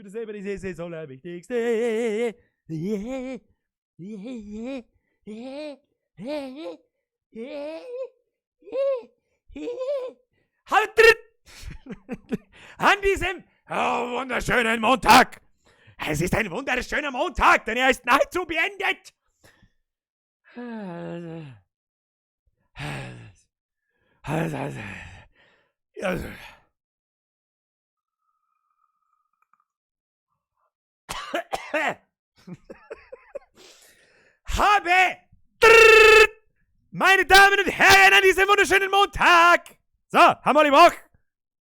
das selber, das ist das Allerwichtigste. Halt an diesem wunderschönen Montag. Es ist ein wunderschöner Montag, denn er ist nahezu beendet. Habe meine Damen und Herren an diesem wunderschönen Montag. So, haben wir alle wach?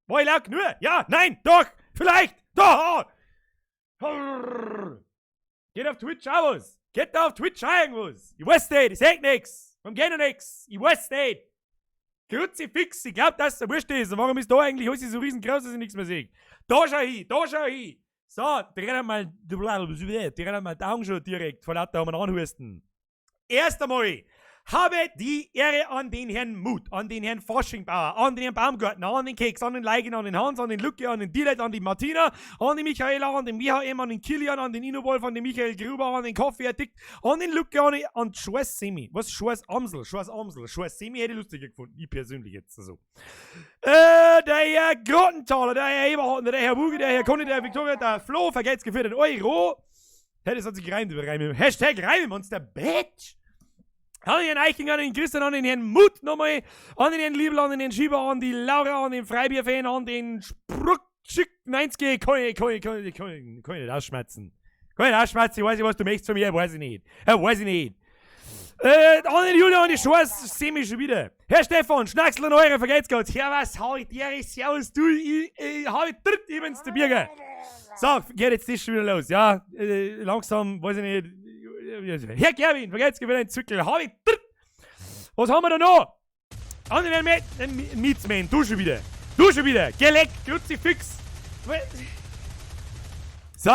War ich laut genug? Ja, nein, doch, vielleicht, doch. Geht auf Twitch aus. Geht da auf Twitch auch irgendwas. Ich weiß nicht, ich seh nix. Warum geht noch nix? Ich weiß nicht. Kruzifix, ich glaub, dass es wurscht ist. Und warum ist da eigentlich alles so riesengroß, dass ich nichts mehr sehe? Da schau hin, da schau hin. So, dreh einmal die Augen schon direkt vor lauter Anhusten. Erst einmal habe die Ehre an den Herrn Mut, an den Herrn Faschingbauer, an den Herrn Baumgartner, an den Keks, an den Leigen, an den Hans, an den Lucke, an den Dilet, an die Martina, an die Michaela, an den WHM, an den Kilian, an den Inowolf, an den Michael Gruber, an den Kaffee Addict, an den Lucke, an Schwarz Semi. Was? Schwarz Amsel, Schwarz Amsel, Schwarz Semi hätte ich lustiger gefunden. Ich persönlich jetzt so. Der Herr Grottenthaler, der Herr Eberhard, der Herr Wugi, der Herr Conny, der Herr Victoria, der Flo, vergelt's geführt den Euro. Hey, das hat sich gereimt über Reime. Hashtag Reimemonster, Bitch! An den Herrn Eichinger, an den Christian, an den Herrn Mut nochmal, an den Herrn Liebel, an den Herrn Schieber, an die Laura, an den Freibierfan, an den Spruckschick 90, kann ich nicht ausschmerzen. Kann ich nicht ausschmerzen, ich weiß nicht, was du möchtest von mir, weiß ich nicht. Ja, weiß ich nicht. An den Julian, an die Schwarz, seh mich schon wieder. Herr Stefan, Schnacksel und eure, vergelt's Gott. Ja, was hab ich dir, servus, du, ich hab ich dritt übrigens der Birger. So, geht jetzt das schon wieder los, ja, langsam, weiß ich nicht. Herr Gerwin, vergelt's wieder ein Zwickel, hab ich dritt. Was haben wir da noch? An den Mietsman, du schon wieder. Du schon wieder. Geleckt, Kruzifix. So,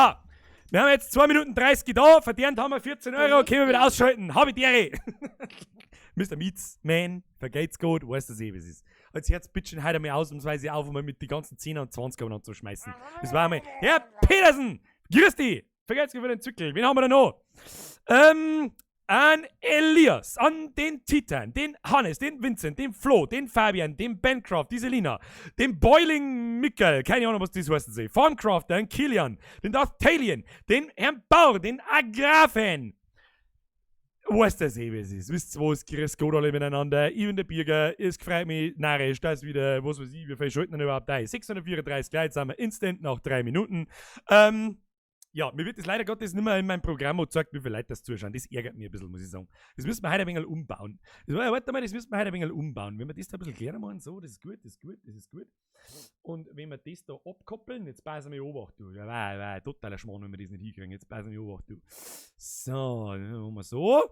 wir haben jetzt 2 Minuten 30 da, verdient haben wir 14 Euro, können wir wieder ausschalten. Hab ich die Ehre. Mr. Meatsman, vergelt's gut, weißt du eh, wie es ist. Als jetzt bitte heute mal ausnahmsweise auf, um mal mit die ganzen 10er und 20er umeinander zu schmeißen. Das war einmal. Herr Petersen, grüß dich. Vergelt's gut für den Zwickel. Wen haben wir da noch? An Elias, an den Titan, den Hannes, den Vincent, den Flo, den Fabian, den Bencraft, die Selina, den Boiling Mikkel, keine Ahnung, was das heißen soll, Farmcraft, den Kilian, den Darth Talion, den Herrn Bauer, den Agrafen. Weißt du eh, wie es ist. Wisst ihr was? Grüß Gott alle miteinander. Ich bin der Birger. Es freut mich narrisch, dass wieder, was weiß ich, wie viel schalten denn überhaupt ein? 634 Leute sind wir instant nach 3 Minuten. Ja, mir wird das leider Gottes nicht mehr in meinem Programm gezeigt, wie viele Leute das zuschauen. Das ärgert mich ein bisschen, muss ich sagen. Das müssen wir heute ein wenig umbauen. Das war, warte mal, das müssen wir heute ein wenig umbauen. Wenn wir das da ein bisschen kleiner machen, so, das ist gut, das ist gut, das ist gut. Und wenn wir das da abkoppeln, jetzt passen wir Obacht, du. Ja, war totaler Schmarrn, wenn wir das nicht hinkriegen. Jetzt passen wir Obacht, du. So, dann machen wir so.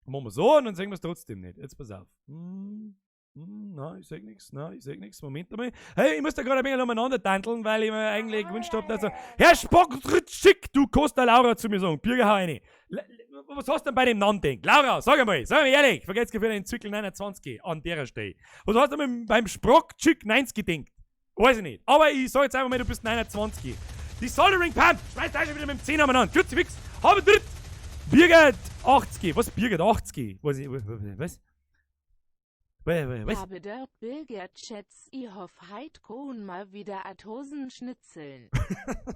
Machen wir so und dann sehen wir es trotzdem nicht. Jetzt pass auf. Nein, ich sag nix, nein, ich sag nix. Moment einmal. Hey, ich muss da gerade ein wenig umeinander tanteln, weil ich mir eigentlich gewünscht hab, dass er. Herr Spock, schick, du kannst der Laura zu mir sagen. Birger, hau rein. Was hast du denn bei dem Namen gedacht? Laura, sag mal ehrlich, vergesst für den Zirkel 29 an der Stelle. Was hast du denn beim Sprock Chick 90 gedacht? Weiß ich nicht. Aber ich sag jetzt einfach mal, du bist 29. Die Soldering Pump, schmeißt da schon wieder mit dem 10 umeinander. Kruzifix, habe dritt. Birgit 80. Was Birgit 80? Was? Was? Was? Habe dort Birgit Schätz, ich hoff heit kon mal wieder at Hosen schnitzeln.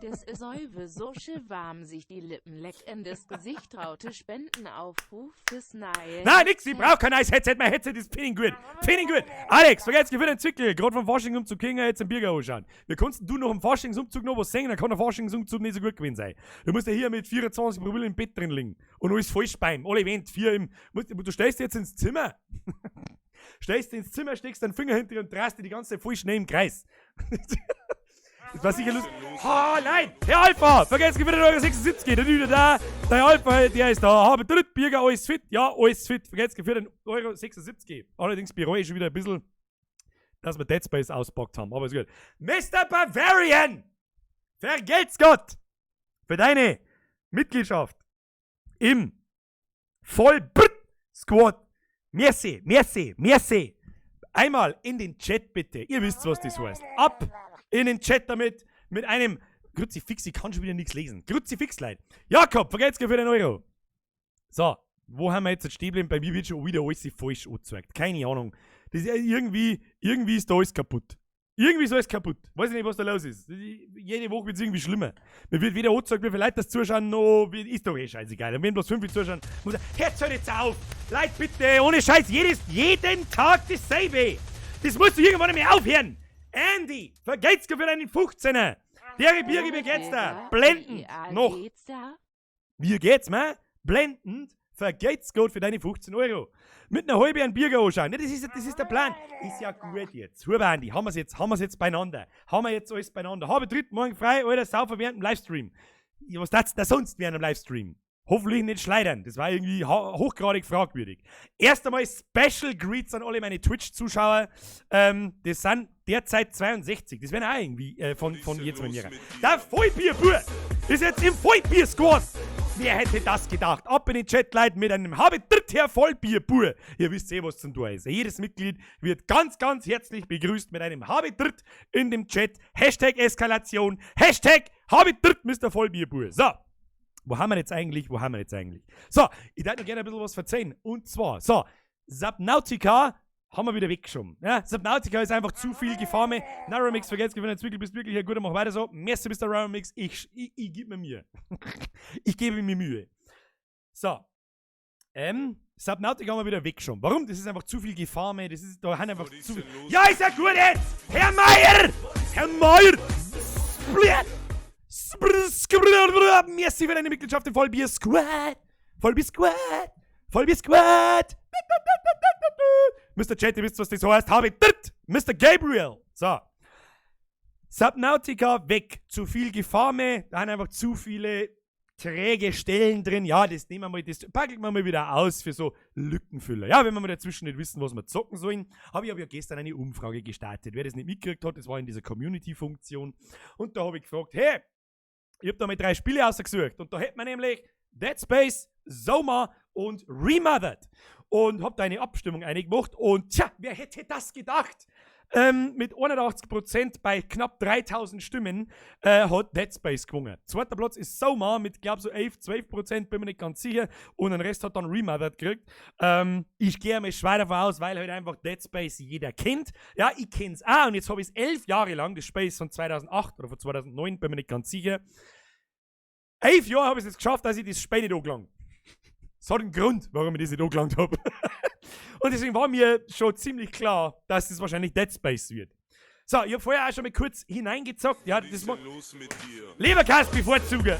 Des Säuwe so sche warm sich die Lippen lecken, des Gesicht raute Spendenaufruf fürs neue. Nein, nix, ich brauch kein neues Headset, mein Headset ist pinning gut. Pinning gut. Alex, vergesst für den Zwickel, grad vom Faschingsumzug können wir jetzt einen Birger anschauen. Wie kannst du noch im Faschingsumzug noch was singen, dann kann der Faschingsumzug nicht so gut gewesen sein. Du musst ja hier mit 24 Promille im Bett drin liegen und alles falsch beim. Alle Wände, 4 im. Du stellst dich jetzt ins Zimmer. Stellst dich ins Zimmer, steckst deinen Finger hinter dir und drehst dich die ganze Zeit voll schnell im Kreis. Das war sicher lustig. Ha, nein! Herr Alpha! Vergesst wieder eure 76, der wieder da. Der Alpha, der ist da. Habe dritt Birger, alles fit. Ja, alles fit. Vergesst für den Euro 76. Allerdings bereue ich schon wieder ein bisschen, dass wir Dead Space auspackt haben. Aber ist gut. Mr. Bavarian! Vergelt's Gott! Für deine Mitgliedschaft im Vollbrtt Squad. Merci, merci, merci. Einmal in den Chat bitte. Ihr wisst, was das heißt. Ab in den Chat damit mit einem Kruzifix, ich kann schon wieder nichts lesen. Kruzifix, Leute. Jakob, vergelt's für den Euro. So, wo haben wir jetzt stehen geblieben? Bei mir wird schon wieder alles falsch angezeigt. Keine Ahnung. Das ist ja irgendwie ist da alles kaputt. Irgendwie ist alles kaputt. Weiß ich nicht, was da los ist. Jede Woche wird es irgendwie schlimmer. Mir wird weder angezeigt, wie viele Leute das zuschauen, noch, ist doch eh scheißegal. Und wenn bloß 5 zuschauen, muss ich, hört halt jetzt auf! Leute, bitte, ohne Scheiß, jeden Tag dasselbe! Das musst du irgendwann einmal aufhören! Andy, vergelt's für deinen 15er! Der Birgi, wie geht's da? Blendend! Noch! Geht's da? Wie geht's mir? Blendend. Vergelt's Gott für deine 15 Euro. Mit einer halben einen Bier anschauen. Ne, das ist der Plan. Ist ja gut jetzt. Huber Andi, haben wir's jetzt beieinander? Haben wir jetzt alles beieinander? Habe dritten Morgen frei, Alter, saufen während dem Livestream. Ja, was darfst du da sonst während dem Livestream? Hoffentlich nicht schleudern. Das war irgendwie hochgradig fragwürdig. Erst einmal Special Greets an alle meine Twitch-Zuschauer. Das sind derzeit 62. Das werden auch irgendwie von jetzt mal mir. Der Vollbierbur ist jetzt im Vollbier-Squad. Wer hätte das gedacht? Ab in den Chat, Leute, mit einem Habe Drittherr Vollbierbur. Ihr wisst eh, was zum tun ist. Jedes Mitglied wird ganz, ganz herzlich begrüßt mit einem Habe Dritt in dem Chat. #Eskalation. #HabeDritt Mr. Vollbierbur. So. Wo haben wir jetzt eigentlich? Wo haben wir jetzt eigentlich? So, ich darf noch gerne ein bisschen was verzeihen. Und zwar, so, Subnautica haben wir wieder weggeschoben. Ja, Subnautica ist einfach zu viel Gefarme. Naromix, vergelt's gewinnen, Zwickel, bist wirklich ein guter, mach weiter so. Merci, Mr. Naromix. Ich gebe mir Mühe. Ich gebe mir Mühe. So. Subnautica haben wir wieder weggeschoben. Warum? Das ist einfach zu viel Gefarme. Das ist, da haben einfach zu viel. Ja, ist ja gut jetzt! Herr Meier! Herr Meier! Split! Merci für deine Mitgliedschaft im Vollbier Squad! Vollbier Squad! Vollbier Squad! Mr. Chat, ihr wisst, was das heißt. Habe ich dritt! Mr. Gabriel! So. Subnautica weg. Zu viel Gefarme. Da haben einfach zu viele träge Stellen drin. Ja, das nehmen wir mal, das packen wir mal wieder aus für so Lückenfüller. Ja, wenn wir mal dazwischen nicht wissen, was wir zocken sollen, habe ich aber ja gestern eine Umfrage gestartet. Wer das nicht mitgekriegt hat, das war in dieser Community-Funktion. Und da habe ich gefragt, hey, ich habe da mal drei Spiele ausgesucht. Und da hätte man nämlich Dead Space, Soma und Remothered. Und habe da eine Abstimmung eingemacht. Und tja, wer hätte das gedacht? Mit 81% bei knapp 3000 Stimmen hat Dead Space gewonnen. Zweiter Platz ist Soma mit, glaube, so 11, 12%, bin mir nicht ganz sicher. Und den Rest hat dann Remothered gekriegt. Ich gehe mal schwer davon aus, weil halt einfach Dead Space jeder kennt. Ja, ich kenn's auch. Und jetzt habe ich es 11 Jahre lang, das Spiel ist von 2008 oder von 2009, bin mir nicht ganz sicher. 11 Jahre habe ich es jetzt geschafft, dass ich das Spiel nicht angelangt. Es hat einen Grund, warum ich das nicht angelangt habe. Und deswegen war mir schon ziemlich klar, dass es wahrscheinlich Dead Space wird. So, ich habe vorher auch schon mal kurz hineingezockt. Ja, das war. Los mit dir? Leberkaspi-Vorzuge!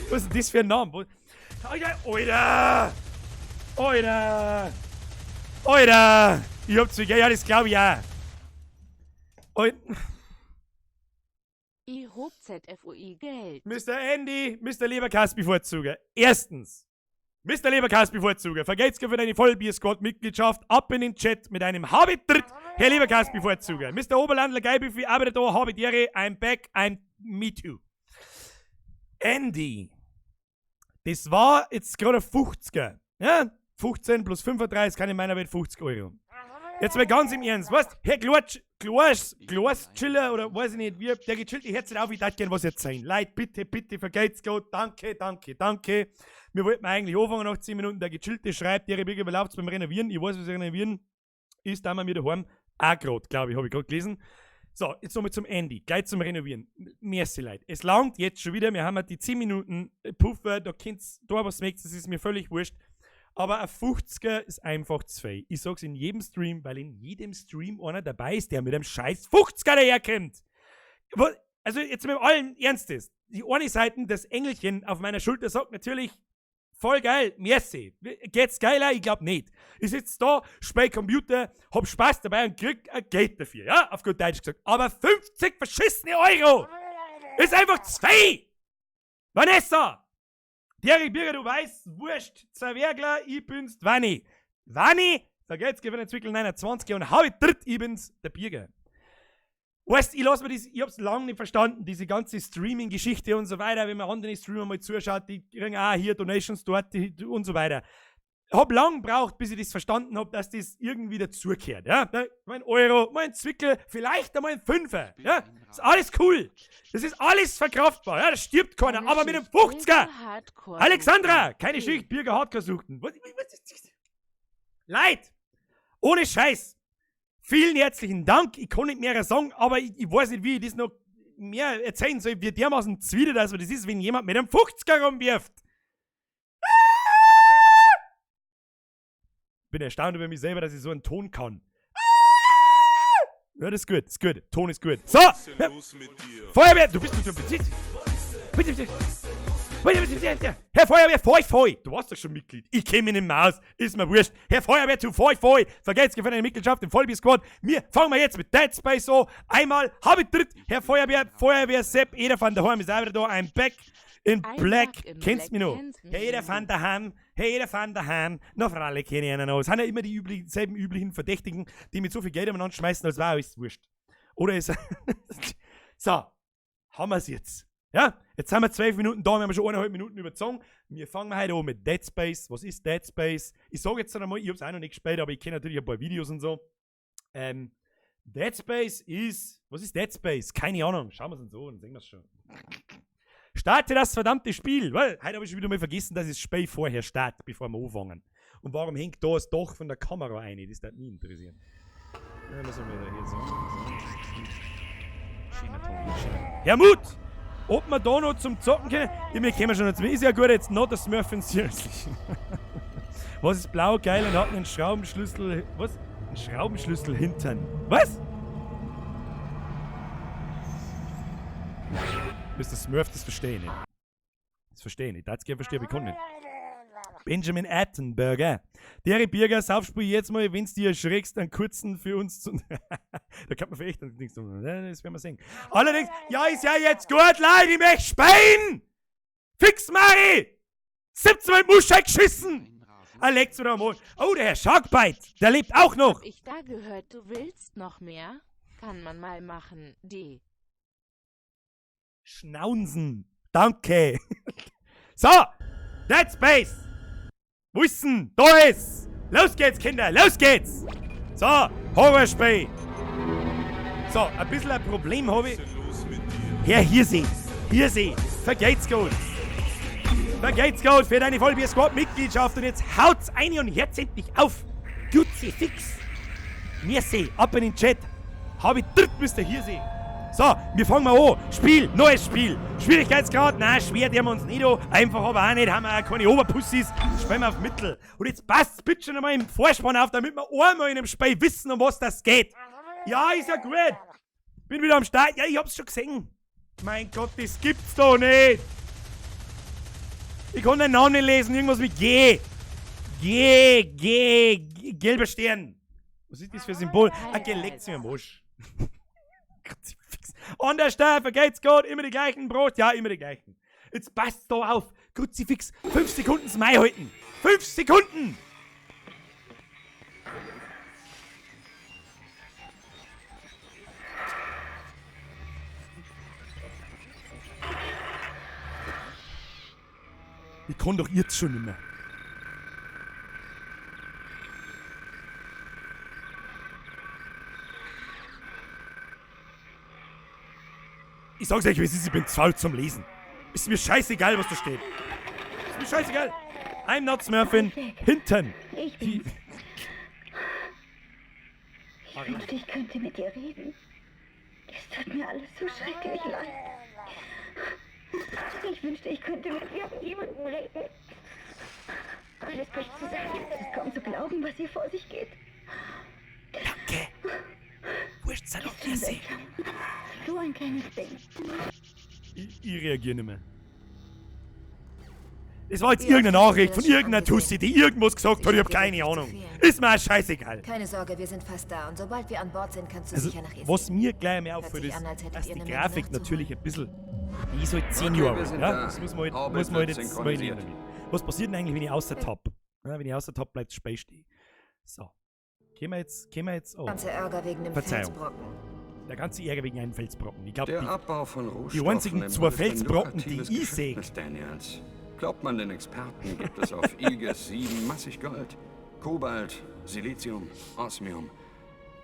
Was ist denn das für ein Name? Alter! Alter! Alter! Alter! Ich hab zu. Ja, das glaube ich auch. Alter. I hob ZFUI Geld. Mr. Andy, Mr. Leberkaspi-Vorzuge. Erstens, Mr. Leberkaspi-Vorzuge, vergelt's für deine Vollbier-Squad-Mitgliedschaft, ab in den Chat mit einem Habe Dritt, Herr Leberkaspi-Vorzuge. Mr. Oberlandler Geilbüffel, arbeitet da, habe die Ehre, I'm back, I'm me too. Andy, das war jetzt gerade ein 50er. Ja? 15 plus 35 kann in meiner Welt 50 Euro. Jetzt mal ganz im Ernst, weißt, Herr Glotsch, Glas, Glas Chiller oder weiß ich nicht, wie, der gechillt, ich hätte nicht auf, ich darf gern was erzählen. Leute, bitte, bitte, vergelt's Gott, danke, danke, danke. Wir wollten eigentlich anfangen nach 10 Minuten, der Gechillte schreibt, der Rebecca, wie läuft's beim Renovieren? Ich weiß, was Renovieren ist, da wir mir daheim auch grad, glaube ich, habe ich gerade gelesen. So, jetzt nochmal zum Andy, gleich zum Renovieren. Merci, Leute. Es langt jetzt schon wieder, wir haben die 10 Minuten Puffer, da könnt's da was mögt, das ist mir völlig wurscht. Aber ein 50er ist einfach zu viel. Ich sag's in jedem Stream, weil in jedem Stream einer dabei ist, der mit einem scheiß 50er daherkommt. Also jetzt mit allem Ernstes. Die eine Seite, das Engelchen auf meiner Schulter sagt natürlich, voll geil, merci. Geht's geiler? Ich glaub nicht. Ich sitz da, spiel Computer, hab Spaß dabei und krieg ein Geld dafür, ja, auf gut Deutsch gesagt. Aber 50 verschissene Euro ist einfach zu viel! Vanessa! Derek Birger, du weißt, wurscht, Zwergler, ich bin's, Wanni. Wanni, vergelt's gewinnt Zwickel 29 und hau ich dritt, ich bin's, der Birger. Weißt, ich lass mir das, ich hab's lange nicht verstanden, diese ganze Streaming-Geschichte und so weiter, wenn man anderen Streamer mal zuschaut, die kriegen auch hier Donations dort die, und so weiter. Hab lang gebraucht, bis ich das verstanden hab, dass das irgendwie dazugehört. Ja? Mein Euro, mein Zwickel, vielleicht einmal ein Fünfer. Ja? Ist alles cool. Das ist alles verkraftbar. Ja? Da stirbt keiner. Keine Aber mit einem Schicht 50er! Bürger Hardcore Alexandra! suchten. Keine P. Schicht, Bürger Hardcore suchten. Was ist das? Leid! Ohne Scheiß! Vielen herzlichen Dank. Ich kann nicht mehr sagen, aber ich weiß nicht, wie ich das noch mehr erzählen soll, wie dermaßen zwider das ist, wenn jemand mit einem 50er rumwirft. Bin erstaunt über mich selber, dass ich so einen Ton kann. Ja, das ist gut, das ist gut. Ton ist gut. So! Was ist denn los mit dir? Feuerwehr! Du bist doch schon bitte, bitte, bitte, bitte, bitte, bitte. Herr Feuerwehr, feu, feu! Du warst doch schon Mitglied. Ich kenn mich nicht mehr aus. Ist mir wurscht. Herr Feuerwehr zu feu, feu! Vergelt's für deine Mitgliedschaft im Vollbier Squad. Wir fangen wir jetzt mit Dead Space an. Einmal hab ich dritt. Herr Feuerwehr, Feuerwehr Sepp, jeder von daheim ist auch wieder da. I'm back in I'm black. back in Kennst black, mich noch? kennst mich Herr jeder noch. von daheim, Herr jeder von daheim. Na, für alle kenne ich einen noch. Es sind ja immer die selben üblichen Verdächtigen, die mit so viel Geld umeinander schmeißen, als wäre alles wurscht. Oder ist. So, haben wir's jetzt. Ja, jetzt sind wir 12 Minuten da, wir haben schon 1,5 Minuten überzogen. Wir fangen heute an mit Dead Space. Was ist Dead Space? Ich sage jetzt einmal, ich hab's auch noch nicht gespielt, aber ich kenne natürlich ein paar Videos und so. Dead Space ist. Was ist Dead Space? Keine Ahnung. Schauen wir's uns so an, sehen wir's schon. Starte das verdammte Spiel! Weil, heute habe ich schon wieder mal vergessen, dass ich das Spiel vorher starte, bevor wir anfangen. Und warum hängt da das Dach von der Kamera rein? Das würde mich interessieren. Ja, was haben wir da hier so? Schöner Ton, schöner. Herr Mut! Ob wir da noch zum Zocken können? Ja, wir kommen schon noch zum. Ist ja gut, jetzt not a Smurf in seriously. Was ist blau, geil und hat einen Schraubenschlüssel. Was? Einen Schraubenschlüssel hintern. Was? Mr. Smurf, das verstehe ich nicht. Das verstehe ich nicht. Das verstehe ich, aber ich kann nicht. Benjamin Attenberger. Der Birger, Saufspiel jetzt mal, wenn's dir erschreckst, einen kurzen für uns zu. Da kann man vielleicht nichts tun. Das werden wir sehen. Allerdings, ja, ist ja jetzt gut, Leute, ich möchte speien! Fix, Mari! 17 Mal Muschel geschissen! Alex oder Amor. Oh, der Herr Sharkbite, der lebt auch noch! Hab ich da gehört, du willst noch mehr? Kann man mal machen, D. Schnaunsen. Danke. So, Dead Space. Wo ist denn? Da ist. Los geht's, Kinder, los geht's. So, Horrorspiel. So, ein bisschen ein Problem habe ich. Was ist denn los mit dir? Herr Hirsi, Hirsi, vergeht's gut. Vergeht's gut für deine Vollbier Squad Mitgliedschaft und jetzt haut's ein und hört's endlich auf. Fix. Merci, ab in den Chat. Hab ich dritt, Mr. Hirsi. So, wir fangen mal an. Spiel, neues Spiel. Schwierigkeitsgrad, nein, schwer tun wir uns nicht an. Einfach aber auch nicht, haben wir auch keine Oberpussys. Spielen wir auf Mittel. Und jetzt passt's bitte schon einmal im Vorspann auf, damit wir einmal in dem Spiel wissen, um was das geht. Ja, ist ja gut. Bin wieder am Start. Ja, ich hab's schon gesehen. Mein Gott, das gibt's doch nicht. Ich kann den Namen nicht lesen. Irgendwas mit G. G, G, G, gelber Stern. Was ist das für ein Symbol? Ah, geleckt's mir am Arsch. Kruzifix. An der Stelle, vergeht's Gott, immer die gleichen Brot. Ja, immer die gleichen. Jetzt passt da auf. Kruzifix. 5 Sekunden zum Einhalten. 5 Sekunden! Ich kann doch jetzt schon nicht mehr. Ich sag's euch, wie es ist, ich bin zu faul zum Lesen. Ist mir scheißegal, was da steht. Ist mir scheißegal. I'm not Smurfin. Hinten. Ich bin's. Ich wünschte, ich könnte mit dir reden. Es tut mir alles so schrecklich leid. Ich wünschte, ich könnte mit irgendjemandem reden. Alles bricht zusammen. Es ist kaum zu glauben, was hier vor sich geht. Danke. Wurscht, sei doch Schon merci. seltsam. So ein kleines Ding. Ich reagiere nicht mehr. Es war jetzt Wie irgendeine oft hast du Nachricht das von schon irgendeiner angesehen? Tussi, die irgendwas gesagt Sie hat, ich hab scheint dir keine wirklich zu Ahnung. fehlen. Ist mir auch scheißegal. Keine Sorge, wir sind fast da und sobald wir an Bord sind, kannst du Also, sicher nach ihr was sehen. mir gleich mehr Hört auffällt, sich ist, an, als hättet dass ihr die eine Menge Grafik nachzuholen. natürlich ein bisschen. Die ist halt 10 Okay, Jahre wir alt. sind Ja? da. Das muss man halt, Orbit muss man halt wird jetzt mal synchronisiert. nehmen. Was passiert denn eigentlich, wenn ich außer Top? Ja, wenn ich außer Top bleibt Space stehen. So. Gehen wir jetzt, gehen wir jetzt. Oh. Ganze Ärger wegen dem Verzeihung. Felsbrocken. Der ganze Ärger wegen einem Felsbrocken. Ich glaube, Der die Abbau von Rohstoffen einzigen im zwei Holz ist ein Felsbrocken, die lukratives ich Geschäft, seh. Miss Daniels. Glaubt man den Experten, gibt es auf Aegis 7 massig Gold, Kobalt, Silizium, Osmium.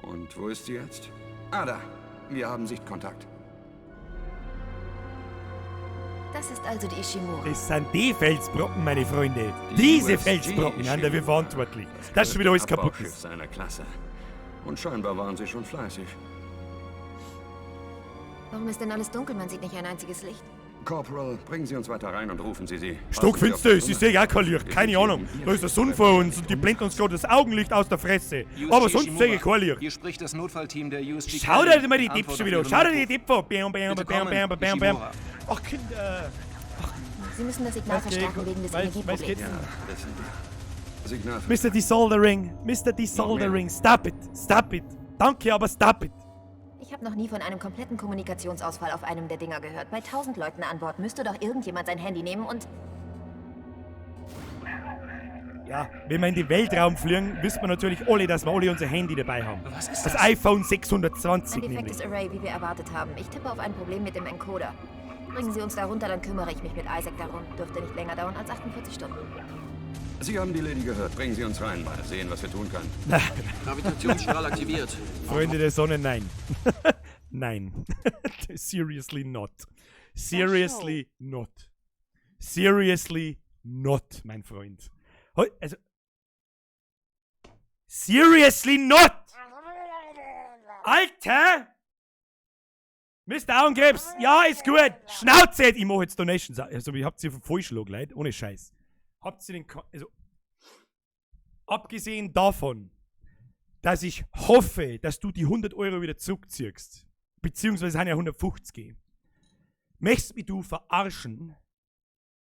Und wo ist sie jetzt? Ah, da. Wir haben Sichtkontakt. Das ist also die Ishimura. Das sind die Felsbrocken, meine Freunde. Die Diese USG Felsbrocken sind dafür Ishimura. verantwortlich. Dass schon wieder alles kaputt Abbausschiff ist. seiner Klasse. Und scheinbar waren sie schon fleißig. Warum ist denn alles dunkel? Man sieht nicht ein einziges Licht. Corporal, bringen Sie uns weiter rein und rufen Sie sie. Stockfinster ist, ich sehe auch kein Licht. Keine Ahnung. Da ist der Sonne vor uns und die blendet uns gerade das Augenlicht aus der Fresse. USG Aber sonst Ishimura. sehe ich kein Licht. Hier spricht das Notfallteam der USG. Schau dir mal die Antwort Dips schon auf wieder an. Ihren Schau dir die Notruf. Dips an. Bam, bam, Bitte bam, kommen, bam, bam, bam. Ishimura. Ach, Kinder. Sie müssen das Signal Was geht? verstärken wegen des Was- was Energieproblems. geht? Ja, wissen wir. Signal. Mr. Desoldering, Mr. Desoldering, stop it, stop it. Danke, aber stop it. Ich habe noch nie von einem kompletten Kommunikationsausfall auf einem der Dinger gehört. Bei 1000 Leuten an Bord müsste doch irgendjemand sein Handy nehmen und... Ja, wenn wir in den Weltraum fliegen, wissen wir natürlich alle, dass wir alle unser Handy dabei haben. Was ist Das das? iPhone 620 Ein nämlich. defektes Array, wie wir erwartet haben. Ich tippe auf ein Problem mit dem Encoder. Bringen Sie uns da runter, dann kümmere ich mich mit Isaac darum. Dürfte nicht länger dauern als 48 Stunden. Sie haben die Lady gehört. Bringen Sie uns rein. Mal sehen, was wir tun können. Gravitationsstrahl aktiviert. Freunde der Sonne, nein. Nein. Seriously not. Seriously not. Seriously not, mein Freund. Also. Seriously not! Alter! Mr. Augenkrebs, ja, ist gut. Schnauze! Ich mache jetzt Donations. Also, ich habt ihr Vollschlag, Leute. Ohne Scheiß. Habt ihr den. Ko also, abgesehen davon, dass ich hoffe, dass du die 100 Euro wieder zurückziehst. Beziehungsweise sind ja 150. Möchtest mich du verarschen?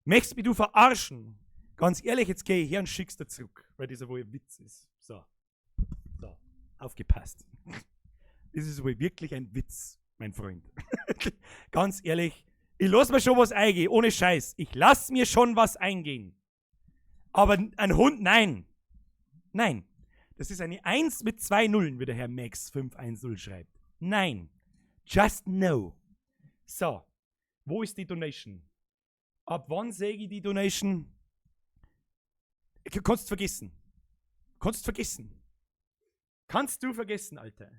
Möchtest mich du verarschen? Ganz ehrlich, jetzt gehe ich her und schick's dir zurück, weil das ja wohl ein Witz ist. So. So. Aufgepasst. Das ist wohl wirklich ein Witz, mein Freund. Ganz ehrlich, ich lass mir schon was eingehen, ohne Scheiß. Ich lass mir schon was eingehen. Aber ein Hund, nein. Nein. Das ist eine 1 mit zwei Nullen, wie der Herr Max 510 schreibt. Nein. Just no. So. Wo ist die Donation? Ab wann sehe ich die Donation? Kannst vergessen. Kannst vergessen. Kannst du vergessen, Alter.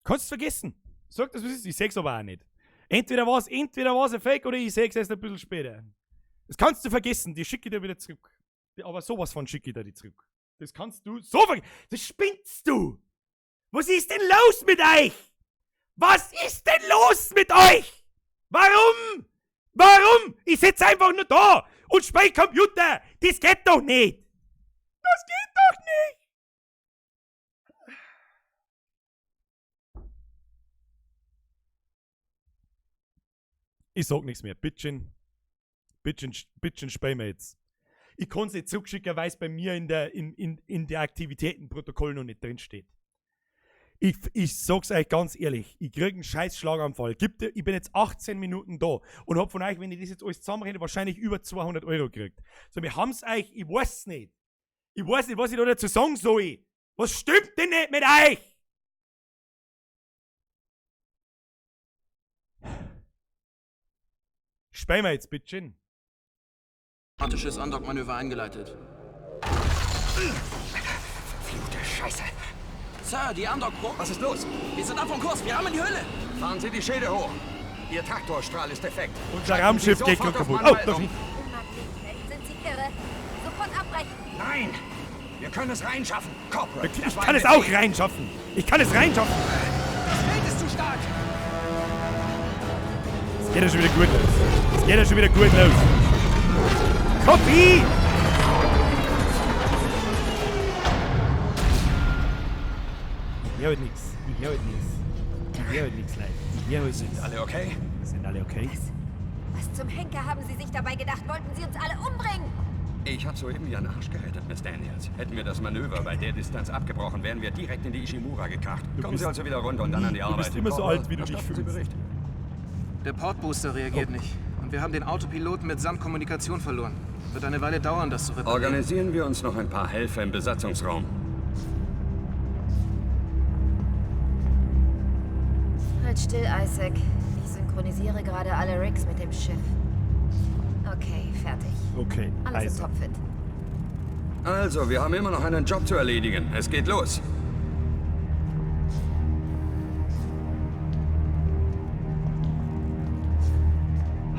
Kannst vergessen. Sag das, was es ist. Ich seh's aber auch nicht. Entweder war's ein Fake oder ich seh's erst ein bisschen später. Das kannst du vergessen, die schicke ich dir wieder zurück. Aber sowas von schicke ich dir die zurück. Das kannst du so vergessen. Das spinnst du! Was ist denn los mit euch? Was ist denn los mit euch? Warum? Warum? Ich sitze einfach nur da und spiele Computer. Das geht doch nicht. Das geht doch nicht. Ich sag nichts mehr. Bitchen. Bitchen, bitchen, spielen wir jetzt. Ich kann's nicht zurückschicken, weil es bei mir in der, in der Aktivitätenprotokoll noch nicht drin steht. Ich sag's euch ganz ehrlich, ich krieg einen scheiß Schlaganfall. Ich bin jetzt 18 Minuten da und hab von euch, wenn ich das jetzt alles zusammenrechne, wahrscheinlich über 200 Euro gekriegt. So, wir haben's euch, ich weiß nicht. Ich weiß nicht, was ich da dazu sagen soll. Was stimmt denn nicht mit euch? Spielen wir jetzt, bitteschön. Automatisches Andockmanöver eingeleitet. Verfluchte Scheiße. Sir, die Andock-Pro... Was ist los? Wir sind ab vom Kurs. Wir rammen die Hölle. Fahren Sie die Schilde hoch. Ihr Traktorstrahl ist defekt. Unser Raumschiff geht Sofort gerade auf kaputt. Oh, manuell da um. Sind Sie irre? Sofort abbrechen! Nein! Wir können es reinschaffen. Corporal. Ich das war kann ein es auch Befehl. reinschaffen. Ich kann es reinschaffen. Das Feld ist zu stark. Es geht ja schon wieder gut los. Es geht ja schon wieder gut los. Kopie! Ich höre nix. Ich höre nix. Ich höre nix, Leute. Ich höre nix. Alle okay? Sind alle okay? Was zum Henker haben Sie sich dabei gedacht? Wollten Sie uns alle umbringen? Ich habe soeben Ihren Arsch gerettet, Miss Daniels. Hätten wir das Manöver bei der Distanz abgebrochen, wären wir direkt in die Ishimura gekracht. Kommen bist Sie also wieder runter und dann an die du Arbeit. bist immer so Corporal, alt, wie du dich erstatten Sie fühlst. Bericht. Der Portbooster reagiert nicht. Und wir haben den Autopiloten mitsamt Kommunikation verloren. Wird eine Weile dauern, das zu reparieren. Organisieren wir uns noch ein paar Helfer im Besatzungsraum. Halt still, Isaac. Ich synchronisiere gerade alle Rigs mit dem Schiff. Okay, fertig. Okay, Alles ist also. topfit. Also, wir haben immer noch einen Job zu erledigen. Es geht los.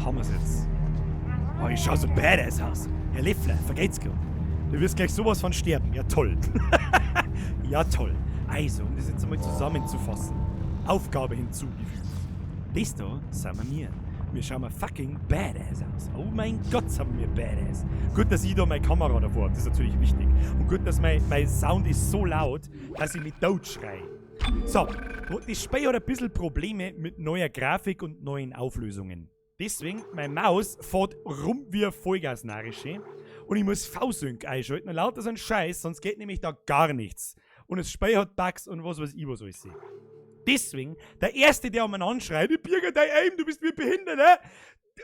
Haben wir's jetzt. Oh, ich schau so badass aus. Herr Leffler, vergeht's gut. Du wirst gleich sowas von sterben. Ja, toll. Ja, toll. Also, um das jetzt einmal zusammenzufassen. Aufgabe hinzugefügt. Das da sind wir mir. Wir schauen mal fucking badass aus. Oh mein Gott, sind wir badass. Gut, dass ich da meine Kamera davor habe. Das ist natürlich wichtig. Und gut, dass mein Sound ist so laut, dass ich mit Tod schrei. So, das Spiel hat ein bisschen Probleme mit neuer Grafik und neuen Auflösungen. Deswegen, meine Maus fährt rum wie ein Vollgasnarische und ich muss V-Sync einschalten und lauter so ein Scheiß, sonst geht nämlich da gar nichts. Und das Spiel hat Bugs und was weiß ich, was alles. Deswegen, der Erste, der um anschreit, ich birge dein Aim, du bist wie behindert, ne?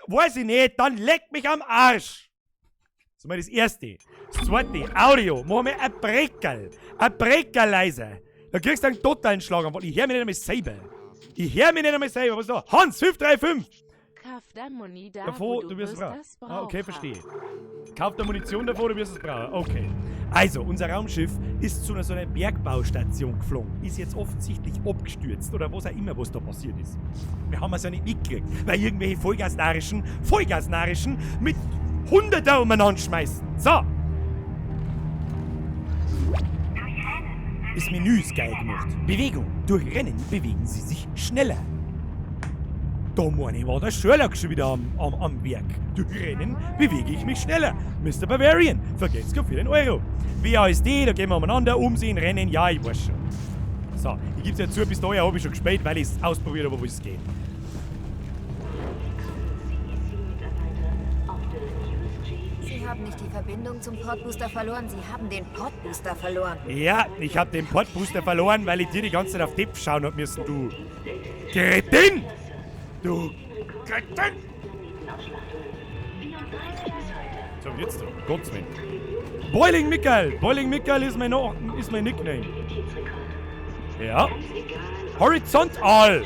Weiß ich nicht, dann leck mich am Arsch! Das ist mal das Erste. Das Zweite, Audio, mach mir ein Breckerl. Ein Breckerl leiser. Da kriegst du einen totalen Schlaganfall. Ich hör mich nicht einmal selber. Ich hör mich nicht einmal selber. Was ist da? Hans, 535! Kauf da Muni da, Davor, wo du du wirst es wirst brauchen. das brauchen. Ah, okay, verstehe. Kauf da Munition davor, du wirst es brauchen. Okay. Also, unser Raumschiff ist zu einer so einer Bergbaustation geflogen. Ist jetzt offensichtlich abgestürzt oder was auch immer, was da passiert ist. Wir haben es ja nicht mitgekriegt, weil irgendwelche Vollgasnarischen mit Hunderter umeinander schmeißen. So. Das Menü ist geil gemacht. Bewegung. Durch Rennen bewegen sie sich schneller. Da meine ich, war der Sherlock schon wieder am Werk. Durch Rennen bewege ich mich schneller. Mr. Bavarian, vergesst für den Euro. WASD, da gehen wir umeinander, umsehen, rennen, ja, ich weiß schon. So, ich geb's ja zu, bis dahin hab ich schon gespielt, weil ich's ausprobiert habe, wo es geht. Sie haben nicht die Verbindung zum Portbooster verloren, Sie haben den Portbooster verloren. Ja, ich hab den Portbooster verloren, weil ich dir die ganze Zeit auf Tipp schauen hab müssen, du Kretin! Du Kretin! So, und jetzt du, Gottes Willen. Boiling Michael! Boiling Michael ist mein Nickname. Ja. Horizontal!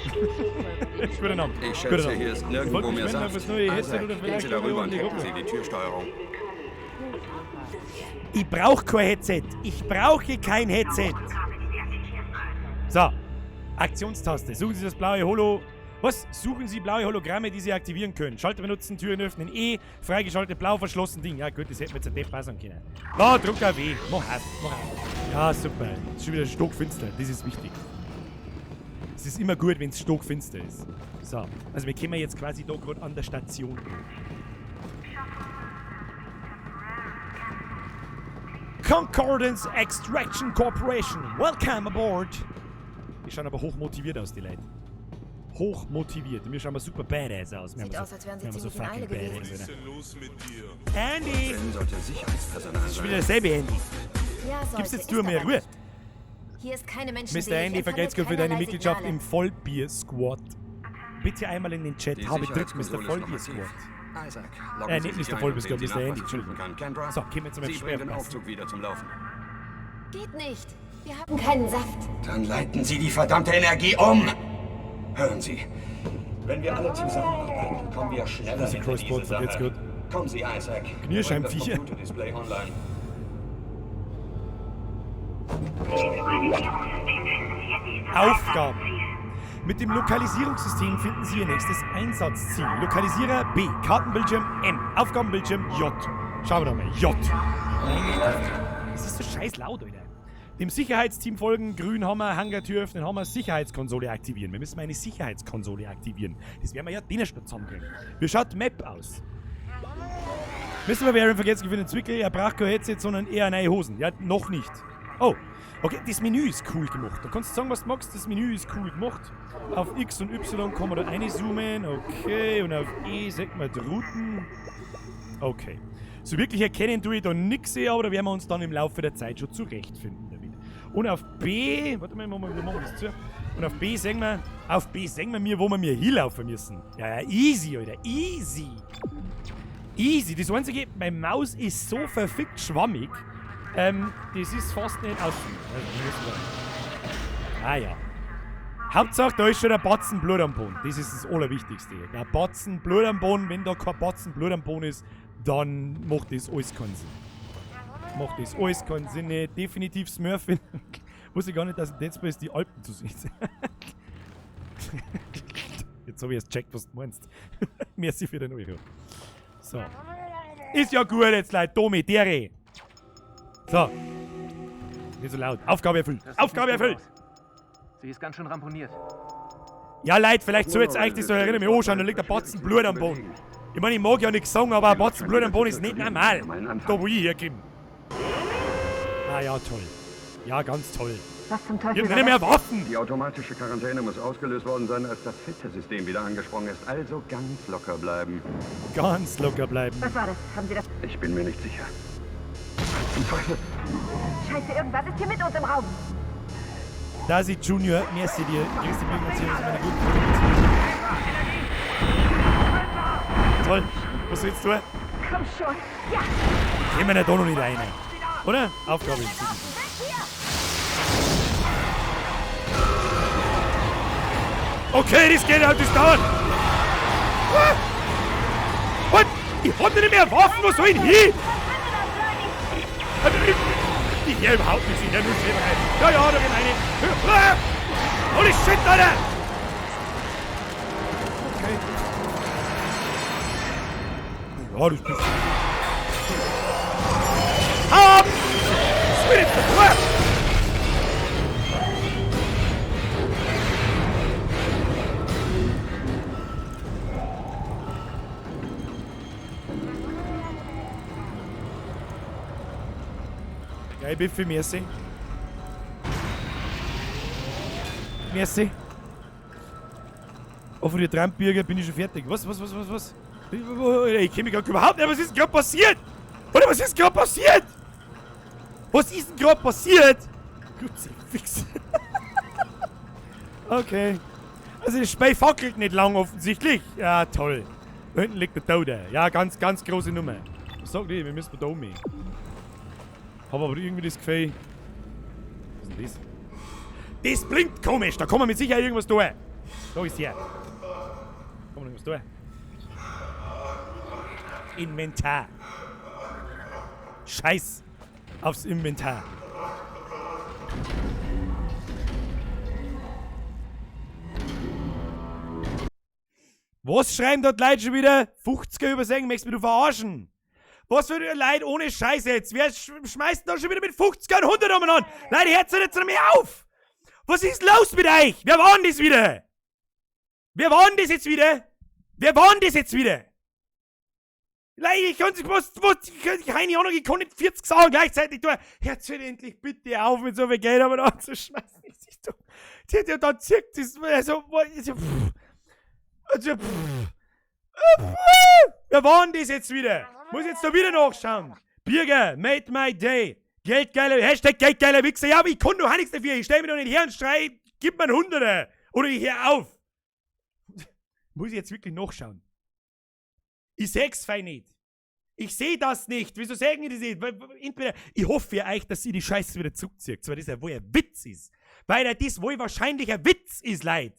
Guter Name. Ich Guter schätze, Name. hier ist Ich nirgendwo wollte mich mehr wenden, Saft. ob es neue Headset Isaac, oder gehen vielleicht Sie darüber und irgendwie hacken Sie die Türsteuerung. Ich brauch kein Headset. Ich brauche kein Headset. So. Aktionstaste. Suchen Sie das blaue Holo. Was? Suchen Sie blaue Hologramme, die Sie aktivieren können. Schalter benutzen, Türen öffnen, E. Freigeschaltet, blau verschlossen, Ding. Ja gut, das hätten wir jetzt nicht passen können. Da, Druck auf W. Mach auf, mach auf. Ja, super. Ist schon wieder stockfinster. Das ist wichtig. Es ist immer gut, wenn's stockfinster ist. So, also wir kommen jetzt quasi da gerade an der Station. Concordance Extraction Corporation. Welcome aboard. Die schauen aber hochmotiviert aus, die Leute. Hochmotiviert. Wir schauen mal super badass aus. Wir Sieht haben aus, so, als wären sie wir haben so ziemlich in fucking Eile gewesen. badass, Was ist oder? denn los mit dir? Andy! Drin sollte Sicherheitspersonal Das ist schon wieder sein. dasselbe Handy. Ja, sollte, Gibst jetzt ist du mir aber Ruhe. nicht. Hier ist keine Menschenseele. Mr. Ich Andy, empfange vergelt's Gott für deine keinerlei Mitgliedschaft Signale. im Vollbier-Squad. Bitte einmal in den Chat. Die Habe drückt Mr. Sicherheitskonsole ist noch Vollbier-Squad. massiv. Isaac, loggen Sie Nicht sich Mr. ein Vollbier und Squad, sehen Sie Mr. nach, Andy, was ich Entschuldigung. finden kann. Kendra, So, gehen wir jetzt mal Sie zum bringen den Schwerpass. Aufzug wieder zum Laufen. Geht nicht. Wir haben keinen Saft. Dann leiten Sie die verdammte Energie um! Hören Sie, wenn wir alle zusammenarbeiten, kommen wir schneller Das ist hinter Crossboard, diese vergeht's Sache. gut. Kommen Sie, Isaac. Knirschheim-Viecher. Wir bringen das Computerdisplay online. Aufgaben. Mit dem Lokalisierungssystem finden Sie Ihr nächstes Einsatzziel. Lokalisierer B, Kartenbildschirm M, Aufgabenbildschirm J. Schauen wir doch mal. J. Das ist so scheiß laut, Alter. Dem Sicherheitsteam folgen, grün Hammer, Hangartür öffnen, Hammer, Sicherheitskonsole aktivieren. Wir müssen eine Sicherheitskonsole aktivieren. Das werden wir ja den schon zusammenkriegen. Wie schaut die Map aus? Mr. Bavarian vergesst für den Zwickel, er braucht kein Headset, sondern eher neue Hosen. Ja, noch nicht. Oh, okay, das Menü ist cool gemacht. Da kannst du sagen, was du magst, das Menü ist cool gemacht. Auf X und Y kann man da reinzoomen, okay. Und auf E sieht man die Routen. Okay. So wirklich erkennen tue ich da nix, aber da werden wir uns dann im Laufe der Zeit schon zurechtfinden damit. Und auf B, warte mal, wir machen das zu. Und auf B sehen wir, mir, wo wir mir hinlaufen müssen. Ja, ja, easy, Alter, easy. Easy. Das Einzige, meine Maus ist so verfickt schwammig, das ist fast nicht aus. Also, wir müssen da. Ah ja. Hauptsache, da ist schon ein Batzen Blut am Boden. Das ist das Allerwichtigste. Der Batzen Blut am Boden, wenn da kein Batzen Blut am Boden ist, dann macht das alles keinen Sinn. Macht das alles keinen Sinn. Nee, definitiv Smurfin. Wusste gar nicht, dass in Dead Space die Alpen zu sehen sind. Jetzt habe ich erst gecheckt, was du meinst. Merci für den Euro. So. Ist ja gut jetzt, Leute. Domi, Dere. So. Nicht so laut. Aufgabe erfüllt. Das sieht Aufgabe nicht gut erfüllt. aus. Sie ist ganz schön ramponiert. Ja, Leute, vielleicht soll jetzt eigentlich das so erinnern mich anschauen, da liegt ein Batzen Blut am Boden. Ich meine, ich mag ja nichts sagen, aber ein Batzen Blut am Boden ist nicht normal. Da, wo ich herkomme. Ah ja, toll. Ja, ganz toll. Was zum Ich Teufel hab war nicht mehr das? Waffen. Die automatische Quarantäne muss ausgelöst worden sein, als das Filtersystem wieder angesprungen ist. Also ganz locker bleiben. Ganz locker bleiben. Was war das? Haben Sie das? Ich bin mir nicht sicher. Was zum Teufel? Scheiße, irgendwas ist hier mit uns im Raum. Dasi Junior, merci dir. Grüß dich, und Servus, meine guten Freunde. Toll. Was soll ich jetzt tun? Komm schon. Ja. Gehen wir da noch nicht rein. Oder? Aufgabe. Okay, das geht halt, das dauert. Ah! Und ich hab nicht mehr Waffen, wo soll ich denn hin? Also, Ich hör überhaupt nichts, ich hör nur Schäferei. Ja, ja, da geht eine. Ah! Holy shit, Alter! Okay. Ja, das bist du. Hau ab! Was will ich jetzt davor? Geil, Biffi, merci. Merci. Oh, von den Trampbürger bin ich schon fertig. Was? Ich kenn mich grad überhaupt nicht. Was ist denn grad passiert? Oder was ist gerade passiert? Was ist denn gerade passiert? Kruzifix. Okay. Also das Spiel fackelt nicht lang offensichtlich. Ja, toll. Da hinten liegt der Tote. Ja, ganz, ganz große Nummer. Was sagt die? Wir müssen da um. Hab aber irgendwie das Gefühl... Was ist denn das? Das blinkt komisch. Da kann man mit Sicherheit irgendwas tun. Da ist her. Kann man irgendwas tun? Inventar. Scheiß aufs Inventar. Was schreiben dort Leute schon wieder? 50er übersehen, möchtest du mich verarschen? Was für Leute ohne Scheiße jetzt? Wer schmeißt denn da schon wieder mit 50er und 100 umeinander? Leute, hört jetzt nicht mehr auf! Was ist los mit euch? Wer war denn das wieder? Wer war denn das jetzt wieder? Wer war denn das jetzt wieder? Leute, ich kann was, ich, keine Ahnung, ich kann nicht 40 Sachen gleichzeitig tun. Hört endlich bitte auf, mit so viel Geld aber anzuschmeißen. Da zirkt es, also, also, pff. Wer war denn das jetzt wieder? Muss ich jetzt da wieder nachschauen? Birger, made my day. Geldgeiler, Hashtag geldgeiler Wichser. Ja, aber ich kann doch auch nichts dafür. Ich stell mich doch nicht her und schrei, gib mir einen Hunderter. Oder ich hör auf. Muss ich jetzt wirklich nachschauen? Ich seh's fein nicht. Ich seh das nicht. Wieso sagen die das nicht? Entweder, ich hoffe ja euch, dass ihr die Scheiße wieder zurückzieht, weil das ja wohl ein Witz ist. Weil das wohl wahrscheinlich ein Witz ist, Leid.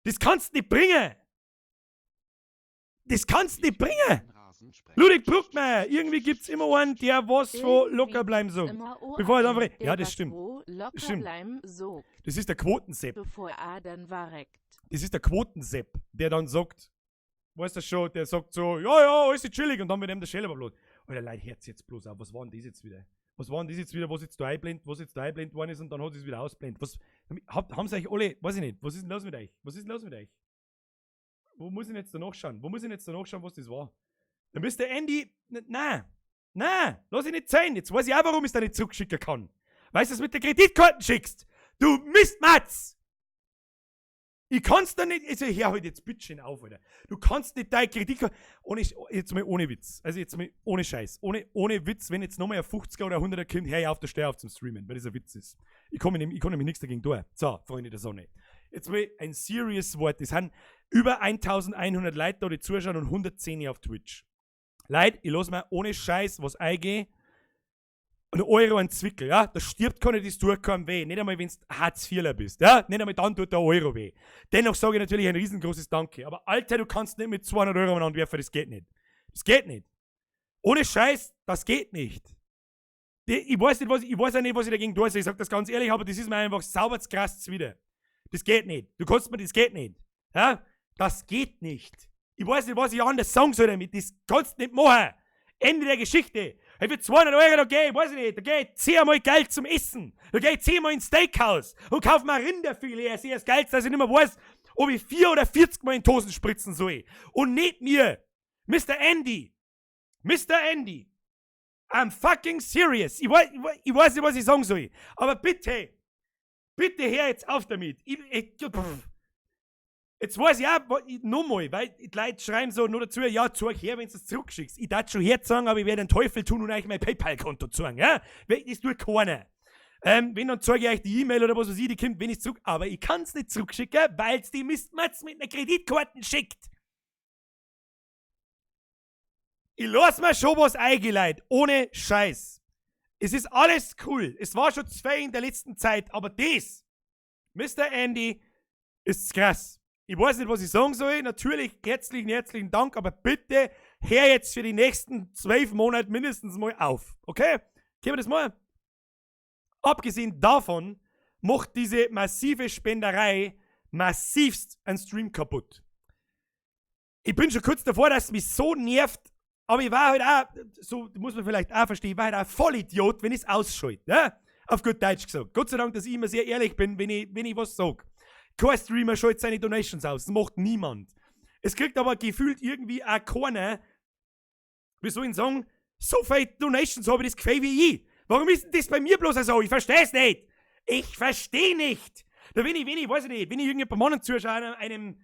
Das kannst du nicht bringen. Das kannst du nicht bringen. Ludwig Bruckmeier, irgendwie gibt's immer einen, der was von locker bleiben sagt. Bevor er einfach. Ja, das stimmt. Das stimmt. Das ist der Quotensepp. Das ist der Quotensepp, der dann sagt, weißt du schon, der sagt so, ja, ja, alles ist chillig und dann wird ihm der Schelle bloß. Alter, Leute, hört's jetzt bloß auf, was war denn das jetzt wieder? Was war denn das jetzt wieder, was jetzt da einblendet, was jetzt da einblendet worden ist und dann hat es wieder ausblendet? Was, haben sie euch alle, weiß ich nicht, was ist denn los mit euch? Was ist denn los mit euch? Wo muss ich denn jetzt da nachschauen? Wo muss ich denn jetzt da nachschauen, was das war? Dann müsste Andy, nein, nein, lass ich nicht sein. Jetzt weiß ich auch, warum ich es da nicht zurückschicken kann. Weißt du, was du mit der Kreditkarte schickst? Du Mistmatz! Ich kann's da nicht, also hör halt jetzt bitte schön auf, Alter. Du kannst nicht deine Kreditkarte, ohne, jetzt mal ohne Witz, also jetzt mal ohne Scheiß, ohne Witz, wenn jetzt nochmal ein 50er oder ein 100er kommt, hör ich auf der Stelle auf zum Streamen, weil das ein Witz ist. Ich kann nämlich nichts dagegen tun. So, Freunde der Sonne. Jetzt mal ein serious Wort, das sind über 1100 Leute da, die zuschauen und 110 auf Twitch. Leute, ich lass mir ohne Scheiß was eingehen. Ein Euro ein Zwickel, ja? Da stirbt keiner, das tut keinem weh. Nicht einmal, wenn du Hartz-IVler bist, ja? Nicht einmal dann tut der Euro weh. Dennoch sage ich natürlich ein riesengroßes Danke. Aber Alter, du kannst nicht mit 200 Euro umeinander werfen, das geht nicht. Das geht nicht. Ohne Scheiß, das geht nicht. Ich weiß nicht, was, ich weiß auch nicht, was ich dagegen tue. Ich sag das ganz ehrlich, aber das ist mir einfach sauber zu krass zuwider. Das geht nicht. Du kannst mir, das geht nicht. Ja? Das geht nicht. Ich weiß nicht, was ich anders sagen soll damit. Das kannst du nicht machen. Ende der Geschichte. Hey, für 200 Euro, da geh ich, weiß ich nicht, da geh ich 10-mal Geld zum Essen. Da geh ich 10-mal ins Steakhouse und kauf mir ein Rinderfilet. Ich seh das Geld, dass ich nicht mehr weiß, ob ich 4 oder 40 Mal in die Hosen spritzen soll. Und nicht mir. Mister Andy. Mister Andy. I'm fucking serious. Ich weiß nicht, was ich sagen soll. Aber bitte, bitte hör jetzt auf damit. Jetzt weiß ich auch, nochmal, weil die Leute schreiben so nur dazu, ja, zeig her, wenn du es zurückschickst. Ich darf schon herzagen, aber ich werde den Teufel tun und euch mein PayPal-Konto zeigen, ja? Weil das tut keiner. Wenn, dann zeige ich euch die E-Mail oder was weiß ich, die kommt, wenn ich zurück. Aber ich kann's nicht zurückschicken, weil's die Mistmatz mit einer Kreditkarte schickt. Ich lass mir schon was eingeleitet, ohne Scheiß. Es ist alles cool. Es war schon 2 in der letzten Zeit, aber das, Mister Andy, ist krass. Ich weiß nicht, was ich sagen soll. Natürlich herzlichen, herzlichen Dank, aber bitte hör jetzt für die nächsten 12 Monate mindestens mal auf. Okay? Können wir das mal? Abgesehen davon macht diese massive Spenderei massivst einen Stream kaputt. Ich bin schon kurz davor, dass es mich so nervt, aber ich war halt auch, so muss man vielleicht auch verstehen, ich war halt auch Vollidiot, wenn ich's ausschalte. Ne? Auf gut Deutsch gesagt. Gott sei Dank, dass ich immer sehr ehrlich bin, wenn ich was sag. Kein Streamer schaltet seine Donations aus, das macht niemand. Es kriegt aber gefühlt irgendwie auch keiner, wie soll ich sagen, so viele Donations habe ich das Gefühl wie ich. Warum ist denn das bei mir bloß so? Ich versteh's nicht. Ich versteh nicht. Da wenn ich, wenn ich, weiß ich nicht, wenn ich irgendeinem Mann zuschaue, einem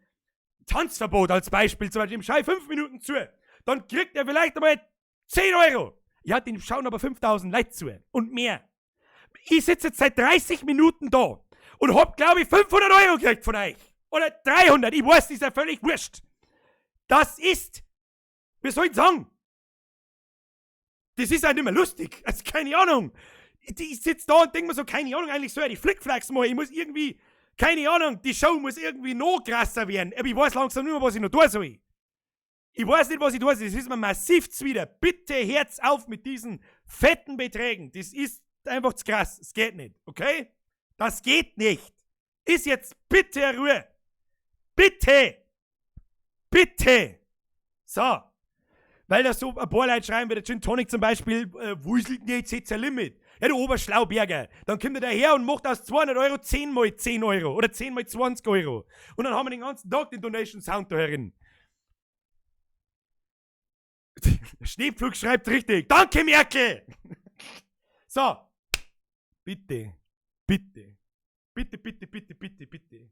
Tanzverbot als Beispiel zum Beispiel, dem schau ich 5 Minuten zu, dann kriegt er vielleicht einmal 10 Euro. Ja, den schauen aber 5000 Leute zu und mehr. Ich sitze jetzt seit 30 Minuten da und hab, glaub ich, 500 Euro gekriegt von euch. Oder 300, ich weiß, ist ja völlig wurscht. Das ist, wie soll ich sagen? Das ist ja nicht mehr lustig. Also, keine Ahnung. Ich sitz da und denk mir so, keine Ahnung, eigentlich soll ich die Flickflacks machen. Ich muss irgendwie, keine Ahnung, die Show muss irgendwie noch krasser werden. Aber ich weiß langsam nicht mehr, was ich noch tun soll. Ich weiß nicht, was ich tun soll. Das ist mir massiv zuwider. Bitte hört's auf mit diesen fetten Beträgen. Das ist einfach zu krass. Es geht nicht, okay? Das geht nicht. Ist jetzt bitte Ruhe. Bitte. Bitte. So. Weil da so ein paar Leute schreiben, wie der Gin Tonic zum Beispiel, wo ist denn jetzt jetzt ein Limit? Ja, du Oberschlauberger. Dann kommt er daher und macht aus 200 Euro 10 mal 10 Euro oder 10 mal 20 Euro. Und dann haben wir den ganzen Tag den Donation Sound da herin. Der Schneepflug schreibt richtig. Danke, Merkel! So. Bitte. Bitte. Bitte, bitte, bitte, bitte, bitte.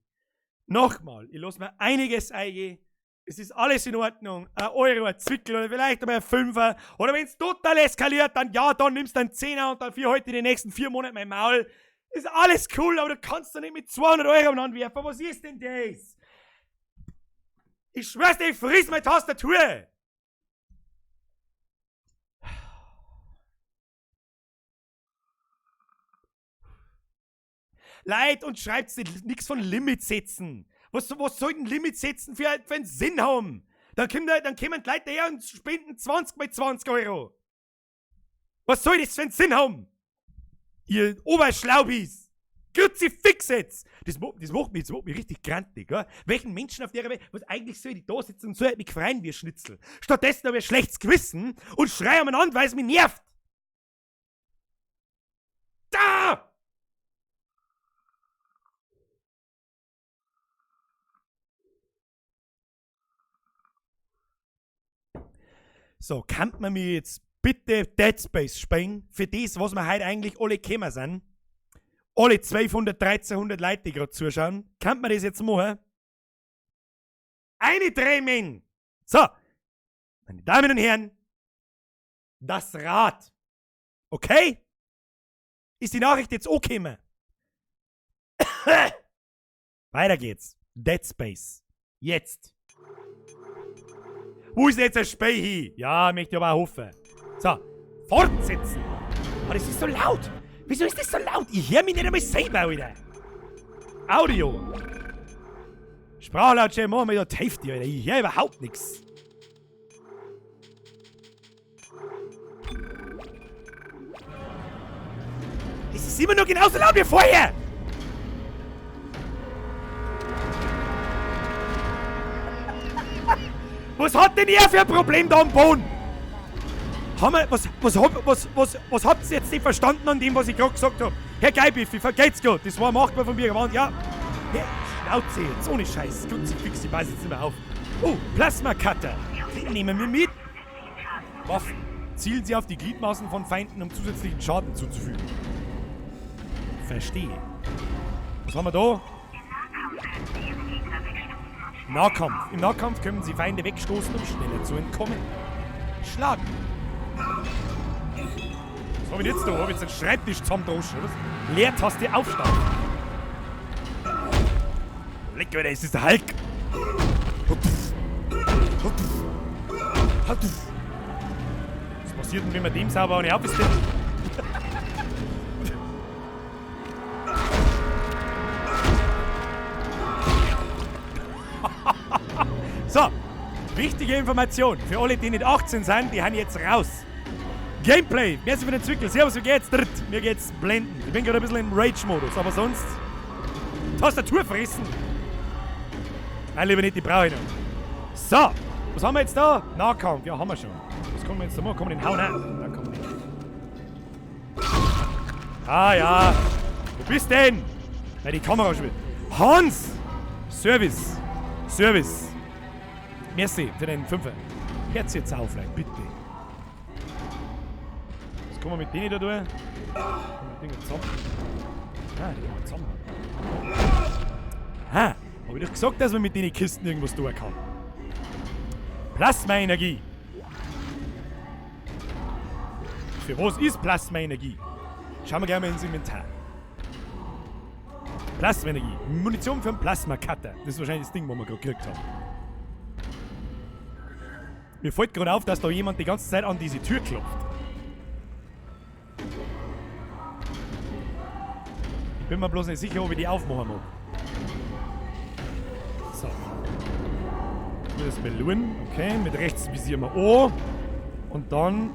Nochmal, ich lass mir einiges eingehen. Es ist alles in Ordnung. Ein Euro, ein Zwickel oder vielleicht einmal ein Fünfer. Oder wenn's total eskaliert, dann ja, dann nimmst du einen Zehner und dafür heute die nächsten 4 Monate mein Maul. Ist alles cool, aber du kannst doch nicht mit 200 Euro umeinander werfen. Was ist denn das? Ich schwör's dir, ich friss meine Tastatur. Leid und schreibt's nicht, nix von Limit setzen. Was soll denn Limit setzen für einen Sinn haben? Dann kommen die Leute her und spenden 20 mal 20 Euro. Was soll das für einen Sinn haben? Ihr Oberschlaubis! Kruzifix jetzt! Das macht mich richtig grantig, gell? Welchen Menschen auf der Welt, was eigentlich soll ich da sitzen und soll mich freuen wie ein Schnitzel? Stattdessen habe ich ein schlechtes Gewissen und schreie umeinander, weil es mich nervt! Da! So, kann man mir jetzt bitte Dead Space spielen? Für das, was wir heute eigentlich alle gekommen sind. Alle 1200, 1300 Leute, die gerade zuschauen. Kann man das jetzt machen? Eine Tränen! So, meine Damen und Herren, das Rad. Okay? Ist die Nachricht jetzt okay gekommen? Weiter geht's. Dead Space. Jetzt. Wo ist denn jetzt der Spiel hin? Ja, möchte ich aber auch hoffen. So, fortsetzen. Oh, das ist so laut. Wieso ist das so laut? Ich höre mich nicht einmal selber, Alter. Audio. Sprachlautstärke machen wir da die Hälfte, Alter. Ich höre überhaupt nichts. Es ist immer noch genauso laut wie vorher. Was hat denn er für ein Problem da am Boden? Haben wir, was habt ihr jetzt nicht verstanden an dem, was ich gerade gesagt hab? Herr Geibiffi, vergeht's gut. Das war machbar von mir gewarnt, ja. Herr, Schnauze jetzt, ohne Scheiß. Gut, fix, ich pass jetzt nicht mehr auf. Oh, Plasma-Cutter. Den nehmen wir mit. Waffen. Zielen Sie auf die Gliedmaßen von Feinden, um zusätzlichen Schaden zuzufügen. Verstehe. Was haben wir da? Nahkampf. Im Nahkampf können Sie Feinde wegstoßen, um schneller zu entkommen. Schlagen. Was hab ich jetzt da? Hab ich jetzt einen Schreibtisch zusammendroschen, oder was? Leertaste aufsteigen. Leck, Alter, ist das der Hulk? Was passiert denn, wenn man dem sauber ohne auf ist? So, wichtige Information für alle, die nicht 18 sind, die haben jetzt raus. Gameplay, merci für den Zwickel. Servus, wie geht's? Dritt, mir geht's blendend. Ich bin gerade ein bisschen im Rage-Modus, aber sonst. Tastatur fressen! Nein, lieber nicht, die brauche ich noch. So, was haben wir jetzt da? Nahkampf, ja, haben wir schon. Was kommen wir jetzt da machen? Kommen wir den hauen an? Da kommen wir nicht. Ah ja. Wo bist denn? Nein, die Kamera schon wieder. Hans! Service! Service! Merci für den Fünfer. Herz jetzt auf, Leute, bitte. Was kommen wir mit denen da durch? Kommen wir mit denen zusammen? Ah, die können wir zusammen. Ha! Hab ich doch gesagt, dass man mit den Kisten irgendwas tun kann. Plasmaenergie. Für was ist Plasmaenergie? Schauen wir gerne mal ins Inventar. Plasmaenergie. Munition für einen Plasma-Cutter. Das ist wahrscheinlich das Ding, was wir gerade gekriegt haben. Mir fällt gerade auf, dass da jemand die ganze Zeit an diese Tür klopft. Ich bin mir bloß nicht sicher, ob ich die aufmachen mag. So. Das belohnen. Okay, mit rechts visieren wir an. Und dann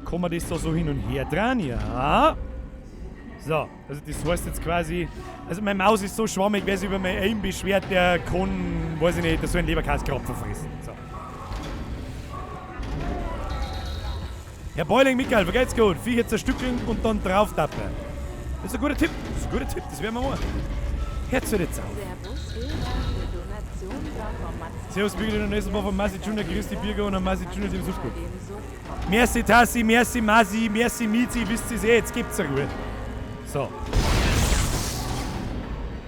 kann man das da so hin und her dran. Ja. So, also das heißt jetzt quasi... Also meine Maus ist so schwammig, wer sich über mein Aim beschwert, der kann, weiß ich nicht, der soll einen Leberkäskrapfen fressen. So. Herr Beuling, Michael, vergeht's gut. Viecher zerstückeln und dann drauf tappen. Das ist ein guter Tipp. Das ist ein guter Tipp, das werden wir machen. Herz wird jetzt auf. Servus, Birgit und nächsten Mal von Massi Junior. Grüß die Birger und Massi Junior dem Suchgut. Merci Tassi, merci Massi, merci Mizi, wisst ihr's eh, jetzt gibt's ja Ruhe. So.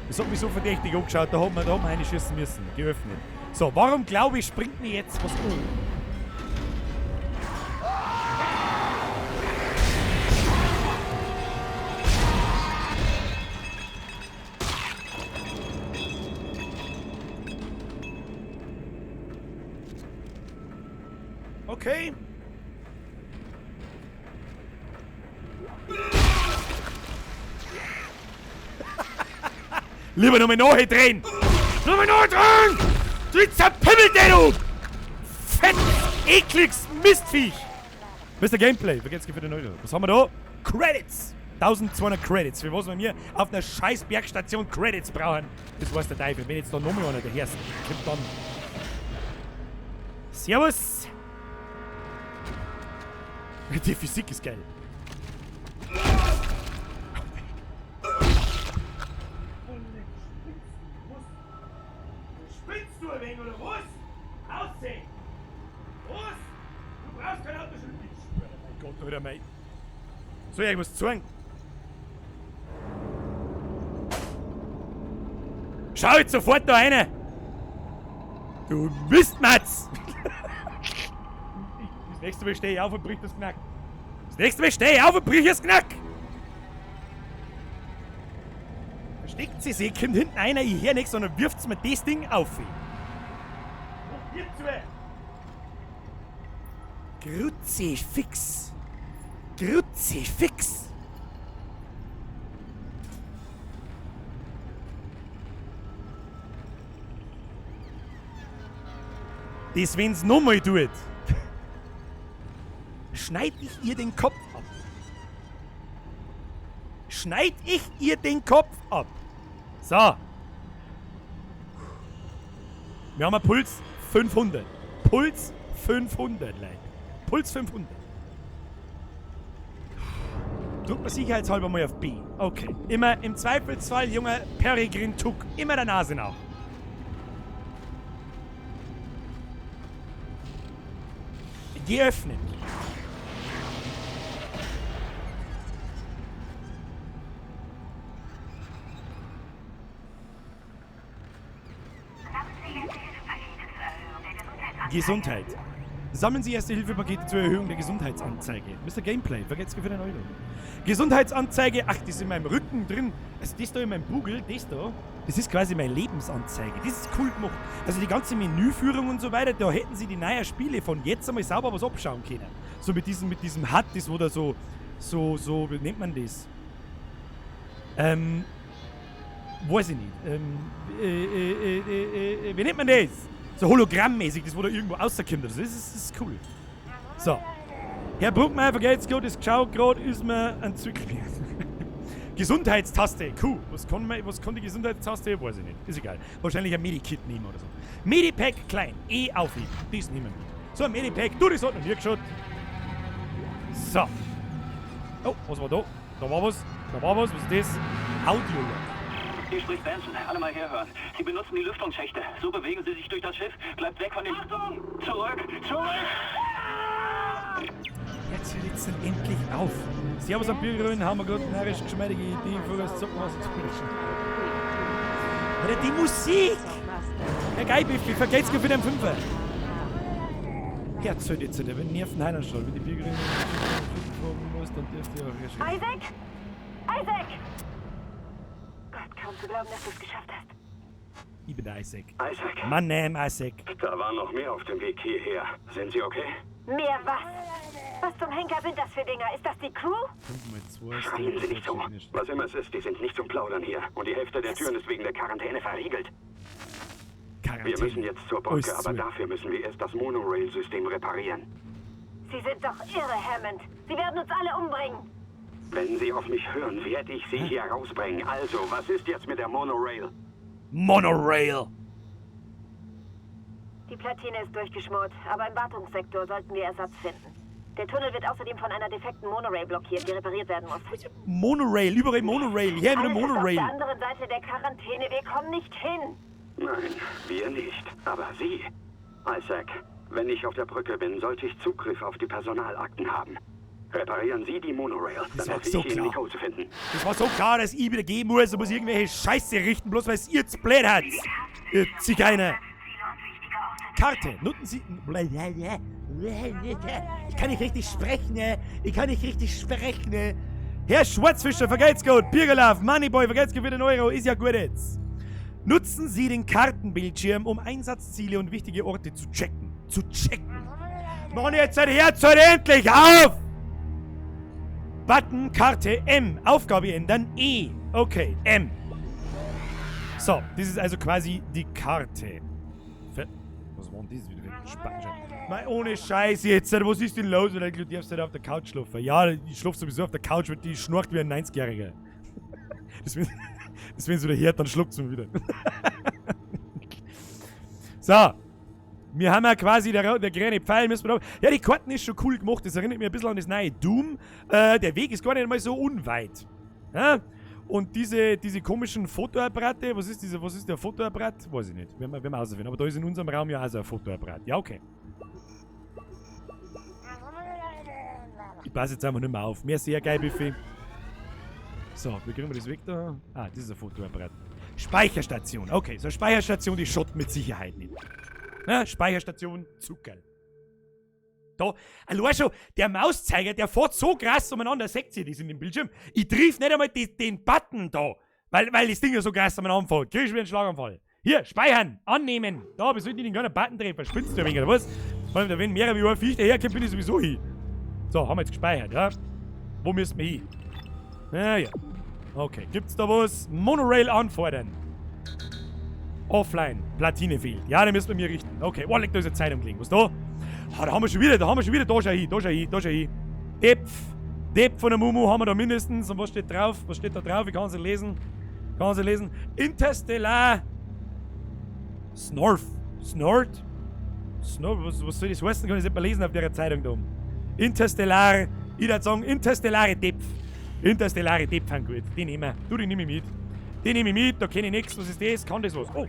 Das hat mich so verdächtig angeschaut, da hat man eine schießen müssen. Geöffnet. So, warum glaube ich, springt mir jetzt was um? Okay. Lieber nochmal nachdrehen! Nochmal nachdrehen! Du zerpimmelt den, du! Fett, ekliges Mistviech! Mr. Gameplay, vergesst für den Euro. Was haben wir da? Credits! 1200 Credits. Für was wir mir auf einer scheiß Bergstation Credits brauchen, das weiß der Teufel. Wenn jetzt da nochmal einer daher kommt, dann. Servus! Die Physik ist geil. Spinnst du ein wenig oder was? Aussehen! Was? Du brauchst kein Auto schon. Ich schwöre, mein Gott, oder mein. Soll ich irgendwas zeigen? Schau jetzt sofort da rein! Du Mistmatz! Das nächste Mal stehe ich auf und brich das Knack. Das nächste Mal stehe ich auf und brich das Knack! Versteckt sie sich, kommt hinten einer, ich hör nichts, sondern wirft's mir das Ding auf. Kruzifix! Kruzifix! Das, wenn's nochmal tut, schneid ich ihr den Kopf ab. Schneid ich ihr den Kopf ab. So. Wir haben einen Puls 500. Puls 500, Leute. Puls 500. Drückt man sicherheitshalber mal auf B. Okay. Immer im Zweifelsfall, junger Peregrin Tuck, immer der Nase nach. Geöffnet. Gesundheit. Sammeln Sie erste Hilfepakete zur Erhöhung der Gesundheitsanzeige. Mr. Gameplay, vergesst für den Euro. Gesundheitsanzeige, ach, das ist in meinem Rücken drin. Also das da in meinem Bugel, das da, das ist quasi meine Lebensanzeige. Das ist cool gemacht. Also die ganze Menüführung und so weiter, da hätten sie die neuen Spiele von jetzt einmal sauber was abschauen können. So mit diesem HUD, das wo da so, wie nennt man das? Weiß ich nicht. Wie nennt man das? So hologrammmäßig, das wo da irgendwo rauskommt. Das ist cool. So. Herr Bruckmeier, vergelt's gut, das geschaut gerade, ist mir ein Zwickl. Gesundheitstaste, Q. Was kann die Gesundheitstaste? Weiß ich nicht. Ist egal. Wahrscheinlich ein Medikit nehmen oder so. Medipack klein. E aufheben. Das nehmen wir mit. So, ein Medipack. Du, das hat noch nie geschaut. So. Oh, was war da? Da war was. Da war was. Was ist das? Audiolog. Hier spricht Benson. Alle mal herhören. Sie benutzen die Lüftungsschächte. So bewegen Sie sich durch das Schiff. Bleibt weg von den... Achtung! Zurück! Zurück! Jetzt hört jetzt dann endlich auf. Servus am Biergrün, haben wir gerade eine närrisch geschmeidige Idee für das Zocken was zu löschen. Alter, die Musik! Herr Geibiffi, vergeht's für den Fünfer. Herz hört jetzt, wenn Nerven heilen soll, wenn die Biergrün muss, dann dürft ihr auch erschrecken. Isaac? Isaac! Gott, kaum zu glauben, dass du es geschafft hast. Ich bin der Isaac. Isaac. My name Isaac. Da war noch mehr auf dem Weg hierher. Sind Sie okay? Mehr was? Was zum Henker sind das für Dinger? Ist das die Crew? Schreien Sie nicht so. Was immer es ist, die sind nicht zum Plaudern hier. Und die Hälfte der Türen ist wegen der Quarantäne verriegelt. Quarantäne. Wir müssen jetzt zur Brücke, aber dafür müssen wir erst das Monorail-System reparieren. Sie sind doch irre, Hammond. Sie werden uns alle umbringen. Wenn Sie auf mich hören, werde ich Sie hier rausbringen. Also, was ist jetzt mit der Monorail? Monorail! Die Platine ist durchgeschmort, aber im Wartungssektor sollten wir Ersatz finden. Der Tunnel wird außerdem von einer defekten Monorail blockiert, die repariert werden muss. Monorail, überall Monorail. Hier mit der Monorail. Alles ist auf der anderen Seite der Quarantäne. Wir kommen nicht hin. Nein, wir nicht. Aber Sie. Isaac, wenn ich auf der Brücke bin, sollte ich Zugriff auf die Personalakten haben. Reparieren Sie die Monorail, Das dann war helfe so ich Ihnen, klar. Nicole zu finden. Das war so klar, dass ich wieder gehen muss und muss irgendwelche Scheiße richten, bloß weil ihr zu blöd habt. Ihr Zigeuner. Karte. Nutzen Sie... Ich kann nicht richtig sprechen, ne? Ich kann nicht richtig sprechen, ne? Herr Schwarzfischer, vergelt's gut. Biergelaf, Moneyboy, vergelt's gut für den Euro. Ist ja gut jetzt. Nutzen Sie den Kartenbildschirm, um Einsatzziele und wichtige Orte zu checken. Zu checken. Mann, jetzt hört endlich auf! Button, Karte, M. Aufgabe ändern, E. Okay, M. So, das ist also quasi die Karte. Was war denn das wieder für ein Spannschein? Mei, ohne Scheiß jetzt, was ist denn los? Du darfst halt auf der Couch schlafen. Ja, ich schlafe sowieso auf der Couch, weil die schnarcht wie ein 90-Jähriger. Das, wenn sie wieder hört, dann schluckt sie mir wieder. So. Wir haben ja quasi der grüne Pfeil, müssen wir da. Ja, die Karten ist schon cool gemacht. Das erinnert mich ein bisschen an das neue Doom. Der Weg ist gar nicht mal so unweit. Ja? Und diese komischen Fotoapparate, was ist der Fotoapparat? Weiß ich nicht. Werden wir rausfinden. Aber da ist in unserem Raum ja auch so ein Fotoapparat. Ja, okay. Ich passe jetzt einfach nicht mehr auf. Mehr sehr geil, Buffet. So, wie kriegen wir das weg da? Ah, das ist ein Fotoapparat. Speicherstation. Okay, so eine Speicherstation, die schott mit Sicherheit nicht. Na, Speicherstation, Zuckerl. Da, allein schon, der Mauszeiger, der fährt so krass umeinander, seht ihr das in dem Bildschirm? Ich triff nicht einmal den Button da, weil das Ding ja so krass umeinander fährt. Krieg ich wieder einen Schlaganfall. Hier, speichern, annehmen. Da, wieso ich den kleinen Button treffen? Spitzt du ein wenig, oder was? Vor allem, wenn mehrere wie ein Viech daherkommt, bin ich sowieso hin. So, haben wir jetzt gespeichert, ja? Wo müssen wir hin? Ja, ja. Okay, gibt's da was? Monorail anfordern. Offline. Platine fehlt. Ja, den müssen wir mir richten. Okay, oh, liegt da ist eine Zeitung gelegen. Was da? Ah, da haben wir schon wieder, da schau hin, da schau hin, da schau hin. Depf. Depp von der Mumu haben wir da mindestens. Und was steht drauf? Was steht da drauf? Ich kann sie lesen. Kann sie lesen. Interstellar. Snorf. Snort? Snort? Was soll das heißen? Kann ich nicht mehr lesen auf der Zeitung da. Interstellar. Ich würde sagen, interstellare Depf. Interstellare Depf sind gut. Die nehmen wir. Du, die nehme ich mit. Die nehme ich mit, da kenne ich nichts. Was ist das? Kann das was? Oh!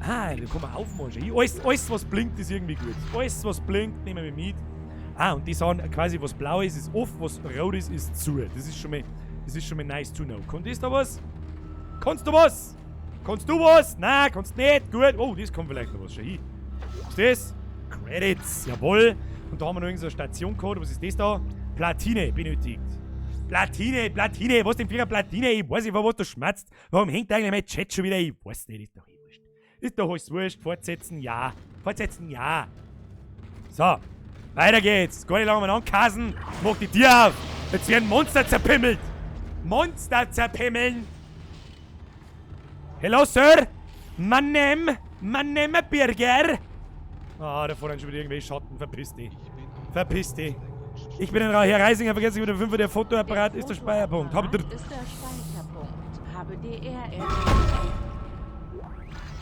Ah, da kann man aufmachen. Alles, was blinkt, ist irgendwie gut. Alles, was blinkt, nehmen wir mit. Ah, und die sagen quasi, was blau ist, ist off, was rot ist, ist zu. Das ist schon mal nice to know. Kann das da was? Kannst du was? Kannst du was? Nein, kannst nicht. Gut. Oh, das kommt vielleicht noch was. Schau hin. Was ist das? Credits. Jawohl. Und da haben wir noch irgendeine Station gehabt. Was ist das da? Platine benötigt. Platine, Platine. Was denn für eine Platine? Ich weiß nicht, was du schmerzt. Warum hängt eigentlich mein Chat schon wieder? Ich weiß nicht, ist doch eh wurscht. Ist doch alles wurscht. Fortsetzen, ja. Fortsetzen, ja. So. Weiter geht's. Gar nicht lange mal ankasen. Mach die Tür auf. Jetzt werden Monster zerpimmelt. Monster zerpimmeln. Hello, Sir. My name Birger. Ah, da vorne schon wieder irgendwelche Schatten. Verpiss dich. Verpiss dich. Ich bin ein Herr Reisinger, vergessen mit dem 5er, der Fotoapparat ist der Speicherpunkt. Habe ist der Speicherpunkt. Habe DRL.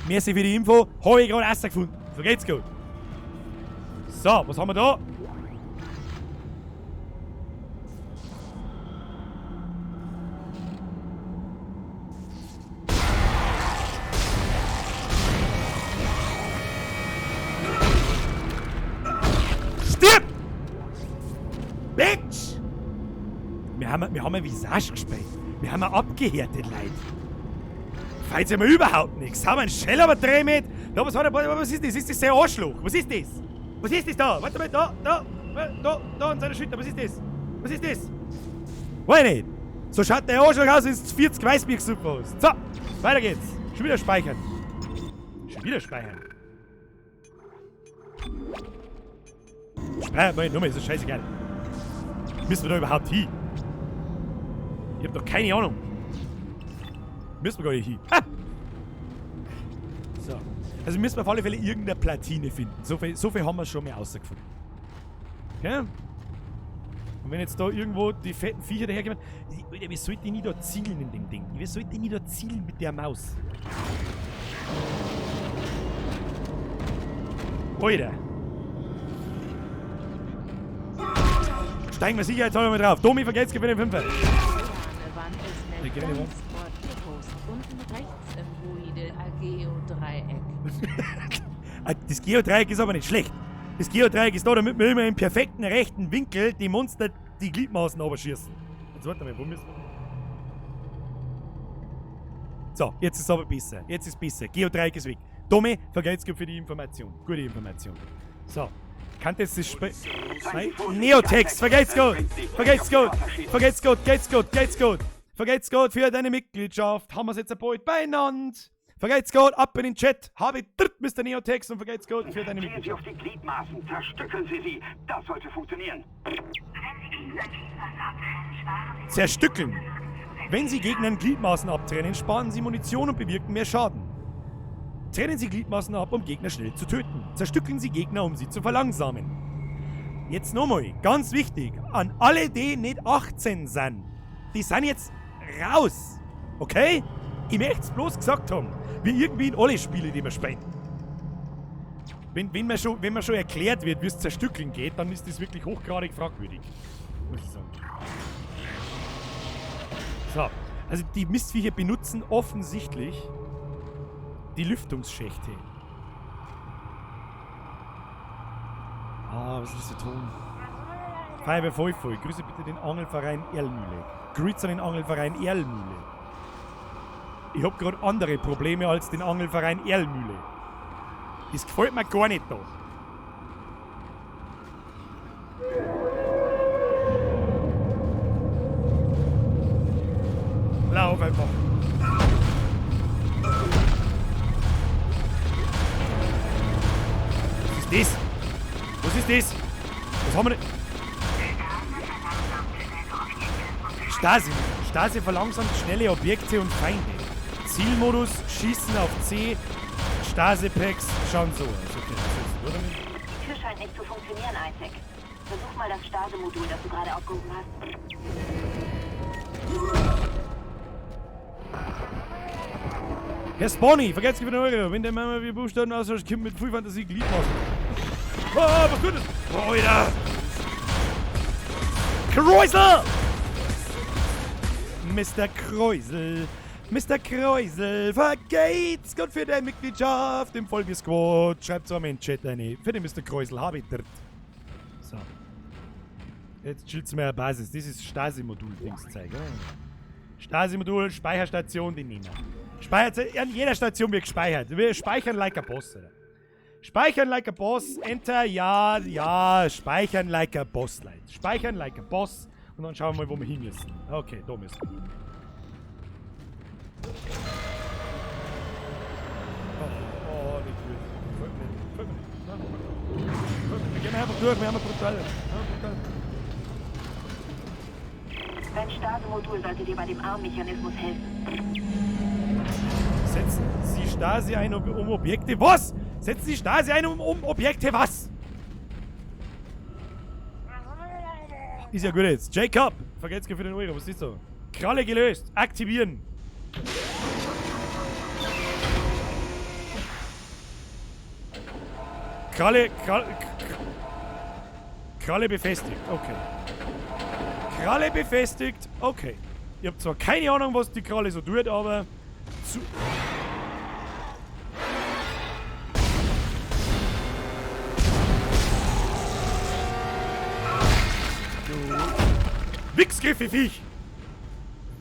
Merci für die Info. Habe ich gerade rausgefunden. So geht's gut. So, was haben wir da? Stirb! Bitch! Wir haben eine Visage gespielt. Wir haben abgehärtet, Leute. Falls ja mal überhaupt nichts. Haben wir einen Shell aber drei mit? Da, was hat er? Was ist das? Ist das sein Arschloch? Was ist das? Was ist das da? Warte mal, da an seiner Schulter. Was ist das? Was ist das? Weiß nicht. So schaut der Arschloch aus, ist 40 Weißbier gesoffen hast. So, weiter geht's. Schon wieder speichern. Schon wieder speichern. Speichern mal, Nummer, ist das scheißegal. Müssen wir da überhaupt hin? Ich hab doch keine Ahnung. Müssen wir gar nicht hin. Ha! So. Also müssen wir auf alle Fälle irgendeine Platine finden. So viel haben wir schon mal rausgefunden. Okay? Und wenn jetzt da irgendwo die fetten Viecher daherkommen. Alter, wie sollte ich nicht da zielen in dem Ding? Wie sollte ich nicht da zielen mit der Maus? Alter! Steigen wir sicherheitshalber mal drauf. Domi, vergesst, gewinne den Fünfer. Unten rechts im Geodreieck. Das Geodreieck ist aber nicht schlecht. Das Geodreieck ist da, damit wir immer im perfekten rechten Winkel die Monster die Gliedmaßen schießen. Jetzt warte mal, wo müssen wir? So, jetzt ist es aber besser. Jetzt ist es besser. Geodreieck ist weg. Domi, vergelt's für die Information. Gute Information. So. Kann das das Spiel. Neotext, vergelt's gut! Vergelt's gut! Vergelt's gut! Geht's gut! Geht's gut! Vergelt's gut für deine Mitgliedschaft. Haben wir's jetzt bald beieinander. Vergelt's gut, ab in den Chat. Habe dritt Mr. Neotext und vergelt's gut für deine Mitgliedschaft. Sie auf die Gliedmaßen, zerstückeln Sie sie. Das sollte funktionieren. Zerstückeln. Wenn Sie Gegnern Gliedmaßen abtrennen, sparen Sie Munition und bewirken mehr Schaden. Trennen Sie Gliedmaßen ab, um Gegner schnell zu töten. Zerstückeln Sie Gegner, um sie zu verlangsamen. Jetzt nochmal, ganz wichtig, an alle, die nicht 18 sind. Die sind jetzt raus. Okay? Ich möchte es bloß gesagt haben. Wie irgendwie in alle Spiele, die wir spielen. Wenn man schon erklärt wird, wie es zerstückeln geht, dann ist das wirklich hochgradig fragwürdig. Muss ich sagen. So. Also die Mistviecher benutzen offensichtlich die Lüftungsschächte. Ah, was ist das für Ton? Feuerwehr voll. Grüße bitte den Angelverein Erlmühle. Grüße an den Angelverein Erlmühle. Ich hab gerade andere Probleme als den Angelverein Erlmühle. Das gefällt mir gar nicht da. Lauf einfach. Was ist das? Was ist das? Was haben wir denn? Stasi. Stasi verlangsamt schnelle Objekte und Feinde. Zielmodus, Schießen auf C, Stase-Packs schauen so aus. Okay, was sollst du damit? Die Tür scheint nicht zu funktionieren, Isaac. Versuch mal das Stase-Modul, das du gerade aufgehoben hast. Herr Spawny, vergesst nicht für den Euro. Wenn der Mama wie Buchstaben austauscht, kommt mit viel Fantasie Gliedmaßen. Oh, was tut das? Oh, Alter! Kreusel! Mr. Kreusel, Mr. Kreusel, vergeht's Gott für deine Mitgliedschaft im Vollbier-Squad. Schreibt zwar mal in den Chat rein. Für den Mr. Kreusel habe ich dort. So. Jetzt chillt's mir eine Basis. Das ist Stasi-Modul-Dings-Zeug. Stasi-Modul, Speicherstation, die nehmen wir. Speichert, an jeder Station wird gespeichert. Wir speichern like a Boss, oder? Speichern like a Boss, Enter, ja, ja, speichern like a Boss, Leute. Speichern like a Boss. Und dann schauen wir mal, wo wir hin müssen. Okay, da müssen wir. Oh, oh, nicht gut. Gefällt mir nicht. Gefällt mir nicht. Nein, gefällt mir nicht. Wir gehen einfach durch, wir haben brutal. Ja, brutal. Dein Stase-Modul sollte dir bei dem Armmechanismus helfen. Setzen Sie Stasi ein, um Objekte. Was? Setzen Sie Stasi ein, um Objekte was? Ist ja gut jetzt. Jacob! Vergesst für den Euro, was ist da? Kralle gelöst. Aktivieren. Kralle, Kralle, Kralle befestigt. Okay. Kralle befestigt. Okay. Ich hab zwar keine Ahnung, was die Kralle so tut, aber zu. Wichsgriffe Viech!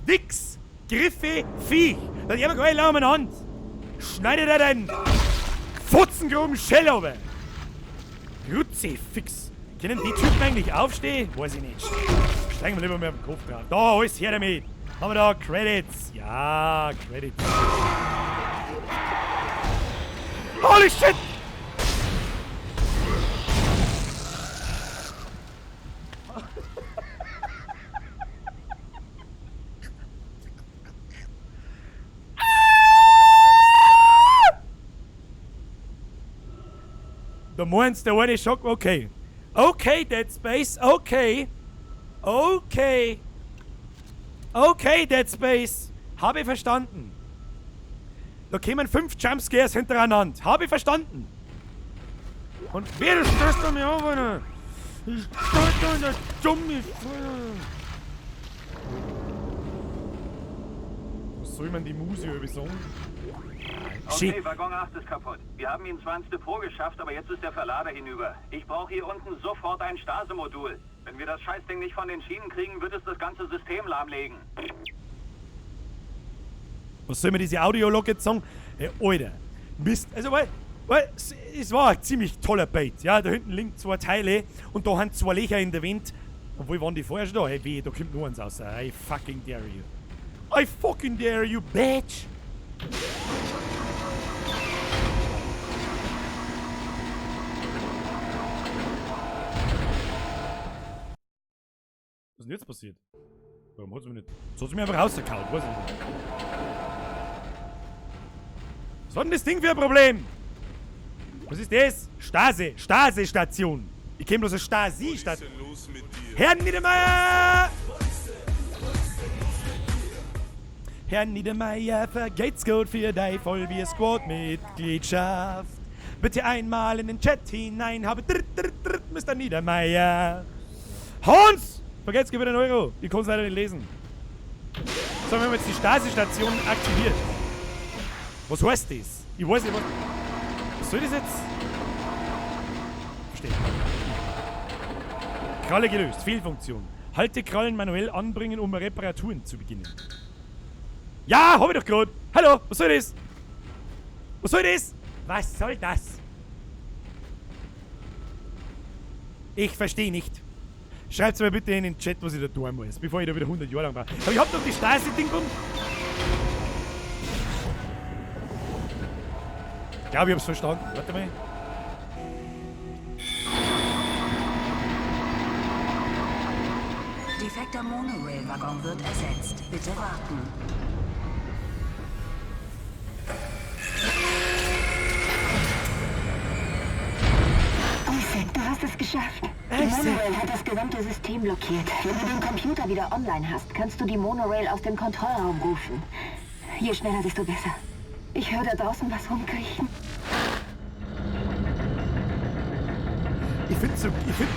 Wichsgriffe Viech! Da hat jemand geil umeinander! Schneidet er deinen fotzengroben Shell runter! Kruzifix! Können die Typen eigentlich aufstehen? Weiß ich nicht. Steigen wir lieber mal auf den Kopf drauf. Da, alles her damit! Haben wir da Credits? Ja, Credits. Holy shit! Da meinst der eine Schock, okay. Okay, Dead Space, okay. Okay. Okay, Dead Space. Habe ich verstanden. Da kämen 5 Jumpscares hintereinander. Habe ich verstanden. Und wer stößt da mir auf, Alter? Ich stößt da dumme. Was soll man die Muse über sagen? Okay, Waggon 8 ist kaputt. Wir haben ihn zwar ins Depot geschafft, aber jetzt ist der Verlader hinüber. Ich brauche hier unten sofort ein Stase-Modul. Wenn wir das Scheißding nicht von den Schienen kriegen, wird es das ganze System lahmlegen. Was soll mir diese Audiolog jetzt sagen? Hey, Alter, Mist. Also, weil es war ein ziemlich toller Bait. Ja, da hinten liegen 2 Teile und da haben 2 Löcher in der Wand. Obwohl, waren die vorher schon da? Hey, weh, da kommt nur eins raus. I fucking dare you. I fucking dare you, bitch! Was ist denn jetzt passiert? Warum hat's mich nicht... So hat's mich einfach rausgekaut, weiß ich nicht. Was hat denn das Ding für ein Problem? Was ist das? Stase! Stase-Station! Ich kenn bloß eine Stasi-Station. Herr Niedermeyer! Herr Niedermeyer, vergeht's gut für deine Vollbier-Squad-Mitgliedschaft. Bitte einmal in den Chat hinein, habe Mr. Niedermeyer. Hans! Vergesst für den Euro. Ich kann's leider nicht lesen. So, wir haben jetzt die Stasi-Station aktiviert. Was heißt das? Ich weiß nicht, was... Was soll das jetzt? Verstehe. Kralle gelöst. Fehlfunktion. Halte Krallen manuell anbringen, um Reparaturen zu beginnen. Ja, hab ich doch grad. Hallo, was soll das? Was soll das? Was soll das? Ich verstehe nicht. Schreibt's mir bitte in den Chat, was ich da tun muss, bevor ich da wieder 100 Jahre lang war. Aber ich hab doch die Stasi-Ding. Ich glaube, ich hab's verstanden. Warte mal. Defekter Monorail-Waggon wird ersetzt. Bitte warten. Geschafft. Die Monorail hat das gesamte System blockiert. Wenn du den Computer wieder online hast, kannst du die Monorail aus dem Kontrollraum rufen. Je schneller, desto besser. Ich höre da draußen was rumkriechen. Ich finde so. Ich finde.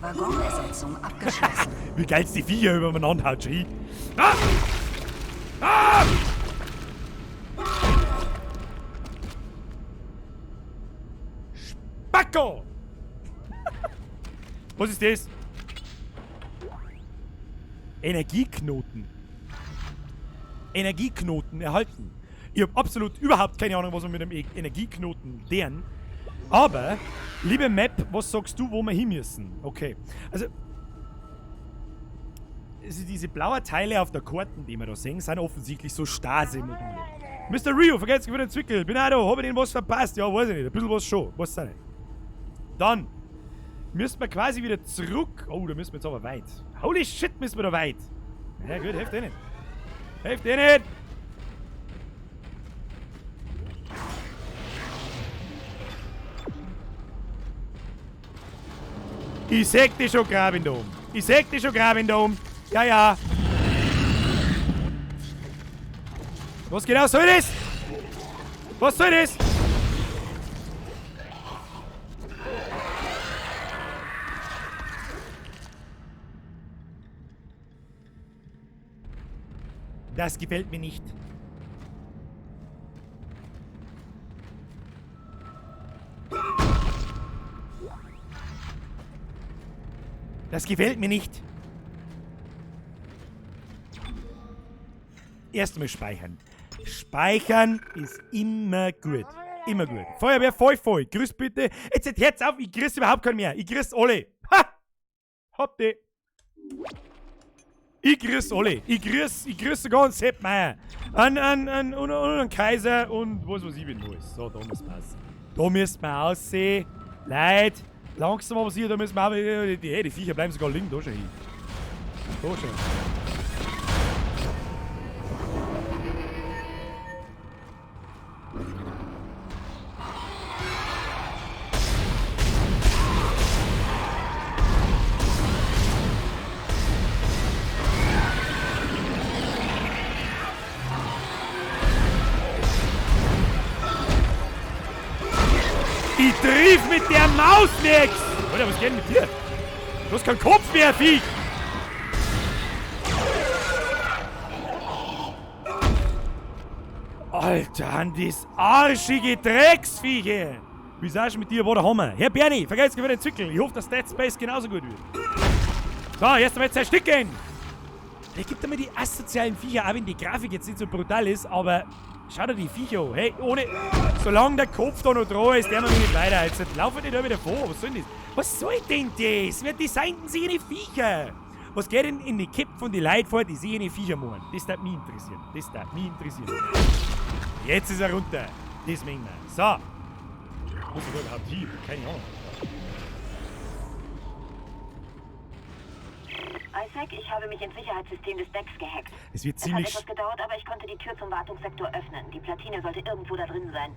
Waggonersetzung abgeschlossen. Wie geil's die Viecher übereinander haut, schrie. Ah! Ah! Spacko! Was ist das? Energieknoten. Energieknoten erhalten. Ich hab absolut überhaupt keine Ahnung, was wir mit dem Energieknoten deren. Aber, liebe Map, was sagst du, wo wir hin müssen? Okay. Also diese blauen Teile auf der Karte, die wir da sehen, sind offensichtlich so Stase-Module. Mr. Rio, vergesst für den Zwickel. Bin auch da. Hab ich denn was verpasst? Ja, weiß ich nicht. Ein bisschen was schon. Weiß ich nicht. Dann müssen wir quasi wieder zurück. Oh, da müssen wir jetzt aber weit. Holy shit, müssen wir da weit. Ja gut, hilft eh nicht. Hilft eh nicht! Ich seh dich schon graben da oben. Ich seh dich schon graben da oben. Ja, ja. Was genau soll das? Was soll das? Das gefällt mir nicht. Das gefällt mir nicht. Erstmal speichern. Speichern ist immer gut. Immer gut. Feuerwehr, voll, voll. Grüß bitte. Jetzt hört's auf, ich grüß überhaupt keinen mehr. Ich grüß alle. Ha! Habt ihr. Ich grüß alle. Ich grüß sogar einen Sepp Meier. Einen Kaiser und was weiß ich bin alles. So, da muss man aussehen. Da müssen wir aussehen. Leute, langsam aber sicher, da müssen wir auch. Die Viecher bleiben sogar liegen. Da schon hin. Da schon. Ich triff mit der Maus nix! Alter, was geht denn mit dir? Du hast keinen Kopf mehr, Viech! Alter, an das arschige Drecksviecher! Wie sagst du mit dir, wo der Hammer? Herr Bernie, vergesst nicht den Zwickel. Ich hoffe, dass Dead Space genauso gut wird. So, erst einmal 2 Stück gehen! Der gibt immer die asozialen Viecher, auch wenn die Grafik jetzt nicht so brutal ist, aber schau dir die Viecher an. Hey, ohne. Solange der Kopf da noch dran ist, der noch nicht weiter. Jetzt laufen die da wieder vor. Was soll denn das? Was soll denn das? Wer designt denn sich eine Viecher? Was geht denn in die Kippe von den Leuten vor, die sich eine Viecher machen? Das darf mich interessieren. Das darf mich interessieren. Jetzt ist er runter. Das mengen wir. So. Wo ist er da überhaupt hin? Keine Ahnung. Isaac, ich habe mich ins Sicherheitssystem des Decks gehackt. Es wird ziemlich. Es hat etwas gedauert, aber ich konnte die Tür zum Wartungssektor öffnen. Die Platine sollte irgendwo da drin sein.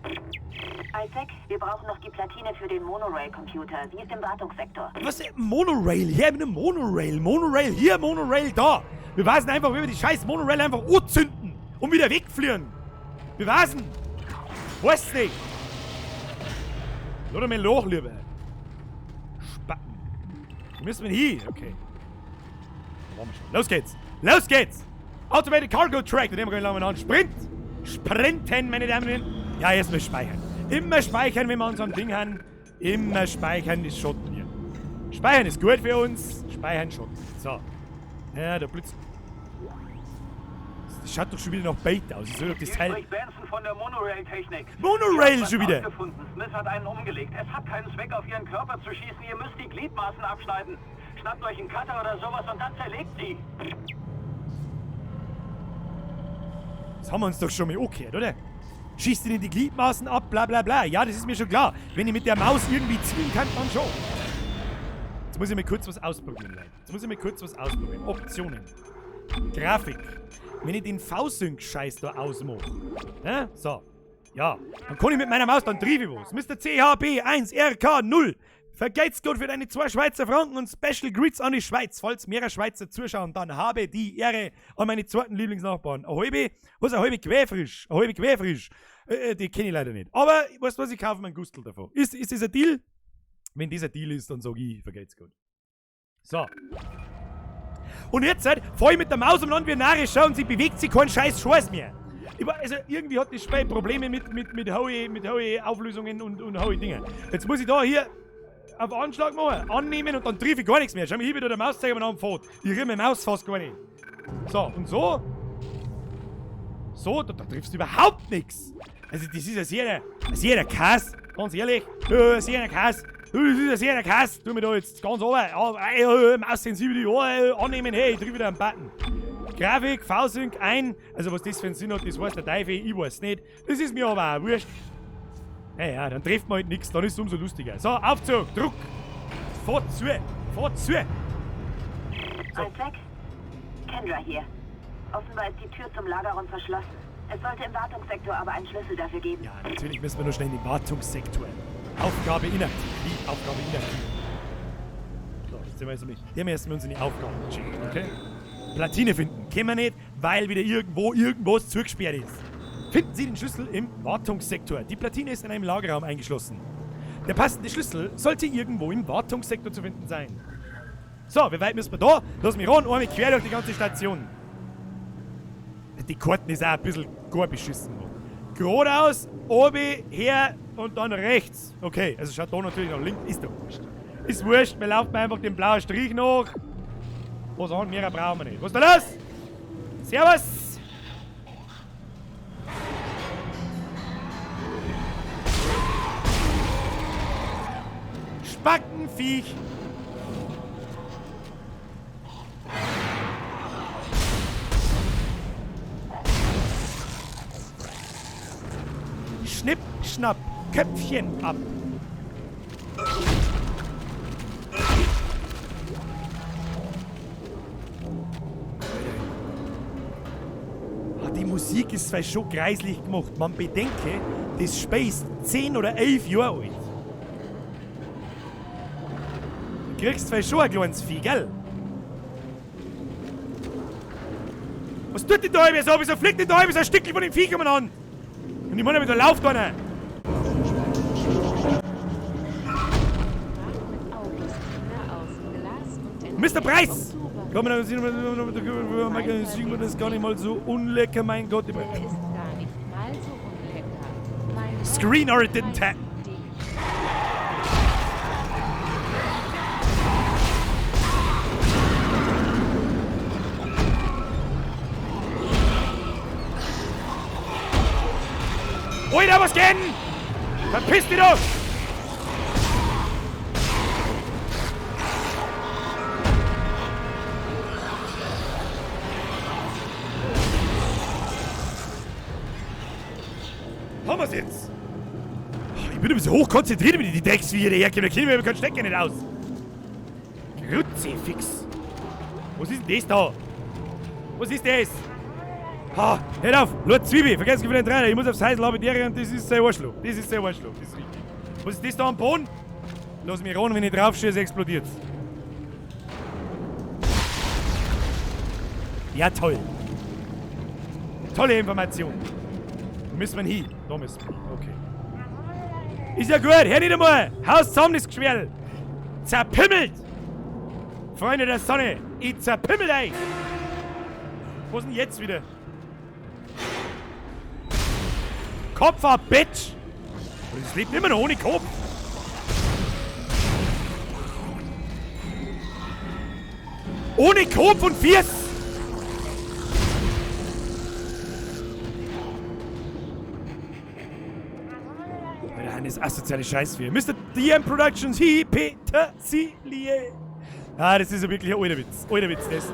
Isaac, wir brauchen noch die Platine für den Monorail-Computer. Sie ist im Wartungssektor. Was? Monorail? Hier mit einem Monorail. Monorail hier, Monorail da. Wir weisen einfach, wie wir die scheiß Monorail einfach anzünden und wieder wegfliegen. Wir weisen. Weiß nicht. Lass mal los, lieber. Spacken. Wo müssen wir hin? Okay. Los geht's! Los geht's! Automated Cargo Track, den nehmen wir gleich an. Sprint! Sprinten, meine Damen und Herren! Ja, erstmal speichern. Immer speichern, wenn wir uns am Ding haben. Immer speichern ist Schotten hier. Speichern ist gut für uns. Speichern Schotten. So. Ja, der Blitz. Das schaut doch schon wieder nach Bait aus. Ich soll doch das Teil. Hier spricht Benson von der Monorail-Technik. Monorail schon wieder! Smith hat einen umgelegt. Es hat keinen Zweck, auf ihren Körper zu schießen. Ihr müsst die Gliedmaßen abschneiden. Schnappt euch einen Cutter oder sowas und dann zerlegt sie. Was Das haben wir uns doch schon mal angehört, oder? Schießt ihnen die Gliedmaßen ab, bla bla bla. Ja, das ist mir schon klar. Wenn ich mit der Maus irgendwie zielen kann, dann schon. Jetzt muss ich mal kurz was ausprobieren, Leute. Jetzt muss ich mal kurz was ausprobieren. Optionen. Grafik. Wenn ich den V-Sync-Scheiß da ausmache. Ne? So. Ja. Dann kann ich mit meiner Maus, dann triff ich was. Mr. CHB1RK0. Vergelt's Gott für deine 2 Schweizer Franken und Special Greets an die Schweiz. Falls mehrere Schweizer zuschauen, dann habe die Ehre an meine zweiten Lieblingsnachbarn. Eine halbe, was, eine halbe Querfrisch. Eine halbe Querfrisch. Die kenne ich leider nicht. Aber, weißt du was, ich kaufe mir einen Gustel davon. Ist das ein Deal? Wenn das ein Deal ist, dann sag ich, vergelt's Gott. So. Und jetzt halt, fahr ich mit der Maus umeinander wie narrisch und sie bewegt sich kein scheiß Scheiß mehr. Also irgendwie hat das Spiel Probleme mit hohe Auflösungen und hohe Dinge. Jetzt muss ich da hier auf Anschlag machen, annehmen und dann triff ich gar nichts mehr. Schau mal, hier wieder der Mauszeiger am Pfad. Ich rühre meine Maus fast gar nicht. So, und so. So, da triffst du überhaupt nichts. Also das ist ein sehr Kass, ganz ehrlich. Sehr Kass. Das ist ein sehr Kass. Tu mir da jetzt ganz runter. Maussensibel, annehmen, hey, ich drück wieder einen Button. Grafik, V-Sync ein. Also was das für einen Sinn hat, das weiß der Teufel, ich weiß nicht. Das ist mir aber auch wurscht. Naja, dann trifft man halt nichts, dann ist es umso lustiger. So, Aufzug, Druck. Fahr zu, fahr zu. So. Isaac? Kendra hier. Offenbar ist die Tür zum Lagerraum verschlossen. Es sollte im Wartungssektor aber einen Schlüssel dafür geben. Ja, natürlich müssen wir nur schnell in den Wartungssektor. Aufgabe inaktiv. Wie? Aufgabe inaktiv. So, jetzt sind wir also nicht. Hier müssen wir uns in die Aufgaben schicken, okay? Platine finden. Können wir nicht, weil wieder irgendwo irgendwas zugesperrt ist. Finden Sie den Schlüssel im Wartungssektor. Die Platine ist in einem Lagerraum eingeschlossen. Der passende Schlüssel sollte irgendwo im Wartungssektor zu finden sein. So, wie weit müssen wir da? Lass mich ran, einmal quer durch die ganze Station. Die Karten ist auch ein bisschen gar beschissen. Geradeaus, oben, her und dann rechts. Okay, also schaut da natürlich nach links. Ist doch wurscht. Ist wurscht, wir laufen einfach den blauen Strich nach. Was an, mehr brauchen wir nicht. Was ist da los? Servus! Spackenviech! Schnipp, schnapp, Köpfchen ab. Ah, die Musik ist zwar schon kreislich gemacht. Man bedenke, das Spiel ist 10 oder 11 Jahre alt. Du kriegst zwar schon ein kleines Vieh, gell? Was tut denn da so? Wieso fliegt denn da so ein Stückchen von dem Viech umeinander? Und ich meine, da läuft einer. Mr. Preis! Komm, dann sieht man das gar nicht mal so unlecker, mein Gott. Screen or it didn't happen. Alter, was geht denn? Verpiss dich doch! Haben wir's jetzt? Ich bin ein bisschen hochkonzentriert, wenn ich die Drecksviecher herkomme. Da kriegen wir keinen Stecker nicht aus. Kruzifix. Was ist denn das da? Was ist das? Ha, hör auf! Lord Zwiebel, vergiss nicht den Trainer. Ich muss aufs Häusl labadieren und das ist sein Arschloch. Das ist sein Arschloch, das ist richtig. Was ist das da am Boden? Lass mich ran, wenn ich drauf schieße, explodiert's. Ja, toll. Tolle Information. Wo müssen wir hin? Da müssen wir hin. Okay. Ist ja gut, hör nicht einmal! Haus zusammen, das Geschwerl! Zerpimmelt! Freunde der Sonne, ich zerpimmel euch! Wo ist denn jetzt wieder? Kopf ab, Bitch! Und es lebt immer noch ohne Kopf! Ohne Kopf und Fies! Alter, das ist asoziale Scheißvieh. Mr. DM Productions, hi, Petersilie. Ah, das ist ja wirklich ein alter Witz. Alter Witz, das.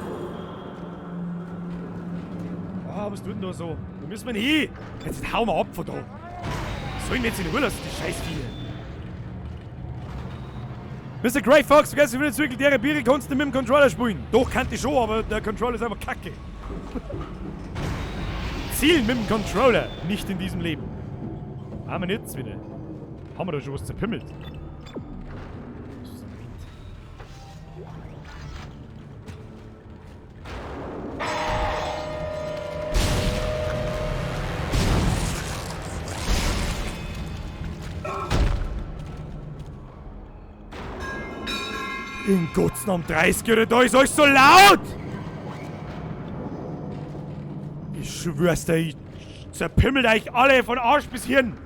Ah, was tut denn da so? Wo müssen wir denn hin? Jetzt hauen wir ab von da. Sollen wir jetzt in Ruhe lassen, die Scheißviecher? Mr. Grey Fox, vergiss nicht, wieder zurück, der Biere kannst du mit dem Controller spielen. Doch, kannte ich schon, aber der Controller ist einfach kacke. Zielen mit dem Controller, nicht in diesem Leben. Haben wir jetzt wieder. Haben wir da schon was zerpimmelt? In Gottes Namen 30 oder da ist euch so laut! Ich schwör's dir, ich zerpimmelt euch alle von Arsch bis Hirn!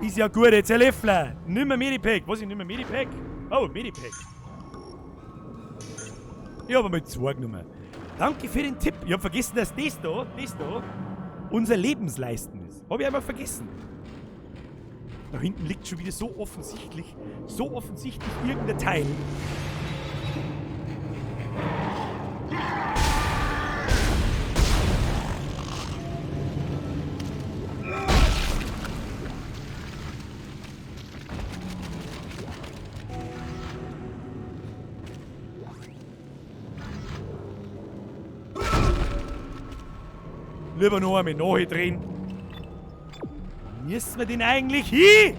Ist ja gut, jetzt Herr Leffler. Nimm ein Medipack. Was, ich nimm ein Medipack? Oh, Medipack. Ich hab einmal zwei genommen. Danke für den Tipp. Ich hab vergessen, dass das da, unser Lebensleisten ist. Hab ich einfach vergessen. Da hinten liegt schon wieder so offensichtlich irgendein Teil. Lieber noch einmal nachdrehen. Wo müssen wir denn eigentlich hin?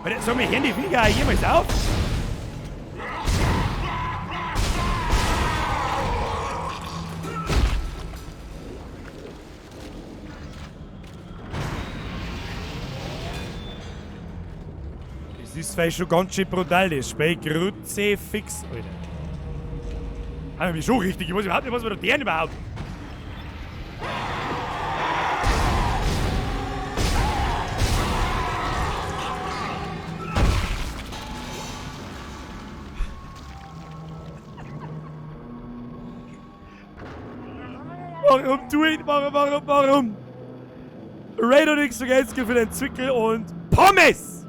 Alter, sag mal, hören die Viecher auch jemals auf? Das ist vielleicht schon ganz schön brutal, das Spiel. Kruzifix, Alter. Haben wir mich schon richtig? Ich weiß überhaupt nicht, was wir da deren überhaupt. Warum tu ich? Warum? Raider nix zu Geld für den Zwickel und Pommes!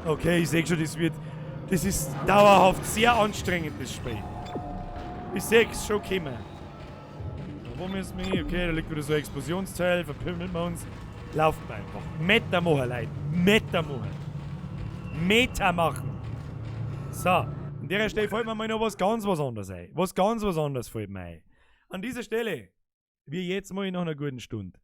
Okay, ich seh schon, das ist dauerhaft sehr anstrengend, das Spiel. Ich seh's schon kommen. Wo müssen wir hin? Okay, da liegt wieder so ein Explosionsteil, verpimmeln wir uns. Laufen wir einfach. Meter machen, Leute. Meter machen. Meter machen. So. An der Stelle fällt mir mal noch was ganz was anderes ein. Was ganz was anderes fällt mir ein. An dieser Stelle, wie jetzt mal nach einer guten Stunde.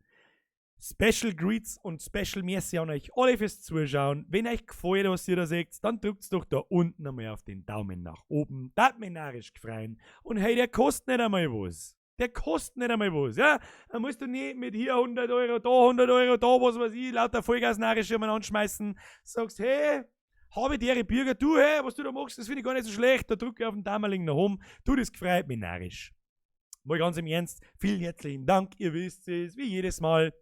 Special Greets und Special Merci an euch alle fürs Zuschauen. Wenn euch gefällt, was ihr da seht, dann drückt's doch da unten einmal auf den Daumen nach oben. Das mich narrisch gefreuen. Und hey, der kostet nicht einmal was. Der kostet nicht einmal was, ja? Da musst du nicht mit hier 100 Euro, da 100 Euro, da was weiß ich, lauter Vollgas-narrisch jemand anschmeißen. Sagst, hey, habe die Bürger, du, hey, was du da machst, das finde ich gar nicht so schlecht. Da drücke ich auf den Daumen nach oben. Du, das gefreut mich narrisch. Mal ganz im Ernst, vielen herzlichen Dank. Ihr wisst es, wie jedes Mal.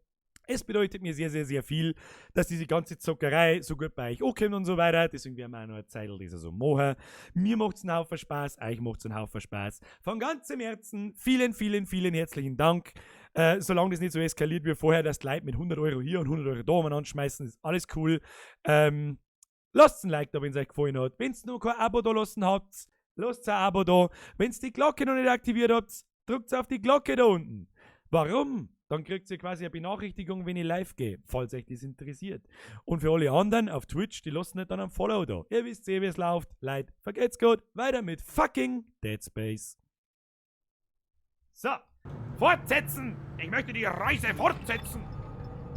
Es bedeutet mir sehr, sehr, sehr viel, dass diese ganze Zockerei so gut bei euch ankommt und so weiter. Deswegen werden wir auch noch eine Zeit das so machen. Mir macht's einen Haufen Spaß, euch macht's einen Haufen Spaß. Von ganzem Herzen vielen, vielen, vielen herzlichen Dank. Solange das nicht so eskaliert wie vorher, dass die Leute mit 100 Euro hier und 100 Euro da umeinander schmeißen, ist alles cool. Lasst ein Like da, wenn's euch gefallen hat. Wenn's noch kein Abo da lassen habt, lasst ein Abo da. Wenn's die Glocke noch nicht aktiviert habt, drückt's auf die Glocke da unten. Warum? Dann kriegt ihr quasi eine Benachrichtigung, wenn ich live gehe, falls euch das interessiert. Und für alle anderen auf Twitch, die lassen nicht dann ein Follow da. Ihr wisst eh, wie es läuft. Leute, vergeht's gut. Weiter mit fucking Dead Space. So, fortsetzen! Ich möchte die Reise fortsetzen!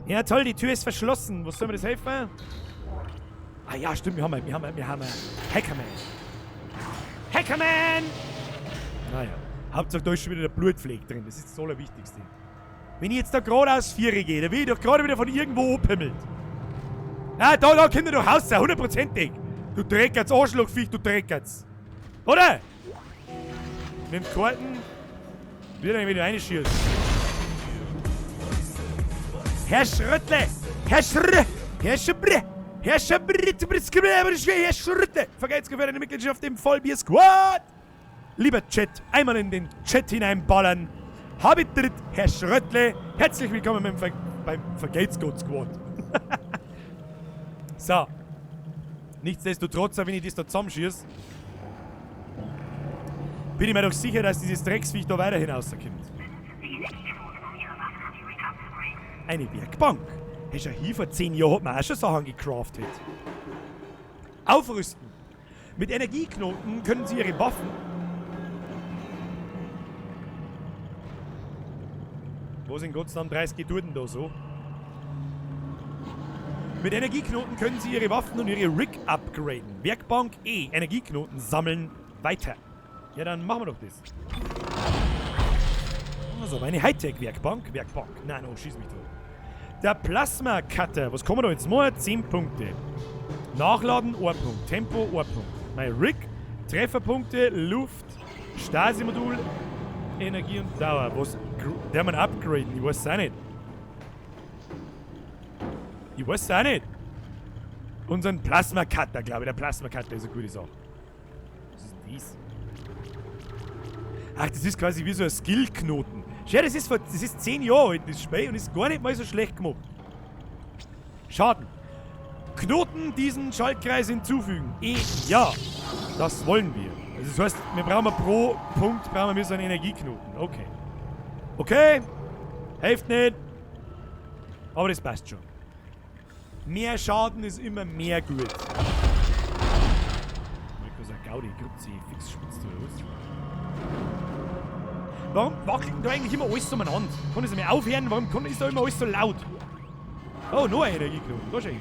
Ja toll, die Tür ist verschlossen. Was soll mir das helfen? Ah ja, stimmt, wir haben Hackerman. Hackerman! Naja, Hauptsache da ist schon wieder der Blutfleck drin. Das ist das Allerwichtigste. Wenn ich jetzt da geradeaus Viere gehe, dann will ich doch gerade wieder von irgendwo anpimmelt. Na, da kommt er doch raus, hundertprozentig. Du Dreckertz, Arschlochviech, du Dreckertz. Oder? Nimm Karten. Wieder wieder reinschießen. Herr Schröttle! Herr Schröttle! Herr Schröttle! Herr Schröttle! Herr Schröttle! Vergeht's gefährdet eine Mitgliedschaft im Vollbier Squad! Lieber Chat, einmal in den Chat hineinballern. Habitritt, Herr Schröttle, herzlich willkommen beim Vergelt's Gott Squad. So. Nichtsdestotrotz, wenn ich das da zusammenschieße. Bin ich mir doch sicher, dass dieses Drecksviech da weiterhin rauskommt. Eine Werkbank. Hey, schau hier, vor 10 Jahren hat man auch schon Sachen gecraftet. Aufrüsten. Mit Energieknoten können Sie Ihre Waffen... Wo sind Gott sei Dank 30 Gedurden da so? Mit Energieknoten können Sie Ihre Waffen und Ihre Rig upgraden. Werkbank E. Energieknoten sammeln. Weiter. Ja, dann machen wir doch das. Also, meine Hightech-Werkbank. Werkbank. Nein, oh, schieß mich tot. Der Plasma-Cutter. Was kommen wir da jetzt mal? 10 Punkte. Nachladen, Ohrpunkt. Tempo, Ohrpunkt. Mein Rig. Trefferpunkte, Luft, Stasi-Modul, Energie und Dauer. Was? Der man upgraden? Ich weiß es auch nicht. Ich weiß es auch nicht. Unseren Plasma-Cutter, glaube ich. Der Plasma-Cutter ist eine gute Sache. Was ist denn das? Ach, das ist quasi wie so ein Skill-Knoten. Schau, das ist 10 Jahre alt, das Spiel, und ist gar nicht mal so schlecht gemacht. Schaden. Knoten diesen Schaltkreis hinzufügen. Ja. Das wollen wir. Also das heißt, wir brauchen pro Punkt brauchen wir so einen Energieknoten. Okay. Okay. Hilft nicht. Aber das passt schon. Mehr Schaden ist immer mehr gut. Gaudi, Grütze, fix spitzt du los. Warum wackelt denn da eigentlich immer alles umeinander? Kann das einmal aufhören? Warum ist da immer alles so laut? Oh, noch ein Energieknoten. Da schau ich.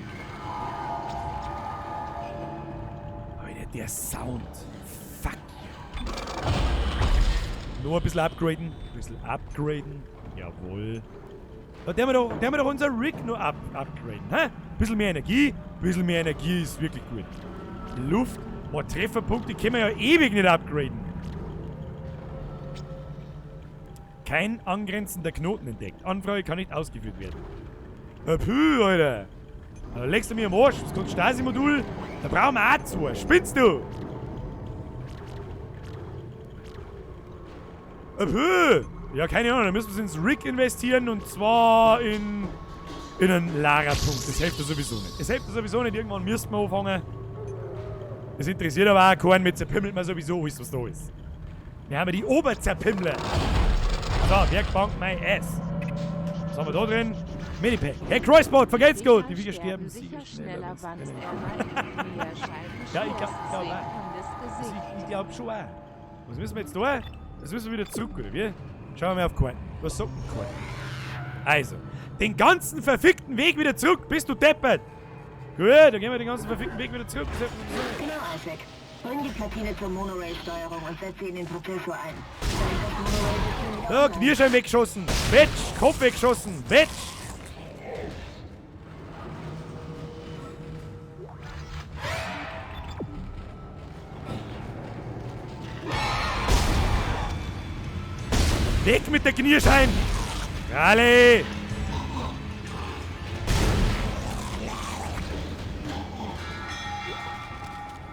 Alter, der Sound. Fuck. Nur ein bisschen upgraden. Ein bisschen upgraden. Jawohl. Da der wir doch unser Rig noch upgraden. Hä? Ein bisschen mehr Energie. Ein bisschen mehr Energie ist wirklich gut. Luft. Boah, Trefferpunkte können wir ja ewig nicht upgraden. Kein angrenzender Knoten entdeckt. Anfrage kann nicht ausgeführt werden. Puh, Alter. Da legst du mir am Arsch. Das kommt Stasi-Modul. Da brauchen wir auch zwei. Spinnst du? Puh. Ja, keine Ahnung. Da müssen wir ins Rig investieren und zwar in einen Lara-Punkt. Das hilft ja sowieso nicht. Das hilft ja sowieso nicht. Irgendwann müssen wir anfangen. Das interessiert aber auch keinen. Mit zerpimmelt man sowieso alles, was da ist. Wir haben ja die Oberzerpimmler. So, Werkbank my ass. Was haben wir da drin? Medipack. Hey, Crossbot, vergelt's gut! Die Viecher sterben sicher schneller. Ja, ich glaube auch. Ich glaub schon auch. Was müssen wir jetzt da? Das müssen wir wieder zurück, oder wie? Schauen wir mal auf Karten. Was sagt denn Karten? Also, den ganzen verfickten Weg wieder zurück, bist du deppert! Gut, dann gehen wir den ganzen verfickten Weg wieder zurück. Genau, Isaac. Bring die Platine zur Monorail-Steuerung und setze sie in den Prozessor ein. So, Knirschein weggeschossen. Wetsch, Kopf weggeschossen. Wetsch. Weg mit der Knirschein. Rally.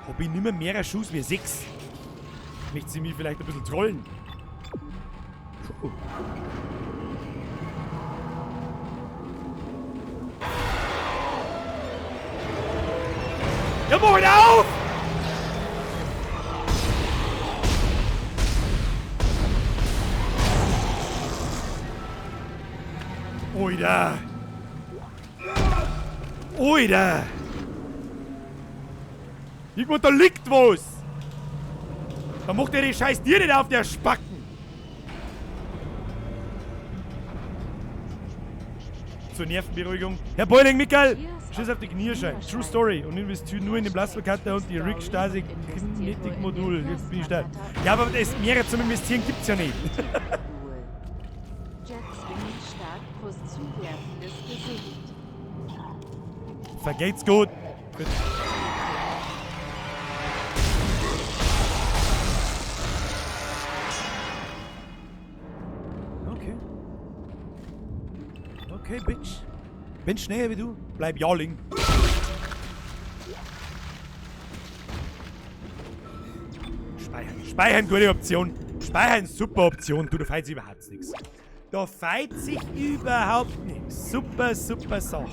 Hab ich nimmer mehr Schuss wie 6. Möchte sie mich vielleicht ein bisschen trollen? Puh. Ja, mach ihn auf! Oida! Oida! Irgendwo da liegt was! Da macht er die scheiß Tiere nicht auf, der Spacken! Zur Nervenberuhigung. Herr Beuling, Michael! Schiss auf die Knirschein. True Story. Und investiert nur in den Plasmacutter und die Rig Stasi Kinetic Modul. Jetzt bin ich stark. Ja, aber das mehrere zum Investieren gibt's ja nicht. Vergeht's gut. Okay. Okay, Bitch. Bin schneller wie du. Bleib Jarling. Speichern. Speichern, gute Option. Speichern, super Option. Du, da feilt sich überhaupt nichts. Da feilt sich überhaupt nichts. Super, super Sache.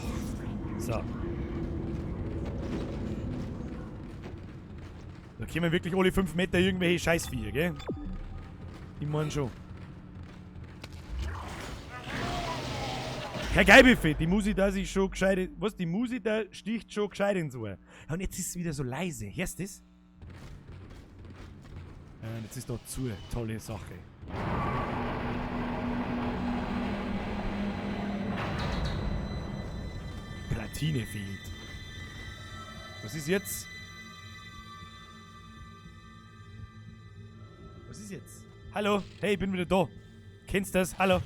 So. Da kommen wirklich alle 5 Meter irgendwelche Scheißviecher, gell? Ich mein schon. Herr Geilbuffet, die Musik da sich schon gescheit. Was? Die Musik da sticht schon gescheit ins Ohr. Ja, und jetzt ist es wieder so leise. Hörst du das? Jetzt ist da zu. Tolle Sache. Platine fehlt. Was ist jetzt? Was ist jetzt? Hallo? Hey, ich bin wieder da. Kennst du das? Hallo?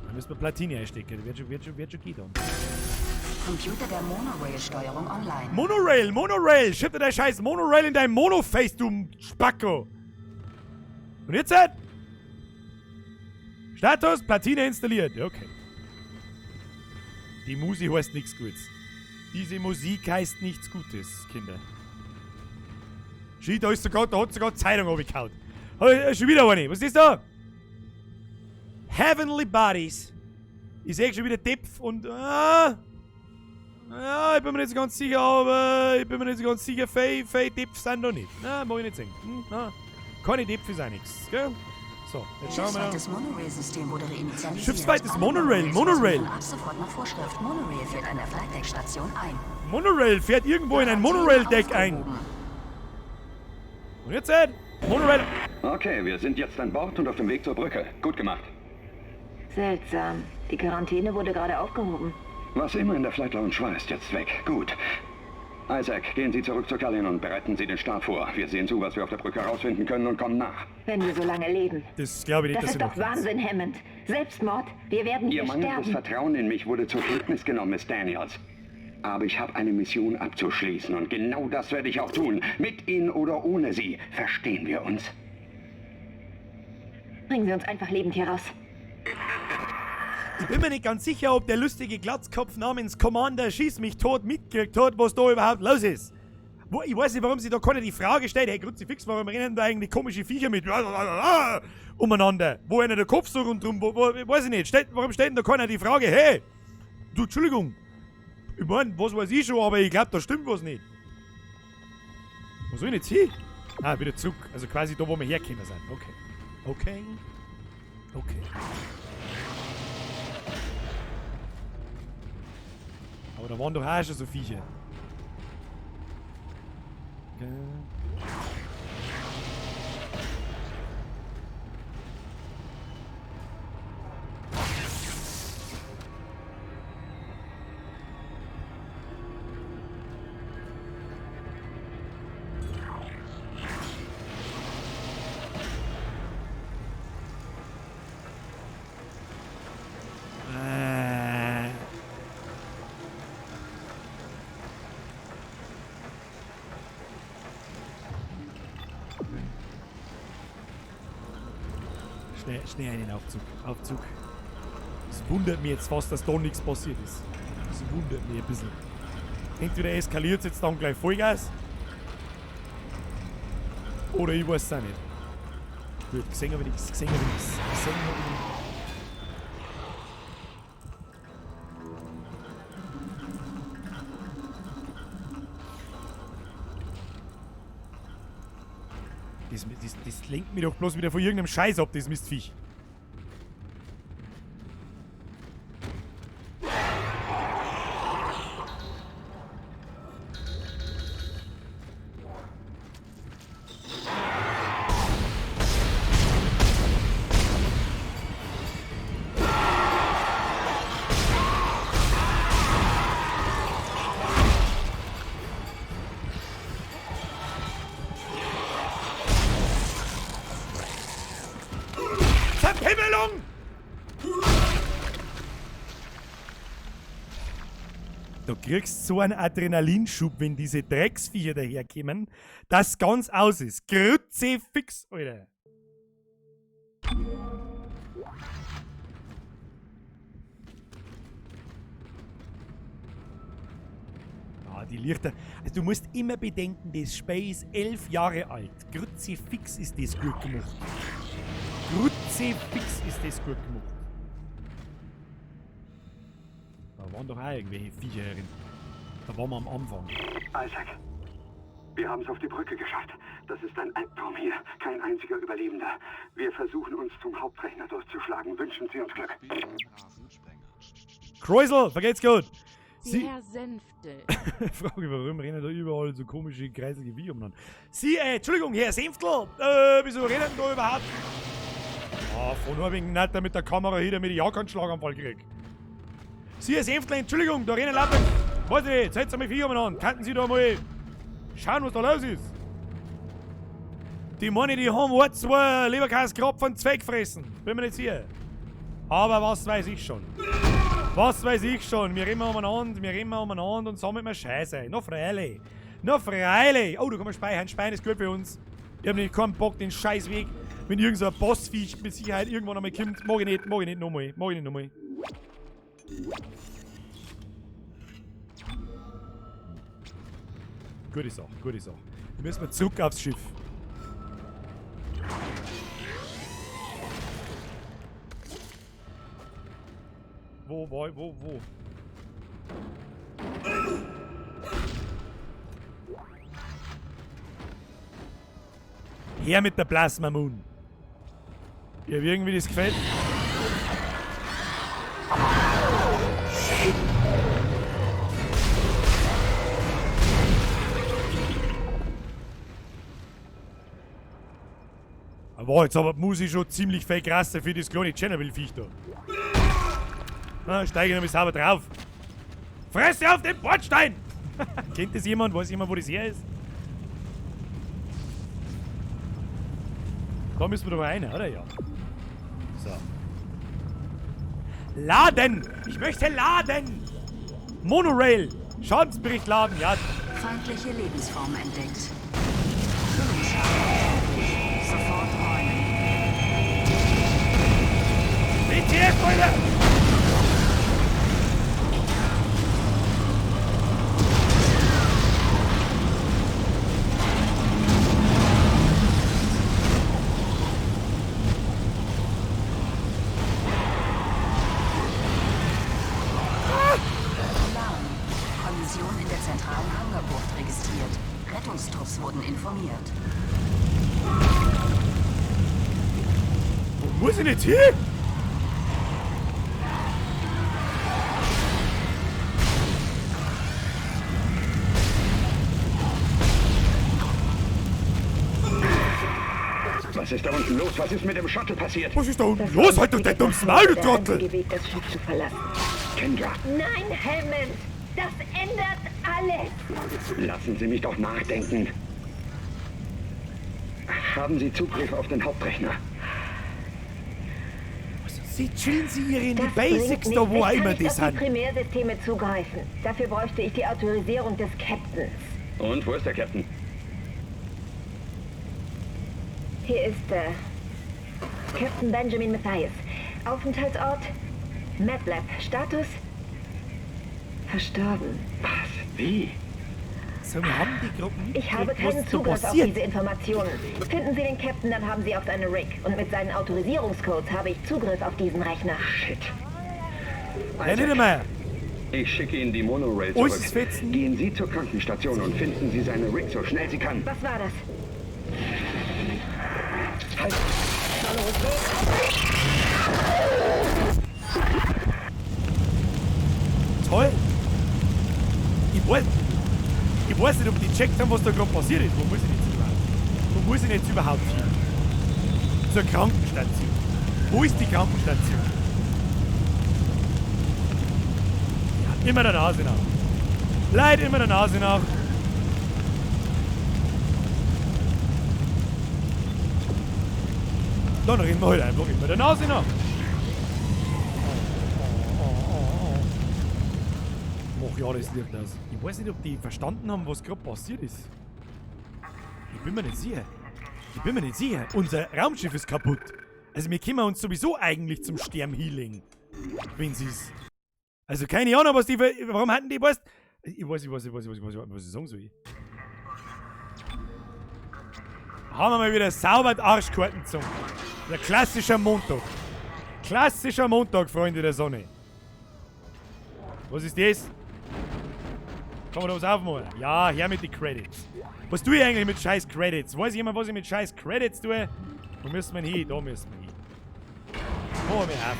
Da müssen wir Platine einstecken. Das wird schon gehen dann. Computer der Monorail-Steuerung online. Monorail, Monorail! Schieb dir dein scheiß Monorail in dein Monoface, du Spacko! Und jetzt halt! Status, Platine installiert. Okay. Die Musik heißt nichts Gutes. Diese Musik heißt nichts Gutes, Kinder. Schau, da ist sogar, da hat sogar Zeitung runtergehauen. Schon wieder eine. Was ist das da? Heavenly Bodies. Ich sehe schon wieder Depf und. Ja, ich bin mir nicht so ganz sicher, aber ich bin mir nicht so ganz sicher, fei Depf sind da nicht. Na, mag ich nicht sehen. Na, keine Depf ist auch nichts, gell? So, jetzt schauen wir mal. Schiffsweites Monorail-System wurde reinitialisiert. Schiffsweites Monorail, Monorail. Ab sofort nach Vorschrift. Monorail fährt an der Flightdeck-Station ein. Monorail fährt irgendwo in ein Monorail-Deck ein. Und jetzt halt, Monorail. Okay, wir sind jetzt an Bord und auf dem Weg zur Brücke. Gut gemacht. Seltsam. Die Quarantäne wurde gerade aufgehoben. Was immer in der Flight Lounge war, ist jetzt weg. Gut. Isaac, gehen Sie zurück zur Galleon und bereiten Sie den Start vor. Wir sehen zu, was wir auf der Brücke herausfinden können und kommen nach. Wenn wir so lange leben. Das glaube ich nicht, Das dass ist Sie doch noch Wahnsinn, Hammond. Selbstmord. Wir werden Ihr hier mangelndes sterben. Vertrauen in mich wurde zur Kenntnis genommen, Miss Daniels. Aber ich habe eine Mission abzuschließen und genau das werde ich auch tun. Mit Ihnen oder ohne Sie. Verstehen wir uns? Bringen Sie uns einfach lebend hier raus. Ich bin mir nicht ganz sicher, ob der lustige Glatzkopf namens Commander Schieß mich tot mitgekriegt hat, was da überhaupt los ist. Ich weiß nicht, warum sich da keiner die Frage stellt, hey Kruzifix, warum rennen da eigentlich komische Viecher mit umeinander? Wo einer der Kopf so rundrum, weiß ich nicht. Warum stellt denn da keiner die Frage, hey, du, Entschuldigung, ich mein, was weiß ich schon, aber ich glaub, da stimmt was nicht. Wo soll ich denn jetzt hin? Ah, wieder zurück. Also quasi da, wo wir hergekommen sind. Okay. Okay. Okay. Aber da waren doch auch schon so Viecher. Okay. Schnell einen Aufzug. Aufzug. Es wundert mich jetzt fast, dass da nichts passiert ist. Das wundert mich ein bisschen. Entweder eskaliert es jetzt dann gleich Vollgas. Oder ich weiß es auch nicht. Gut, gesehen habe ich nichts. Gesehen habe ich nichts. Gesehen habe ich nichts. Das lenkt mich doch bloß wieder von irgendeinem Scheiß ab, das Mistviech. Da kriegst du so einen Adrenalinschub, wenn diese Drecksviecher daherkommen, dass ganz aus ist. Kruzifix, Alter. Ah, die Lichter. Also du musst immer bedenken, das Spiel ist 11 Jahre alt. Kruzifix ist das gut gemacht. Kruzifix ist das gut gemacht. Da waren doch auch irgendwelche Viecher drin. Da waren wir am Anfang. Isaac. Wir haben es auf die Brücke geschafft. Das ist ein Albtraum hier. Kein einziger Überlebender. Wir versuchen uns zum Hauptrechner durchzuschlagen. Wünschen Sie uns Glück. Kreusel, vergeht's gut. Sie, Herr Senftel. Frage, warum rennen da überall so komische kreiselige Viecher umeinander? Sie, Entschuldigung, Herr Senftel, wieso rennen denn da überhaupt? Ah, von nur wegen nicht mit der Kamera hier, damit ich auch keinen Schlaganfall krieg. Sie, Herr Senftel, Entschuldigung, da rennen lauter. Weiß ich nicht, seid mal Viecher umeinander. Könnten Sie da mal schauen, was da los ist? Die meine, die haben ein, zwei Leberkäskrapfen Zweck gefressen. Bin mir nicht sicher. Aber was weiß ich schon. Was weiß ich schon? Wir rennen umeinander, wir rennen umeinander und sammeln wir Scheiße. Noch freilich. Noch freilich. Oh, da kann man speichern. Speichern ist gut für uns. Ich hab nämlich keinen Bock, den Scheißweg. Wenn irgend so ein Bossviech mit Sicherheit irgendwann einmal kommt. Mag ich nicht nochmal. Mag ich nicht nochmal. Gute Sache, gute Sache. Wir müssen mal zurück aufs Schiff. Wo? Her mit der Plasma Moon. Ich hab irgendwie das gefällt. Aber jetzt aber muss ich schon ziemlich viel krasser für das kleine Tschernobyl-Viech da. Na, steige ich noch mal sauber drauf. Fresse auf den Bordstein! Kennt das jemand? Weiß jemand, wo das her ist? Da müssen wir doch rein, oder? Ja. So. Laden! Ich möchte laden! Monorail! Schadensbericht laden, ja. Feindliche Lebensform entdeckt. Hüllungsschaden. Sofort räumen. BTF, Leute! Kollision in der zentralen Hangarbucht registriert. Rettungstrupps wurden informiert. Wo muss ich denn jetzt hin? Was ist da unten los? Was ist mit dem Shuttle passiert? Was ist da unten los? Halt doch dein dummes Maul, du Trottel! Der Weg, das Schiff zu verlassen. Kendra. Nein, Hammond! Das ändert alles! Lassen Sie mich doch nachdenken. Haben Sie Zugriff auf den Hauptrechner? Sie chillen Sie hier in die Das Basics bringt da, wo nichts. auch Ich immer kann die nicht auf sind. die Primärsysteme zugreifen. Dafür bräuchte ich die Autorisierung des Captains. Und wo ist der Captain? Hier ist Captain Benjamin Mathias. Aufenthaltsort MATLAB. Status verstorben. Was? Wie? So, wir haben die Gruppen nicht Ich habe gekriegt, was keinen da Zugriff auf passiert. diese Informationen. Finden Sie den Captain, dann haben Sie auch seine Rig. Und mit seinen Autorisierungscodes habe ich Zugriff auf diesen Rechner. Shit. Herr Niedermeyer. Ich schicke Ihnen die Monorail Wo zurück. ist das Fetzen? Gehen Sie zur Krankenstation und finden Sie seine Rig so schnell Sie kann. Was war das? Halt! Toll. Ich weiß nicht, ob die gecheckt haben, was da gerade passiert ist. Wo muss ich jetzt überhaupt? Wo muss ich jetzt überhaupt hin? Zur Krankenstation. Wo ist die Krankenstation? Ja, immer der Nase nach. Leid immer der Nase nach. Dann rennen wir halt einfach immer der Nase nach. Mach ja das Licht aus. Ich weiß nicht, ob die verstanden haben, was gerade passiert ist. Ich bin mir nicht sicher. Ich bin mir nicht sicher. Unser Raumschiff ist kaputt. Also wir kümmern uns sowieso eigentlich zum Sternhealing. Wenn sie's. Also keine Ahnung, was die... Warum hatten die was? Ich weiß nicht, was ich sagen soll. Haben wir mal wieder sauber die Arschkarten gezogen. Der klassische Montag. Klassischer Montag, Freunde der Sonne. Was ist das? Kann man da was aufmachen? Ja, her mit den Credits. Was tue ich eigentlich mit scheiß Credits? Weiß jemand, was ich mit scheiß Credits tue? Wo müssen wir hin? Da müssen wir hin. Wo wir aufmachen.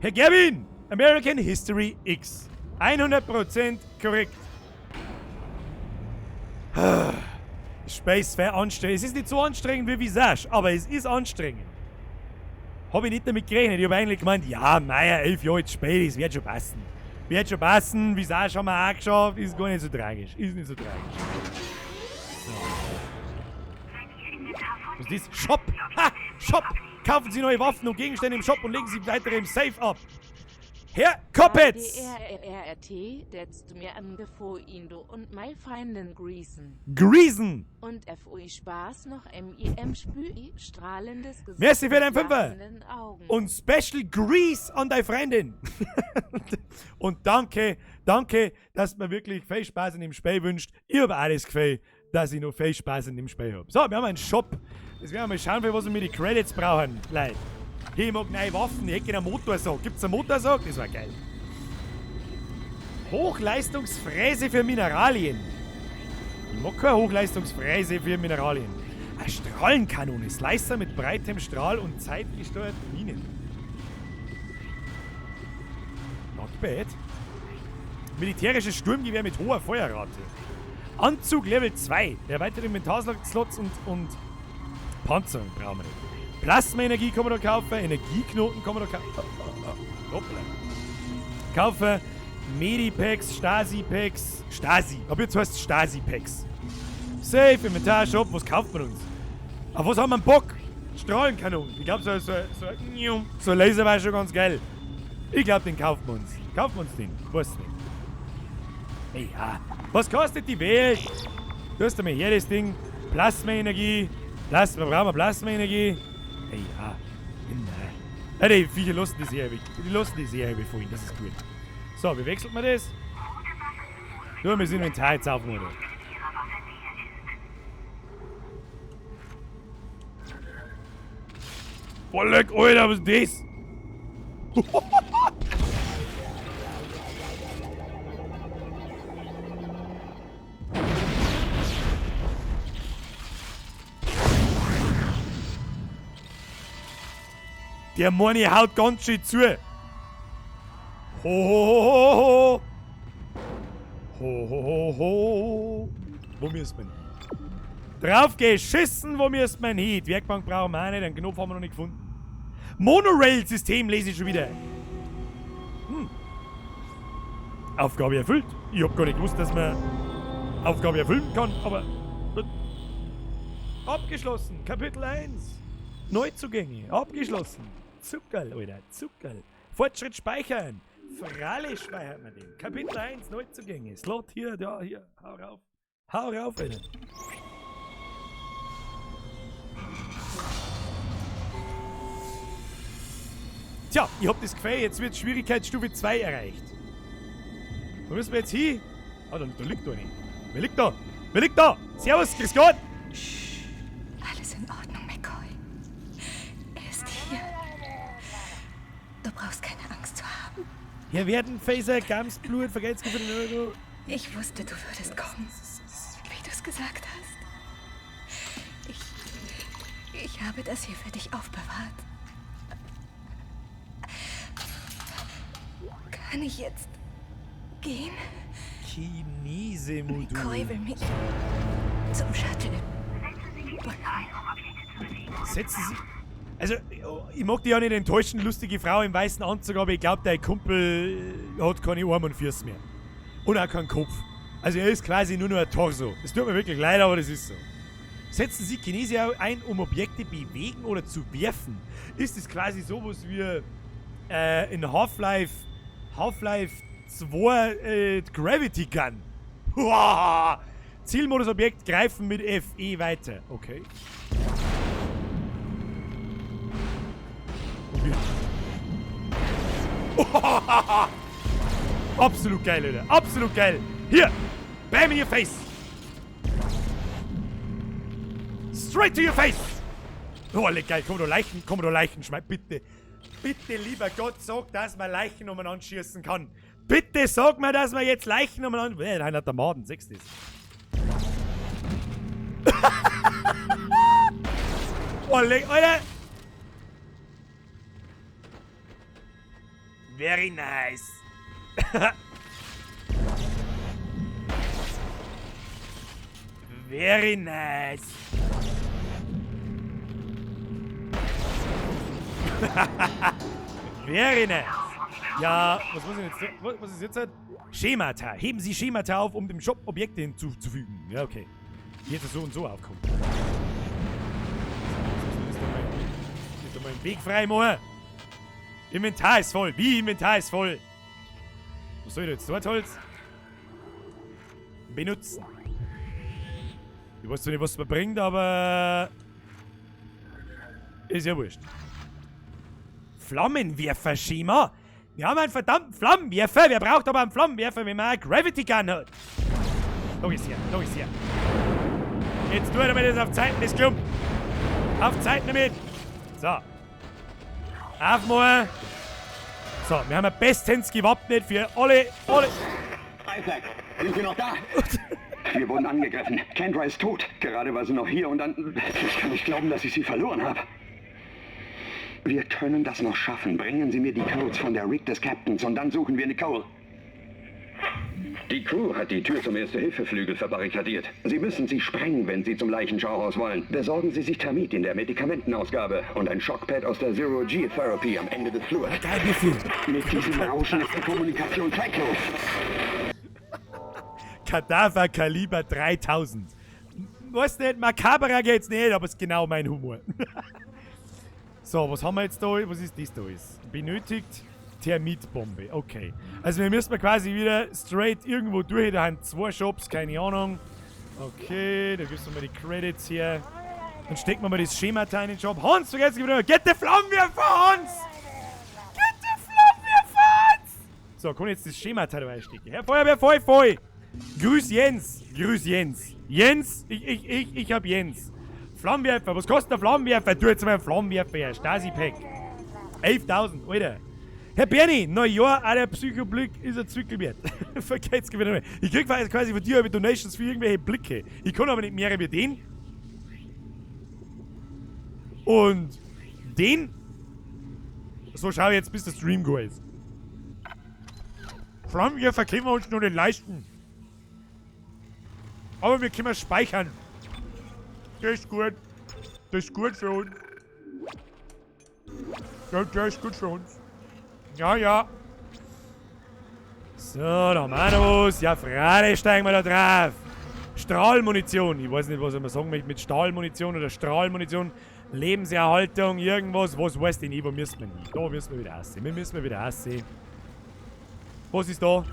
Herr Gavin! American History X. 100% korrekt. Space wäre anstrengend. Es ist nicht so anstrengend wie Visage, aber es ist anstrengend. Habe ich nicht damit gerechnet. Ich habe eigentlich gemeint, ja, Meier, 11 Jahre zu spät, es wird schon passen. Wird schon passen, Visage haben wir auch geschafft, ist gar nicht so tragisch. Ist nicht so tragisch. So. Was ist das? Shop! Ha! Shop! Kaufen Sie neue Waffen und Gegenstände im Shop und legen Sie weitere im Safe ab. Herr Koppitz! D-R-R-R-T, detst du mir angefohlen, du und mei Feinden grüßen. Grüßen! Und FUI Spaß noch M-I-M Spü, strahlendes Gesicht. Merci für deinen mit Fünfer! lachenden Augen. Und Special Grease an deine Freundin! Und danke, danke, dass mir wirklich viel Spaß in dem Spiel wünscht. Ich habe alles Gefühl, dass ich noch viel Spaß in dem Spiel habe. So, wir haben einen Shop. Jetzt werden wir mal schauen, für was wir die Credits brauchen, Leute. Hey, ich mag neue Waffen, ich hätte gerne einen Motorsog. Gibt's einen Motorsog? Das war geil. Hochleistungsfräse für Mineralien. Ich mag keine Hochleistungsfräse für Mineralien. Eine Strahlenkanone, Slicer mit breitem Strahl und zeitgesteuerten Minen. Not bad. Militärisches Sturmgewehr mit hoher Feuerrate. Anzug Level 2. Erweiterte Inventarslots und Panzerung brauchen wir nicht. Plasmaenergie kann man da kaufen, Energieknoten kann man da kaufen. Hoppla. Kaufen Medipacks, Stasi-Packs, Stasi. Aber jetzt heißt es Stasi-Packs. Safe, Inventar, Shop, was kauft man uns? Auf was haben wir Bock? Strahlenkanonen. Ich glaub, so ein Laser war schon ganz geil. Ich glaub, den kaufen wir uns. Kaufen wir uns den? Weiß nicht. Ja. Was kostet die Welt? Du hast einmal her das Ding. Plasmaenergie. Plasma, brauchen wir Plasmaenergie? Ja. Nein. Ja, die Viecher lassen die sehr, die lassen die sehr vorhin, das ist gut. So, wie wechselt man das? Nur wir sind Inventar jetzt aufmachen. Boah, leck, Alter, was ist das? Der Moni haut ganz schön zu. Ho, ho, ho, ho, ho. Ho, ho, ho, ho. Wo müssen wir hin? Drauf geschissen, wo müssen wir hin? Die Werkbank brauchen wir auch nicht, den Knopf haben wir noch nicht gefunden. Monorail-System lese ich schon wieder. Hm. Aufgabe erfüllt. Ich hab gar nicht gewusst, dass man Aufgabe erfüllen kann, aber... Abgeschlossen. Kapitel 1. Neuzugänge. Abgeschlossen. Zuckerl, Alter. Zuckerl. Fortschritt speichern. Freilich speichert man den. Kapitel 1, Neuzugänge. Slot hier, da, hier. Hau rauf. Hau rauf, Alter. Tja, ich hab das Gefühl, jetzt wird Schwierigkeitsstufe 2 erreicht. Wo müssen wir jetzt hin? Ah, da liegt da nicht. Wer liegt da? Wer liegt da? Servus, grüß Gott! Alles in Ordnung, McCoy. Er ist hier. Du brauchst keine Angst zu haben. Hier werden Phaser, Gams, Blut, vergelt's für den Euro. Ich wusste, du würdest kommen. Wie du es gesagt hast. Ich habe das hier für dich aufbewahrt. Kann ich jetzt gehen? Chinese-Modul. McCoy will mich zum Shuttle. Setzen Sie... Also, ich mag dich ja nicht enttäuschen, lustige Frau im weißen Anzug, aber ich glaube, dein Kumpel hat keine Arme und Füße mehr. Und auch keinen Kopf. Also er ist quasi nur noch ein Torso. Es tut mir wirklich leid, aber das ist so. Setzen Sie Kinesia ein, um Objekte bewegen oder zu werfen. Ist es quasi so, was wir in Half-Life 2 Gravity Gun. Huah! Zielmodus Objekt greifen mit FE weiter. Okay. Absolut geil, Alter. Absolut geil. Hier. Bam in your face. Straight to your face. Oh, leck geil. Komm da Leichen. Schmeiß. Bitte. Bitte, lieber Gott, sag, dass man Leichen umeinander schießen kann. Bitte sag mir, dass wir jetzt Leichen umeinander... Nein, hat der Maden, sechs das. Oh, leck, Alter! Very nice. Very nice. Very nice. Ja, was muss ich jetzt... Was ist jetzt? Schemata. Heben Sie Schemata auf, um dem Shop Objekte hinzuzufügen. Ja, okay. Jetzt ist so und so aufkommen. Jetzt mal einen Weg frei machen. Inventar ist voll. Wie Inventar ist voll? Was soll ich da jetzt dort Holz? Benutzen. Ich weiß zwar nicht, was es mir bringt, aber... Ist ja wurscht. Flammenwerfer-Schema? Wir haben einen verdammten Flammenwerfer. Wer braucht aber einen Flammenwerfer, wenn man eine Gravity Gun hat? Da ist er, da ist er. Jetzt tut er mir das auf Zeiten des Klump. Auf Zeiten damit. So. Aufmachen. So, wir haben bestens gewappnet für alle. Isaac, sind Sie noch da? Wir wurden angegriffen. Kendra ist tot. Gerade war sie noch hier und dann... Ich kann nicht glauben, dass ich sie verloren habe. Wir können das noch schaffen. Bringen Sie mir die Codes von der Rig des Captains und dann suchen wir Nicole. Die Crew hat die Tür zum Erste-Hilfe-Flügel verbarrikadiert. Sie müssen sie sprengen, wenn Sie zum Leichenschauhaus wollen. Besorgen Sie sich Thermit in der Medikamentenausgabe und ein Schockpad aus der Zero-G-Therapy am Ende des Flurs. Mit diesem Rauschen ist die Kommunikation zwecklos. Kadaver Kaliber 3000. Weiß nicht, makaberer geht's nicht, aber ist genau mein Humor. So, was haben wir jetzt da? Was ist das da alles? Benötigt Thermitbombe. Okay. Also wir müssen quasi wieder straight irgendwo durch. Da haben 2 Shops, keine Ahnung. Okay, da gibst du mal die Credits hier. Dann stecken wir mal das Schema in den Shop. Hans, vergiss nicht wieder. Get the Flammenwerfer, Hans! Get the Flammenwerfer, Hans! So, kann ich jetzt das Schema da reinstecken. Herr Feuerwehr, voll, voll! Grüß Jens! Grüß Jens! Jens! Ich hab Jens! Flammenwerfer! Was kostet der Flammenwerfer? Du jetzt mal einen Flammenwerfer her! Stasi-Pack! 11.000, Alter! Herr Bernie, Neujahr, auch der Psychoblick ist ein Zwickelwert. Vergeht's wieder nicht mehr. Ich krieg quasi von dir Donations für irgendwelche Blicke. Ich kann aber nicht mehr wie den. Und den. So schau ich jetzt, bis der Stream go ist. Flammenwerfer können wir uns noch nicht leisten. Aber wir können speichern. Das ist gut. Das ist gut für uns. Das ist gut für uns. Ja, ja. So, da haben wir noch was. Ja, freilich steigen wir da drauf. Strahlmunition. Ich weiß nicht, was ich mal sagen möchte mit Stahlmunition oder Strahlmunition. Lebenserhaltung, irgendwas. Was weiß ich nicht. Wo müssen wir hin? Da müssen wir wieder aussehen. Wir müssen wieder aussehen. Was ist da?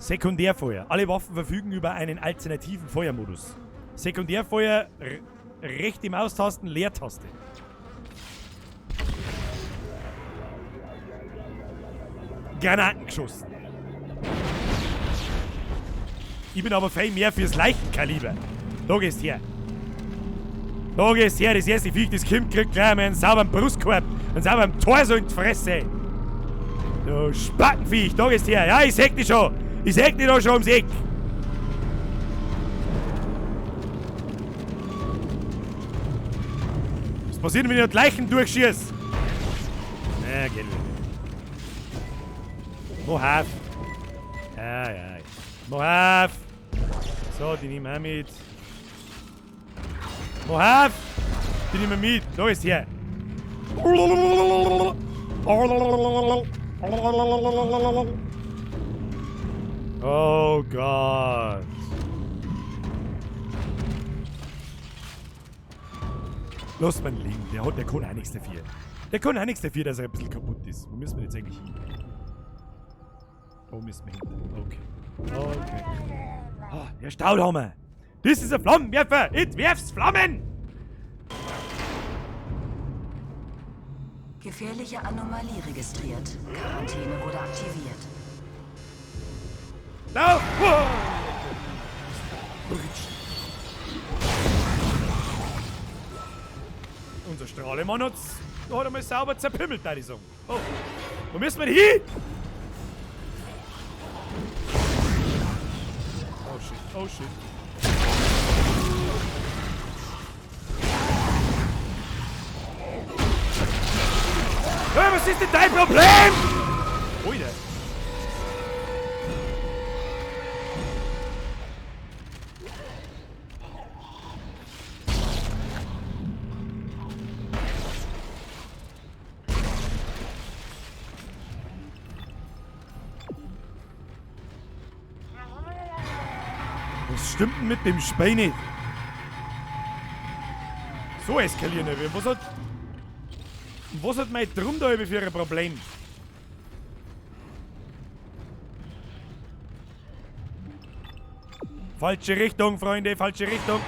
Sekundärfeuer. Alle Waffen verfügen über einen alternativen Feuermodus. Sekundärfeuer, rechte Maustasten, Leertaste. Granaten geschossen. Ich bin aber viel mehr fürs Leichenkaliber. Da gehst her. Da gehst her, das erste Viech, das kommt, kriegt gleich einmal einen sauberen Brustkorb, einen sauberen Torso in die Fresse. Du Spackenviech, da gehst her. Ja, ich seh dich schon. Ich seh dich doch schon ums Eck. Was passiert, wenn ich die Leichen durchschieße? Na, geht nicht. Mach auf. Ja, ja. Mach auf. So, die nehmen wir auch mit. Mach auf. Die nehmen wir mit. Da ist her. Oh Gott. Lass mal liegen. Der kann auch nichts dafür. Der kann auch nichts dafür, dass er ein bisschen kaputt ist. Wo müssen wir jetzt eigentlich hin? Wo müssen wir hin? Okay. Okay. Oh, der Staudhammer. Das ist ein Flammenwerfer. Ich werf's Flammen! Gefährliche Anomalie registriert. Quarantäne wurde aktiviert. Lauf! Oh. Strahlemann hat einmal sauber zerpimmelt, da ich sagen. Oh. Wo müssen wir denn hin? Oh shit, oh shit. Hey, was ist denn dein Problem? Alter. Was stimmt denn mit dem Spiel nicht? So eskalieren wir. Was hat mein Drum da für ein Problem? Falsche Richtung, Freunde, falsche Richtung.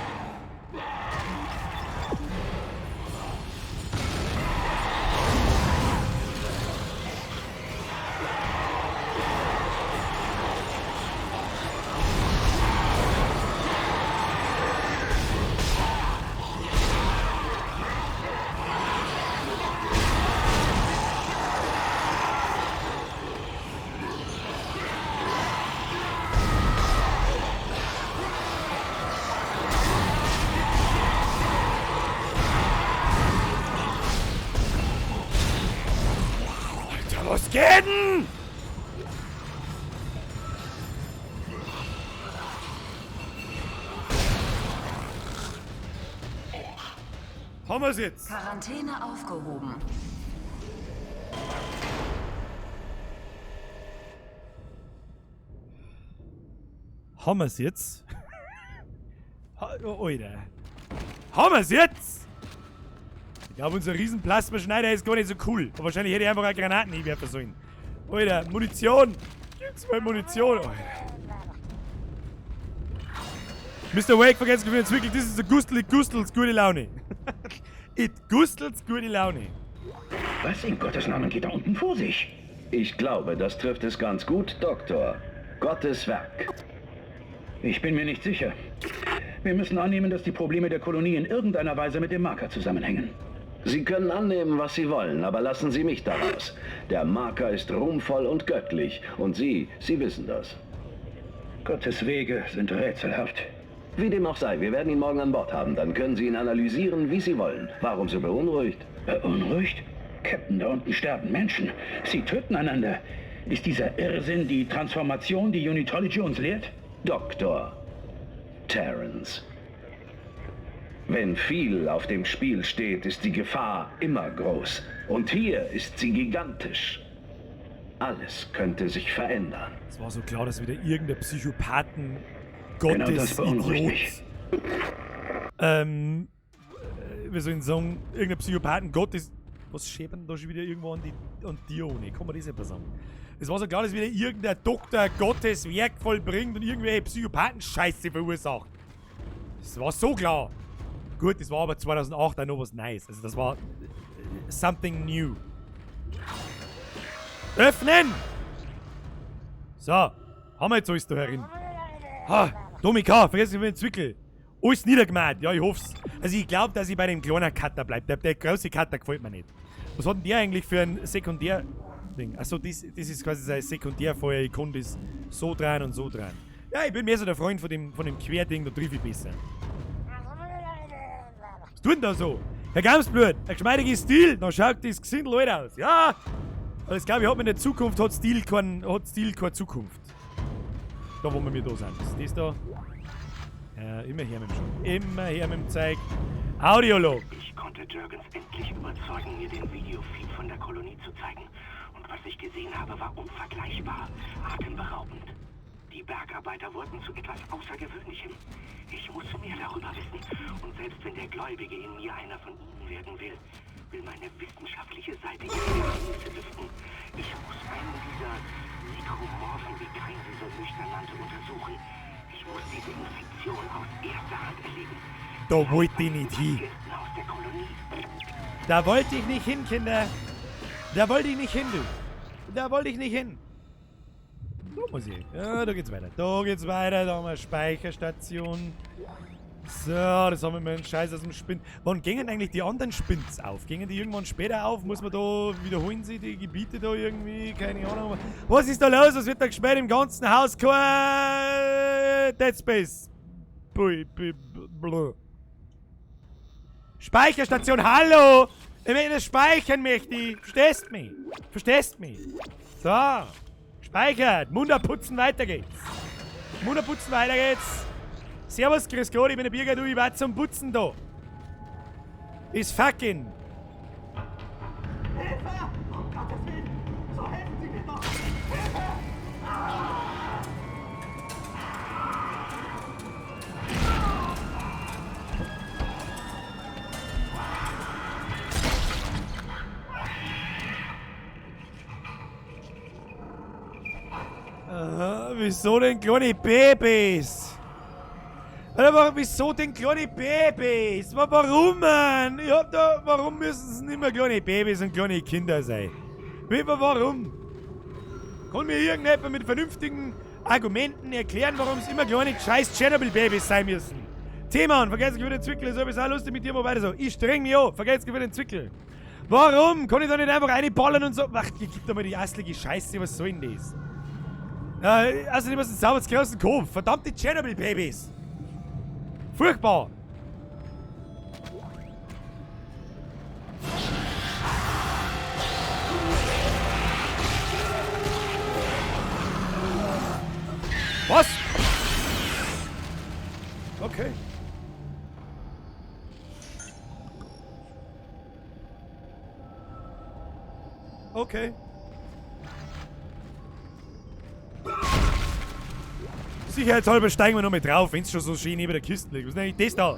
Was geht denn? Haben wir's jetzt? Quarantäne aufgehoben. Haben wir's jetzt? Alter. Haben wir's jetzt? Ich glaube, unser Riesenplasmaschneider ist gar nicht so cool. Aber wahrscheinlich hätte ich einfach eine Granaten hinwerfen sollen. Alter, Munition! Gibt's mal Munition? Alter. Mr. Wake, vergesst gefühlt wirklich, das ist so Gustel, it gustels gute Laune. It gustels gute Laune. Was in Gottes Namen geht da unten vor sich? Ich glaube, das trifft es ganz gut, Doktor. Gottes Werk. Ich bin mir nicht sicher. Wir müssen annehmen, dass die Probleme der Kolonie in irgendeiner Weise mit dem Marker zusammenhängen. Sie können annehmen, was Sie wollen, aber lassen Sie mich daraus. Der Marker ist ruhmvoll und göttlich. Und Sie wissen das. Gottes Wege sind rätselhaft. Wie dem auch sei, wir werden ihn morgen an Bord haben. Dann können Sie ihn analysieren, wie Sie wollen. Warum so beunruhigt? Beunruhigt? Captain, da unten sterben Menschen. Sie töten einander. Ist dieser Irrsinn die Transformation, die Unitology uns lehrt? Doktor Terrence. Wenn viel auf dem Spiel steht, ist die Gefahr immer groß. Und hier ist sie gigantisch. Alles könnte sich verändern. Es war so klar, dass wieder irgendein Psychopathen Genau Gottes das beunruhigt mich. Wir sollen sagen, irgendein Psychopathen Gottes. Was schäbern da schon wieder irgendwo an die Dione? Kann man das etwas sagen? Es war so klar, dass wieder irgendein Doktor Gottes Werk vollbringt und irgendwelche Psychopathen-Scheiße verursacht. Das war so klar. Gut, das war aber 2008 auch noch was Neues. Also das war something new. Öffnen! So, haben wir jetzt alles da herin. Ha, Domika, vergessen wir den Zwickel. Alles niedergemacht, ja, ich hoff's. Also ich glaube, dass ich bei dem kleinen Cutter bleib. Der große Cutter gefällt mir nicht. Was hat denn der eigentlich für ein Sekundär-Ding? Achso, das ist quasi sein Sekundärfeuer. Ich kann das so dran und so dran. Ja, ich bin mehr so der Freund von dem Querding, da triff ich besser. Was tut denn da so? Herr Gamsblut, ein geschmeidiger Stil, dann schaut das Gesindel alt aus. Ja! Aber das glaube ich, hat man in der Zukunft, hat Stil keine Zukunft. Da, wo wir da sind. Was ist das da? Ja, immer her mit dem Schuh. Immer her mit dem Zeug. Audiolog. Ich konnte Jurgens endlich überzeugen, mir den Videofeed von der Kolonie zu zeigen. Und was ich gesehen habe, war unvergleichbar, atemberaubend. Die Bergarbeiter wurden zu etwas Außergewöhnlichem. Ich muss mehr darüber wissen. Und selbst wenn der Gläubige in mir einer von ihnen werden will, will meine wissenschaftliche Seite ihre Geheimnisse lüften. Ich muss einen dieser Mikromorphen, wie Kain sie so nüchtern nannte, untersuchen. Ich muss diese Infektion aus erster Hand erleben. Da wollte ich nicht hin. Da wollte ich nicht hin, Kinder. Da wollte ich nicht hin, du. Da wollte ich nicht hin. Da muss ich. Ja, da geht's weiter. Da geht's weiter. Da haben wir Speicherstation. So, das haben wir mal einen Scheiß aus dem Spind. Wann gingen eigentlich die anderen Spinds auf? Gingen die irgendwann später auf? Muss man da, wiederholen sie die Gebiete da irgendwie? Keine Ahnung. Was ist da los? Was wird da gesperrt im ganzen Haus? Kein Dead Space. Bui, bui, blu. Speicherstation, hallo! Ich möchte das speichern, möchte ich. Verstehst mich? Verstehst mich? So. Speichert. Munter putzen, weiter geht's. Munter putzen, weiter geht's. Servus, grüß Gott, ich bin der Birger, du, ich war zum Putzen da. Ist fucking. Hilfe! Um Gottes Willen! So helfen Sie mir doch! Hilfe! Ah! Aha, wieso denn kleine Babys? Alter, wieso denn kleine Babys? Warum, Mann? Ich hab da, warum müssen es nicht mehr kleine Babys und kleine Kinder sein? Warum? Kann mir irgendjemand mit vernünftigen Argumenten erklären, warum es immer kleine scheiß Tschernobyl-Babys sein müssen? Thema, vergesst nicht für den Zwickel, so ist auch lustig mit dir mal weiter so. Ich streng mich an, vergesst nicht für den Zwickel. Warum? Kann ich da nicht einfach reinballern und so? Ach, gib doch mal die asslige Scheiße, was soll denn das? Außerdem hast du einen sauber großen Kopf. Verdammte Tschernobyl-Babys. Furchtbar. Was? Okay. Okay. Sicherheitshalber steigen wir noch mit drauf, wenn's schon so schön neben der Kiste liegt. Was ist denn eigentlich das da?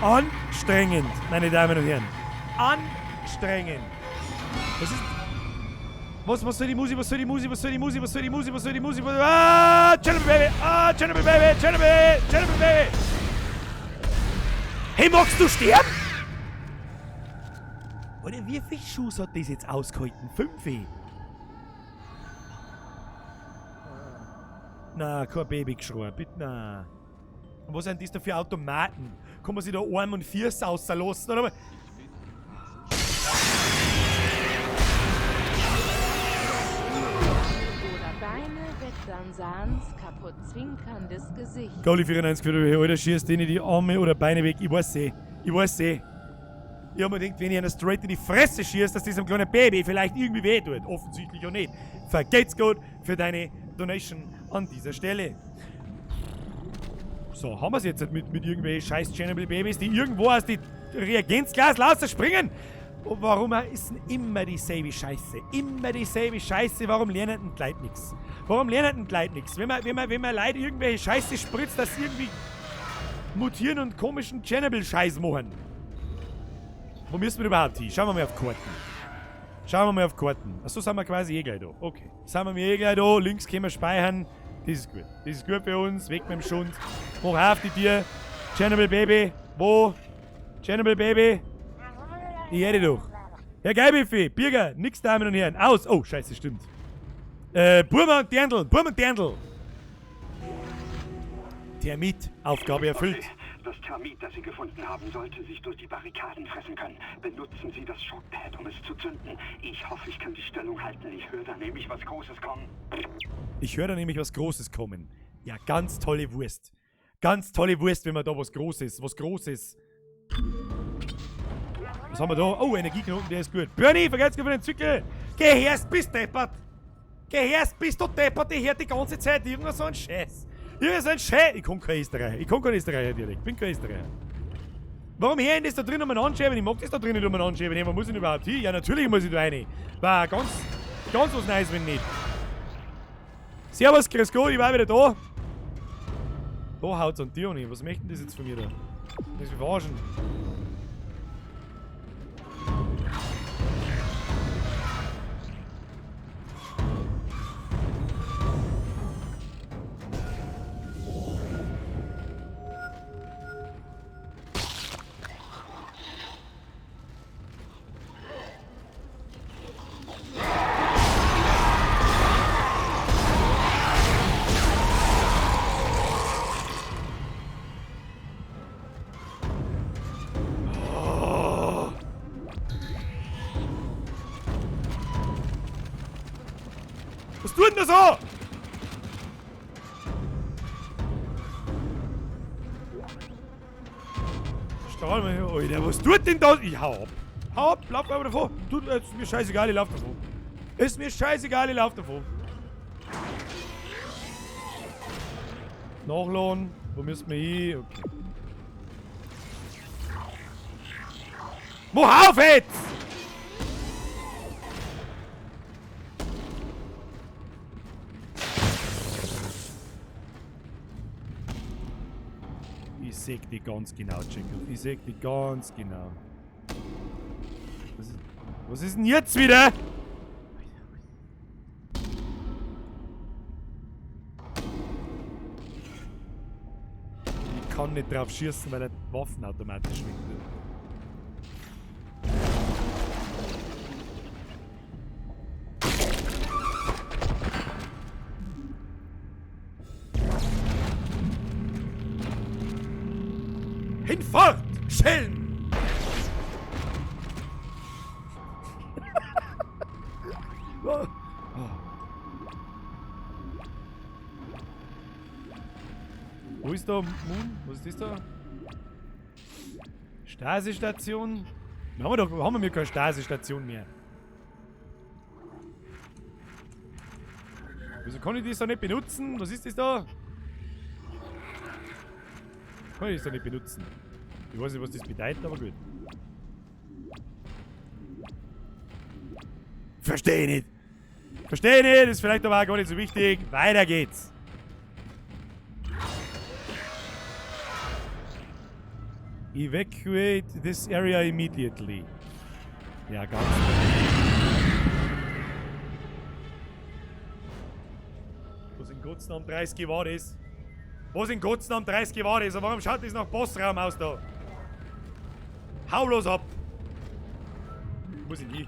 Anstrengend, meine Damen und Herren. Anstrengend. Was ist... Was soll die Musik? Was soll die Musik? Was soll die Musik? Was soll die Musik? Was soll die Musik? Ah, Tschernobyl Baby! Ah, Tschernobyl Baby! Tschernobyl! Tschernobyl Baby! Hey, magst du sterben? Oder wie viel Schuss hat das jetzt ausgehalten? 5? Na, kein Babygeschrei, bitte na. Und was sind das da für Automaten? Kann man sich da Arm und Füße rauslassen, oder? Oder Beine weg, dann sahen's kaputt, zwinkerndes Gesicht. Goalie 94 für die Alter, schießt denen die Arme oder Beine weg. Ich weiß eh. Ich weiß eh. Ich hab mir gedacht, wenn ich einer straight in die Fresse schießt, dass diesem kleinen Baby vielleicht irgendwie weh tut. Offensichtlich auch nicht. Vergelt's gut für deine Donation an dieser Stelle. So, haben wir's jetzt mit irgendwelchen scheiß Tschernobyl-Babys, die irgendwo aus die Reagenzglas rausspringen? Und warum ist denn immer dieselbe Scheiße? Immer dieselbe Scheiße. Warum lernen denn die Leute nix? Warum lernen denn die Leute nix? Wenn man Leute irgendwelche Scheiße spritzt, dass sie irgendwie mutieren und komischen Tschernobyl-Scheiß machen. Wo müssen wir überhaupt hin? Schauen wir mal auf Karten. Schauen wir mal auf Karten. Achso, sind wir quasi eh gleich da. Okay. Sind wir eh gleich da. Links können wir speichern. Das ist gut. Das ist gut für uns. Weg mit dem Schund. Hoch auf die Tür. Tschernobyl Baby. Wo? Tschernobyl Baby. Ich hätte doch. Herr Geibiffi, Birger, nix, Damen und Herren. Aus. Oh, scheiße, stimmt. Burma und Dirndl. Burma und Dirndl. Thermit. Aufgabe erfüllt. Okay. Das Thermit, das Sie gefunden haben, sollte sich durch die Barrikaden fressen können. Benutzen Sie das Schockpad, um es zu zünden. Ich hoffe, ich kann die Stellung halten. Ich höre da nämlich was Großes kommen. Ich höre da nämlich was Großes kommen. Ja, ganz tolle Wurst. Ganz tolle Wurst, wenn man da was Großes, was Großes. Was haben wir da? Oh, Energieknoten, der ist gut. Bernie, vergesst für den Zwickel. Geh her, bist deppert. Geh her, bist du deppert. Ich hör die ganze Zeit irgendwas so ein Scheiß. Irgend so ein Scheiß. Ich kann kein Österreicher. Ich kann kein Österreicher direkt. Ich bin kein Österreicher. Warum her ich das da drin umeinander schieben? Ich mag das da drin nicht umeinander schieben. Wo muss ich denn überhaupt hin? Ja, natürlich muss ich da rein. War ganz, ganz was Neues, wenn nicht. Servus, grüß Gott, ich war wieder da. Da haut's an dir nicht. Was möchten das jetzt von mir da? Das ist verarschen. Was tut denn das so? Strahl mal hier. Alter, was tut denn das? Ich hau ab. Hau ab, lauf einfach davon. Tut, ist mir scheißegal, ich lauf davon. Ist mir scheißegal, ich lauf davon. Nachladen. Wo müssen wir hin? Okay. Wo auf jetzt? Ich seh die ganz genau, Jacob. Ich seh die ganz genau. Was ist denn jetzt wieder? Ich kann nicht drauf schießen, weil er die Waffen automatisch wegwirft. Hinfort! Schellen! Wo ist da Moon? Was ist das da? Stasi-Station? Haben wir doch, haben wir keine Stasi-Station mehr. Wieso kann ich das da nicht benutzen? Was ist das da? Kann ich das da nicht benutzen? Ich weiß nicht, was das bedeutet, aber gut. Verstehe nicht! Verstehe nicht! Ist vielleicht aber auch gar nicht so wichtig. Weiter geht's! Evacuate this area immediately. Ja, ganz. Was in Gottes Namen 30 war das? Was in Gottes Namen 30 war das? Und warum schaut das nach Bossraum aus da? Hau bloß ab! Wo sind die?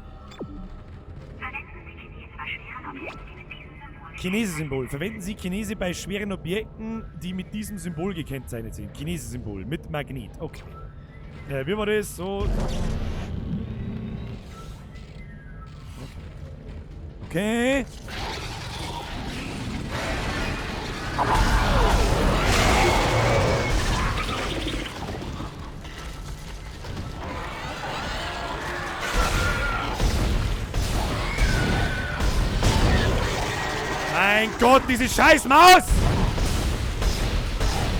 Chinese-Symbol. Verwenden Sie Chinese bei schweren Objekten, die mit diesem Symbol gekennzeichnet sind. Chinese-Symbol mit Magnet. Okay. Wie war das? So. Okay. Okay. Mein Gott, diese scheiß Maus!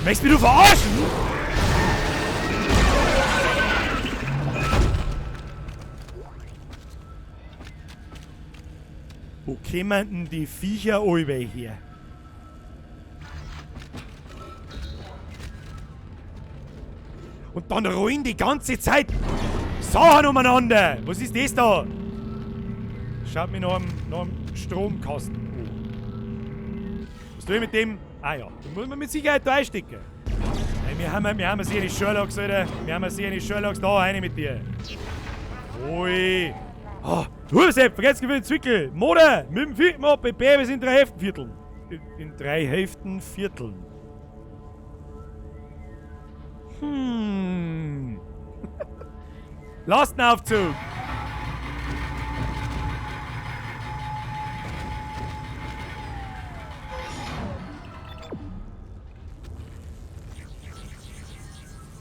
Möchtest du mich verarschen? Wo kämen denn die Viecher alle her? Und dann rollen die ganze Zeit Sachen umeinander! Was ist das da? Schaut mich nach einem Stromkasten an. Was tue ich mit dem? Ah ja, da muss man mit Sicherheit da einstecken. Nein, wir haben sicher die Sherlocks, Alter. Wir haben sicher die Sherlocks da, eine mit dir. Ui. Oh, Hubesepp, vergesst gewinnt Zwickel. Moder, mit dem vierten Mob, Babys in 3 Hälften Vierteln. In 3 Hälften Vierteln. Lastenaufzug.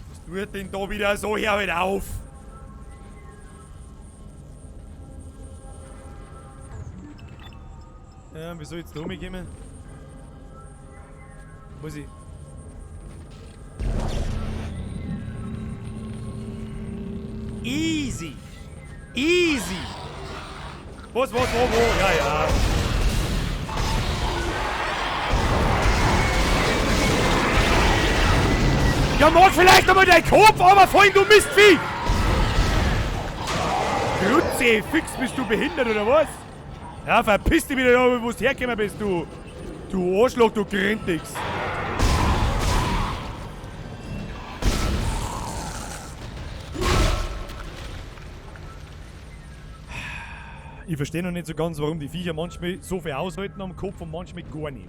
Was tut denn da wieder so? Hör halt auf! Ja, wie soll ich jetzt da rumkommen? Muss ich. Easy! Easy! Was, wo? Ja, ja. Ja, mach vielleicht einmal deinen Kopf, aber vorhin, du Mistvieh! Grütze, fix, bist du behindert oder was? Ja, verpiss dich wieder da, wo du hergekommen bist, du. Du Arschloch, du Grindix. Ich verstehe noch nicht so ganz, warum die Viecher manchmal so viel aushalten am Kopf und manchmal gar nicht.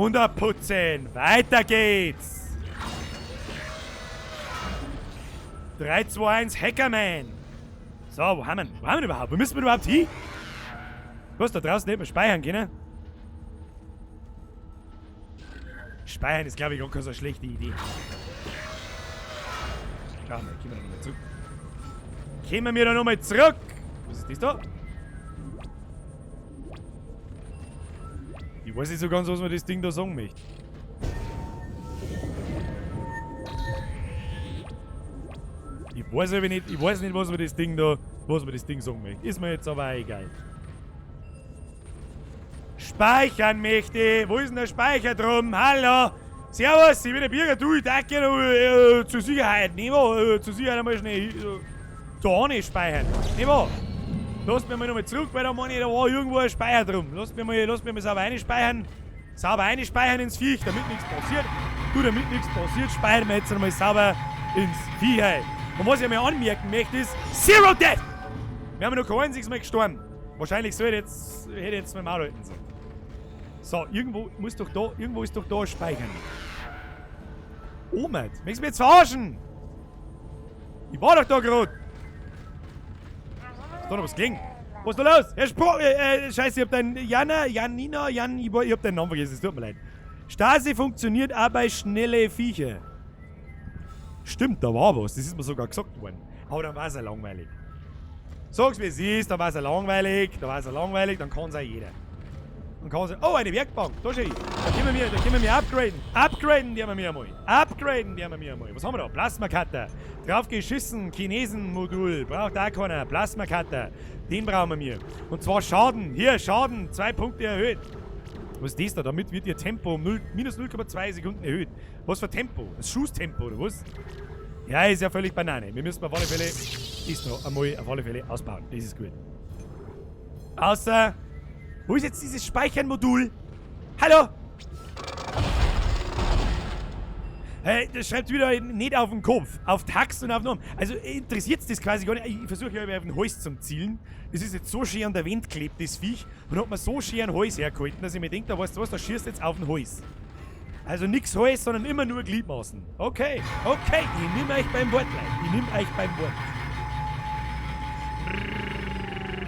Runterputzen. Weiter geht's. 3, 2, 1, Hackerman. So, wo haben wir? Wo haben wir überhaupt? Wo müssen wir überhaupt hin? Was, da draußen hätten wir speichern können? Speichern ist, glaube ich, gar keine so schlechte Idee. Schau mal, kommen wir da nochmal zurück. Kommen wir da nochmal zurück! Was ist das da? Ich weiß nicht so ganz, was man das Ding da sagen möchte. Ich weiß aber nicht, ich weiß nicht, was man das Ding da, was man das Ding sagen möchte. Ist mir jetzt aber auch egal. Speichern möchte ich. Wo ist denn der Speicher drum? Hallo! Servus, ich bin der Birger. Du, ich darf gerne zur Sicherheit. Ne, wo? Zur Sicherheit einmal schnell da nicht speichern. Ne, wo? Lass mich mal nochmal zurück, weil da meine ich, da war irgendwo ein Speicher drum. Lass mich mal sauber einspeichern. Sauber einspeichern ins Viech, damit nichts passiert. Du, damit nichts passiert, speichern wir jetzt nochmal sauber ins Viech ein. Und was ich einmal anmerken möchte ist, Zero Death! Wir haben noch kein einziges Mal gestorben. Wahrscheinlich sollte ich jetzt, hätte ich jetzt mit dem Auto halten sollen. So, irgendwo muss doch da, irgendwo ist doch da ein Speichern. Oh mein, möchtest du mich jetzt verarschen? Ich war doch da gerade. Ist da noch was gelingen? Was ist da los? Herr Spruch, Scheiße, ich hab deinen Jana, Janina, Jan, ich hab deinen Namen vergessen, es tut mir leid. Stasi funktioniert auch bei schnelle Viecher. Stimmt, da war was, das ist mir sogar gesagt worden. Aber dann war's ja langweilig. Sag's wie es ist, dann war's ja langweilig, dann kann's auch jeder. Dann kann's auch, oh, eine Werkbank, da schau ich. Da können wir upgraden. Upgraden die haben wir einmal. Upgraden die haben wir einmal. Was haben wir da? Plasma-Cutter. Draufgeschissen, Chinesen-Modul. Braucht auch keiner. Plasma-Cutter. Den brauchen wir. Und zwar Schaden. Hier, Schaden. 2 Punkte erhöht. Was ist das da? Damit wird ihr Tempo um minus 0,2 Sekunden erhöht. Was für Tempo? Das Schusstempo, oder was? Ja, ist ja völlig Banane. Wir müssen auf alle Fälle das noch einmal auf alle Fälle ausbauen. Das ist gut. Außer... Wo ist jetzt dieses Speichern-Modul? Hallo? Hey, das schreibt wieder nicht auf den Kopf. Auf Tax und auf Norm. Also interessiert's das quasi gar nicht. Ich versuche ja immer auf den Hals zum Zielen. Das ist jetzt so schön an der Wand geklebt, das Viech. Und hat mir so schön einen Hals hergehalten, dass ich mir denke, da weißt du was, da schießt jetzt auf den Hals. Also nix Hals, sondern immer nur Gliedmaßen. Okay, okay, ich nehme euch beim Wort, Leute. Ich nehme euch beim Wort.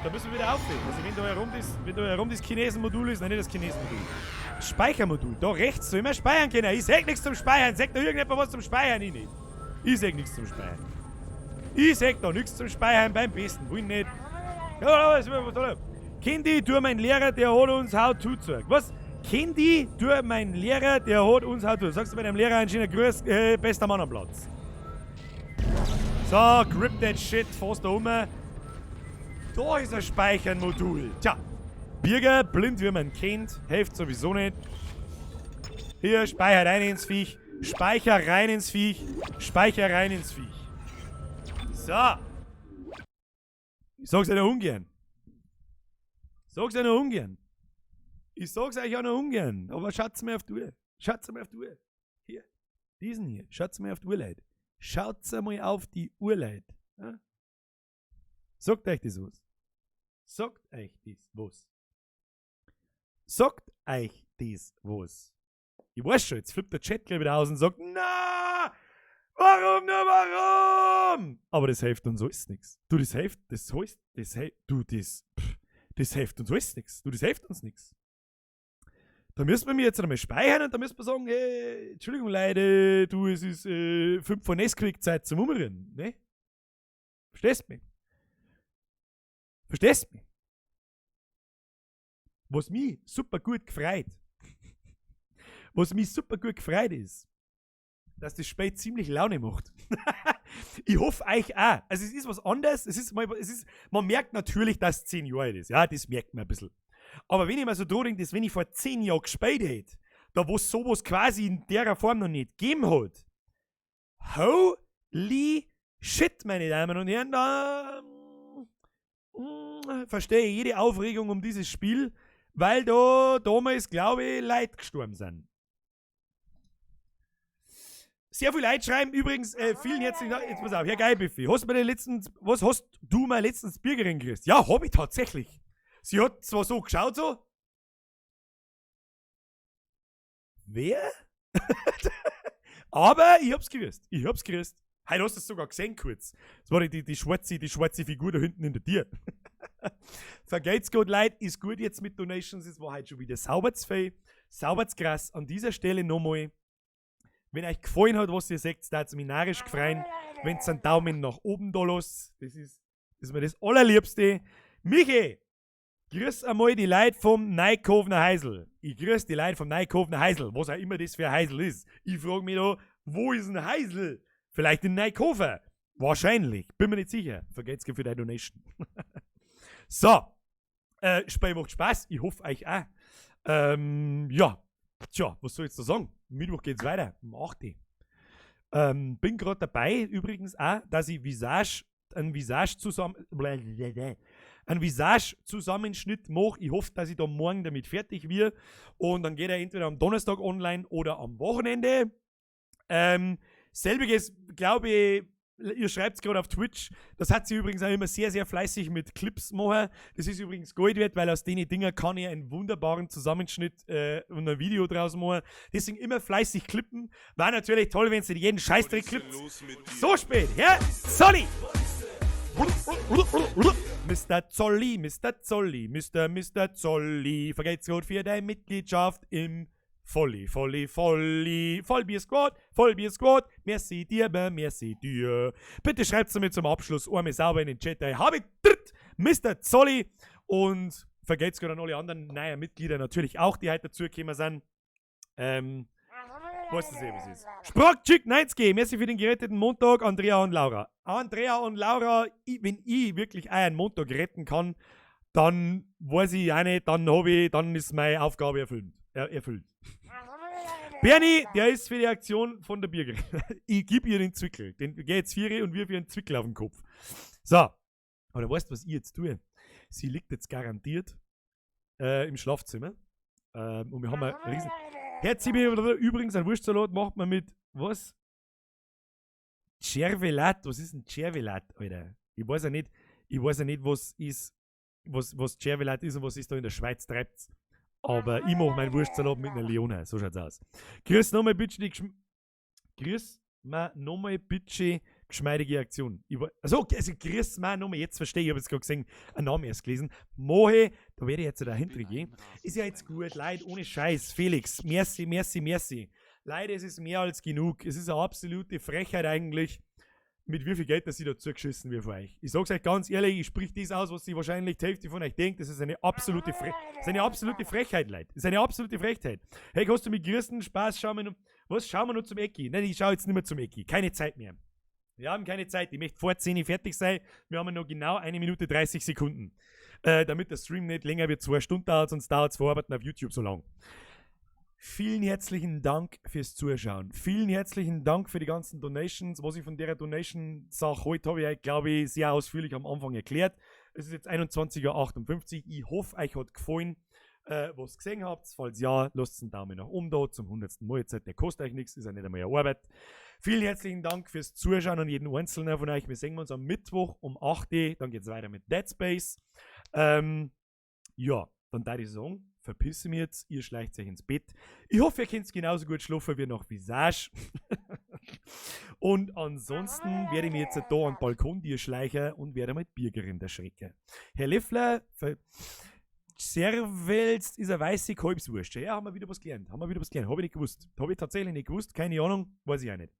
Da müssen wir wieder aufstehen. Also wenn da herum das Chinesen-Modul ist, nein, nicht das Chinesen-Modul. Speichermodul. Da rechts soll man speichern können. Ich sag nichts zum Speichern. Sagt da irgendjemand was zum Speichern? Ich nicht. Ich sag nichts zum Speichern. Ich sag da nichts zum Speichern beim besten. Will nicht. Ja, was, Candy, du mein Lehrer, der hat uns How-To gezeigt. Was? Candy, du mein Lehrer, der hat uns How-To. Sagst du bei deinem Lehrer einen schönen Gruß, bester Mann am Platz. So, grip that shit, fährst da um. Da ist ein Speichernmodul. Tja, Birger, blind wie man kennt, hilft sowieso nicht. Hier, Speicher rein ins Viech. Speicher rein ins Viech. Speicher rein ins Viech. So. Ich sag's euch noch ungern. Sag's euch noch ungern. Ich sag's euch auch noch ungern. Aber schaut's mir auf die Uhr. Schaut's mir auf die Uhr. Hier. Diesen hier. Schaut's mir auf die Uhr, Leute. Schaut's einmal auf die Uhr, Leute. Ja? Sagt euch das was? Sagt euch das was? Sagt euch das was? Ich weiß schon, jetzt flippt der Chat gleich wieder aus und sagt, na, warum nur warum? Aber das hilft uns alles nichts. Du, das hilft, das heißt, das hilft, du, das, pff, das hilft uns alles nichts. Du, das hilft uns nichts. Da müssen wir jetzt einmal speichern und da müssen wir sagen, hey, Entschuldigung Leute, du, es ist 5 vor Nesquik Zeit zum Umrennen, ne? Verstehst du mich? Verstehst du mich? Was mich super gut gefreut, was mich super gut gefreut ist, dass das Spiel ziemlich Laune macht. Ich hoffe euch auch. Also es ist was anderes. Es ist mal, es ist, man merkt natürlich, dass es 10 Jahre alt ist. Ja, das merkt man ein bisschen. Aber wenn ich mir so dran denke, dass wenn ich vor 10 Jahren gespielt hätte, da wo es sowas quasi in der Form noch nicht gegeben hat, holy shit, meine Damen und Herren, da verstehe ich jede Aufregung um dieses Spiel, weil da damals, glaube ich, Leute gestorben sind. Sehr viele Leute schreiben übrigens, vielen herzlichen Dank. Jetzt pass auf, Herr Geilbüffi, hast du mir letztens, was hast du mal letztens Bürgerin gekriegt? Ja, hab ich tatsächlich. Sie hat zwar so geschaut, so. Wer? Aber ich hab's gewusst. Ich hab's gewusst. Heute hast du es sogar gesehen kurz. Das war die schwarze Figur da hinten in der Tür. Vergelt's Gott, Leute, ist gut jetzt mit Donations. Es war heute schon wieder sauber zu viel, sauber zu krass. An dieser Stelle nochmal, wenn euch gefallen hat, was ihr seht, da hat's mich narrisch gefreut, wenn's einen Daumen nach oben da lasst. Das ist mir das Allerliebste. Michi, grüß einmal die Leute vom Neukofner Heisel. Ich grüß die Leute vom Neukofner Heisel, was auch immer das für ein Heisel ist. Ich frag mich da, wo ist ein Heisel? Vielleicht in Neukofer. Wahrscheinlich. Bin mir nicht sicher. Vergelt's für deine Donation. So. Spiel macht Spaß. Ich hoffe euch auch. Ja. Tja, was soll ich jetzt da sagen? Mittwoch geht's weiter. Um 8 Uhr. Bin grad dabei, übrigens auch, dass ich Visage, ein Visage zusammen, blablabla, ein Visage-Zusammenschnitt mach. Ich hoffe, dass ich da morgen damit fertig wird. Und dann geht er entweder am Donnerstag online oder am Wochenende. Selbiges, glaube ich, ihr schreibt's gerade auf Twitch. Das hat sie übrigens auch immer sehr, sehr fleißig mit Clips machen. Das ist übrigens Gold wert, weil aus den Dinger kann ich einen wunderbaren Zusammenschnitt und ein Video draus machen. Deswegen immer fleißig klippen. War natürlich toll, wenn sie jeden Scheißdreck klippt. So spät, ja? Zolli! Mister Zolli, Mister Zolli, Mister, Mister Zolli. Vergelt's gut für deine Mitgliedschaft im Volli, Volli, Volli, Vollbier Squad, Vollbier Squad, merci dir, merci dir. Bitte schreibt's mir zum Abschluss einmal sauber in den Chat rein. Hab ich dritt, Mister Zolli. Und vergelt's gut an alle anderen neuen Mitglieder natürlich auch, die heute dazugekommen sind. Weißt du eh, was ist. Sprachchick 90, merci für den geretteten Montag, Andrea und Laura. Andrea und Laura, wenn ich wirklich einen Montag retten kann, dann weiß ich auch nicht, dann ist meine Aufgabe erfüllt. Erfüllt. Bernie, der ist für die Aktion von der Birger. Ich geb ihr den Zwickel. Den geh jetzt 4 und wirf ihr einen Zwickel auf den Kopf. So. Aber du weißt, was ich jetzt tue? Sie liegt jetzt garantiert im Schlafzimmer. Und wir haben einen riesen... Herzlich willkommen. Übrigens, ein Wurstsalat macht man mit... Was? Cervelat. Was ist ein Cervelat, Alter? Ich weiß ja nicht, ich weiß ja nicht, was ist, was, was Cervelat ist und was ist da in der Schweiz treibt. Aber ich mach meinen Wurstsalat mit einer Leona. So schaut's aus. Grüß nochmal bitte die Geschm-, Grüß mal nochmal bitte geschmeidige Aktion. Ich wa-, also, okay, also grüß mal nochmal, jetzt verstehe ich, ich hab jetzt grad gesehen, einen Namen erst gelesen. Mohe, da werde ich jetzt dahinter gehen. Ist ja jetzt gut, Leute, ohne Scheiß. Felix, merci, merci, merci. Leider ist es mehr als genug. Es ist eine absolute Frechheit eigentlich, mit wie viel Geld, dass ich da zugeschissen wird von euch. Ich sag's euch ganz ehrlich, ich sprich das aus, was sich wahrscheinlich die Hälfte von euch denkt. Das ist eine absolute Fre-, das ist eine absolute Frechheit, Leute. Das ist eine absolute Frechheit. Hey, kannst du mich grüßen? Spaß, schau mal noch, was? Schauen wir noch zum Ecki? Nein, ich schau jetzt nicht mehr zum Ecki. Keine Zeit mehr. Wir haben keine Zeit. Ich möchte vor 10 Uhr fertig sein. Wir haben noch genau 1 Minute 30 Sekunden. Damit der Stream nicht länger wird, 2 Stunden dauert, sonst dauert's Vorarbeiten auf YouTube so lang. Vielen herzlichen Dank fürs Zuschauen. Vielen herzlichen Dank für die ganzen Donations. Was ich von der Donation-Sache heute habe ich euch, glaube ich, sehr ausführlich am Anfang erklärt. Es ist jetzt einundzwanzig Uhr achtundfünfzig. Ich hoffe, euch hat gefallen, was ihr gesehen habt. Falls ja, lasst einen Daumen nach oben da zum 100. Mal. Jetzt, der kostet euch nichts, ist ja nicht einmal eine Arbeit. Vielen herzlichen Dank fürs Zuschauen an jeden einzelnen von euch. Wir sehen uns am Mittwoch um 8 Uhr. Dann geht's weiter mit Dead Space. Ja, dann würde ich sagen, verpisse mich jetzt, ihr schleicht euch ins Bett. Ich hoffe, ihr könnt genauso gut schlafen wie nach Visage. Und ansonsten werde ich mir jetzt da an den Balkon dir schleichen und werde mal die Birgerin erschrecken. Herr Leffler, Servels ist eine weiße Kalbswurst. Ja, haben wir wieder was gelernt. Haben wir wieder was gelernt. Hab ich nicht gewusst. Hab ich tatsächlich nicht gewusst. Keine Ahnung, weiß ich auch nicht.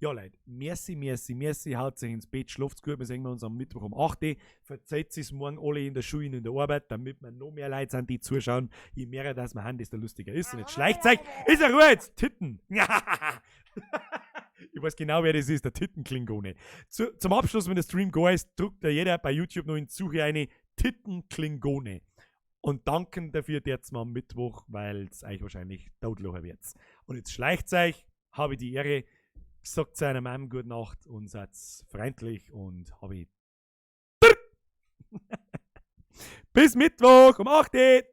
Ja, Leute, merci, merci, merci. Haut euch ins Bett, schlaft's gut. Wir sehen uns am Mittwoch um 8 Uhr. Verzeiht sich's morgen alle in der Schule und in der Arbeit, damit wir noch mehr Leute sind, die zuschauen. Je mehr das wir haben, desto lustiger ist. Und jetzt schleicht euch. Ist er Ruhe jetzt? Titten. Ich weiß genau, wer das ist, der Tittenklingone. Zum Abschluss, wenn der Stream go ist, druckt ja jeder bei YouTube noch in die Suche eine Tittenklingone. Und danken dafür jetzt mal am Mittwoch, weil's euch wahrscheinlich totlachen wird. Und jetzt schleicht's euch, habe ich die Ehre, sagt seiner Mom gute Nacht und seid freundlich und habe ich. Bis Mittwoch um 8 Uhr.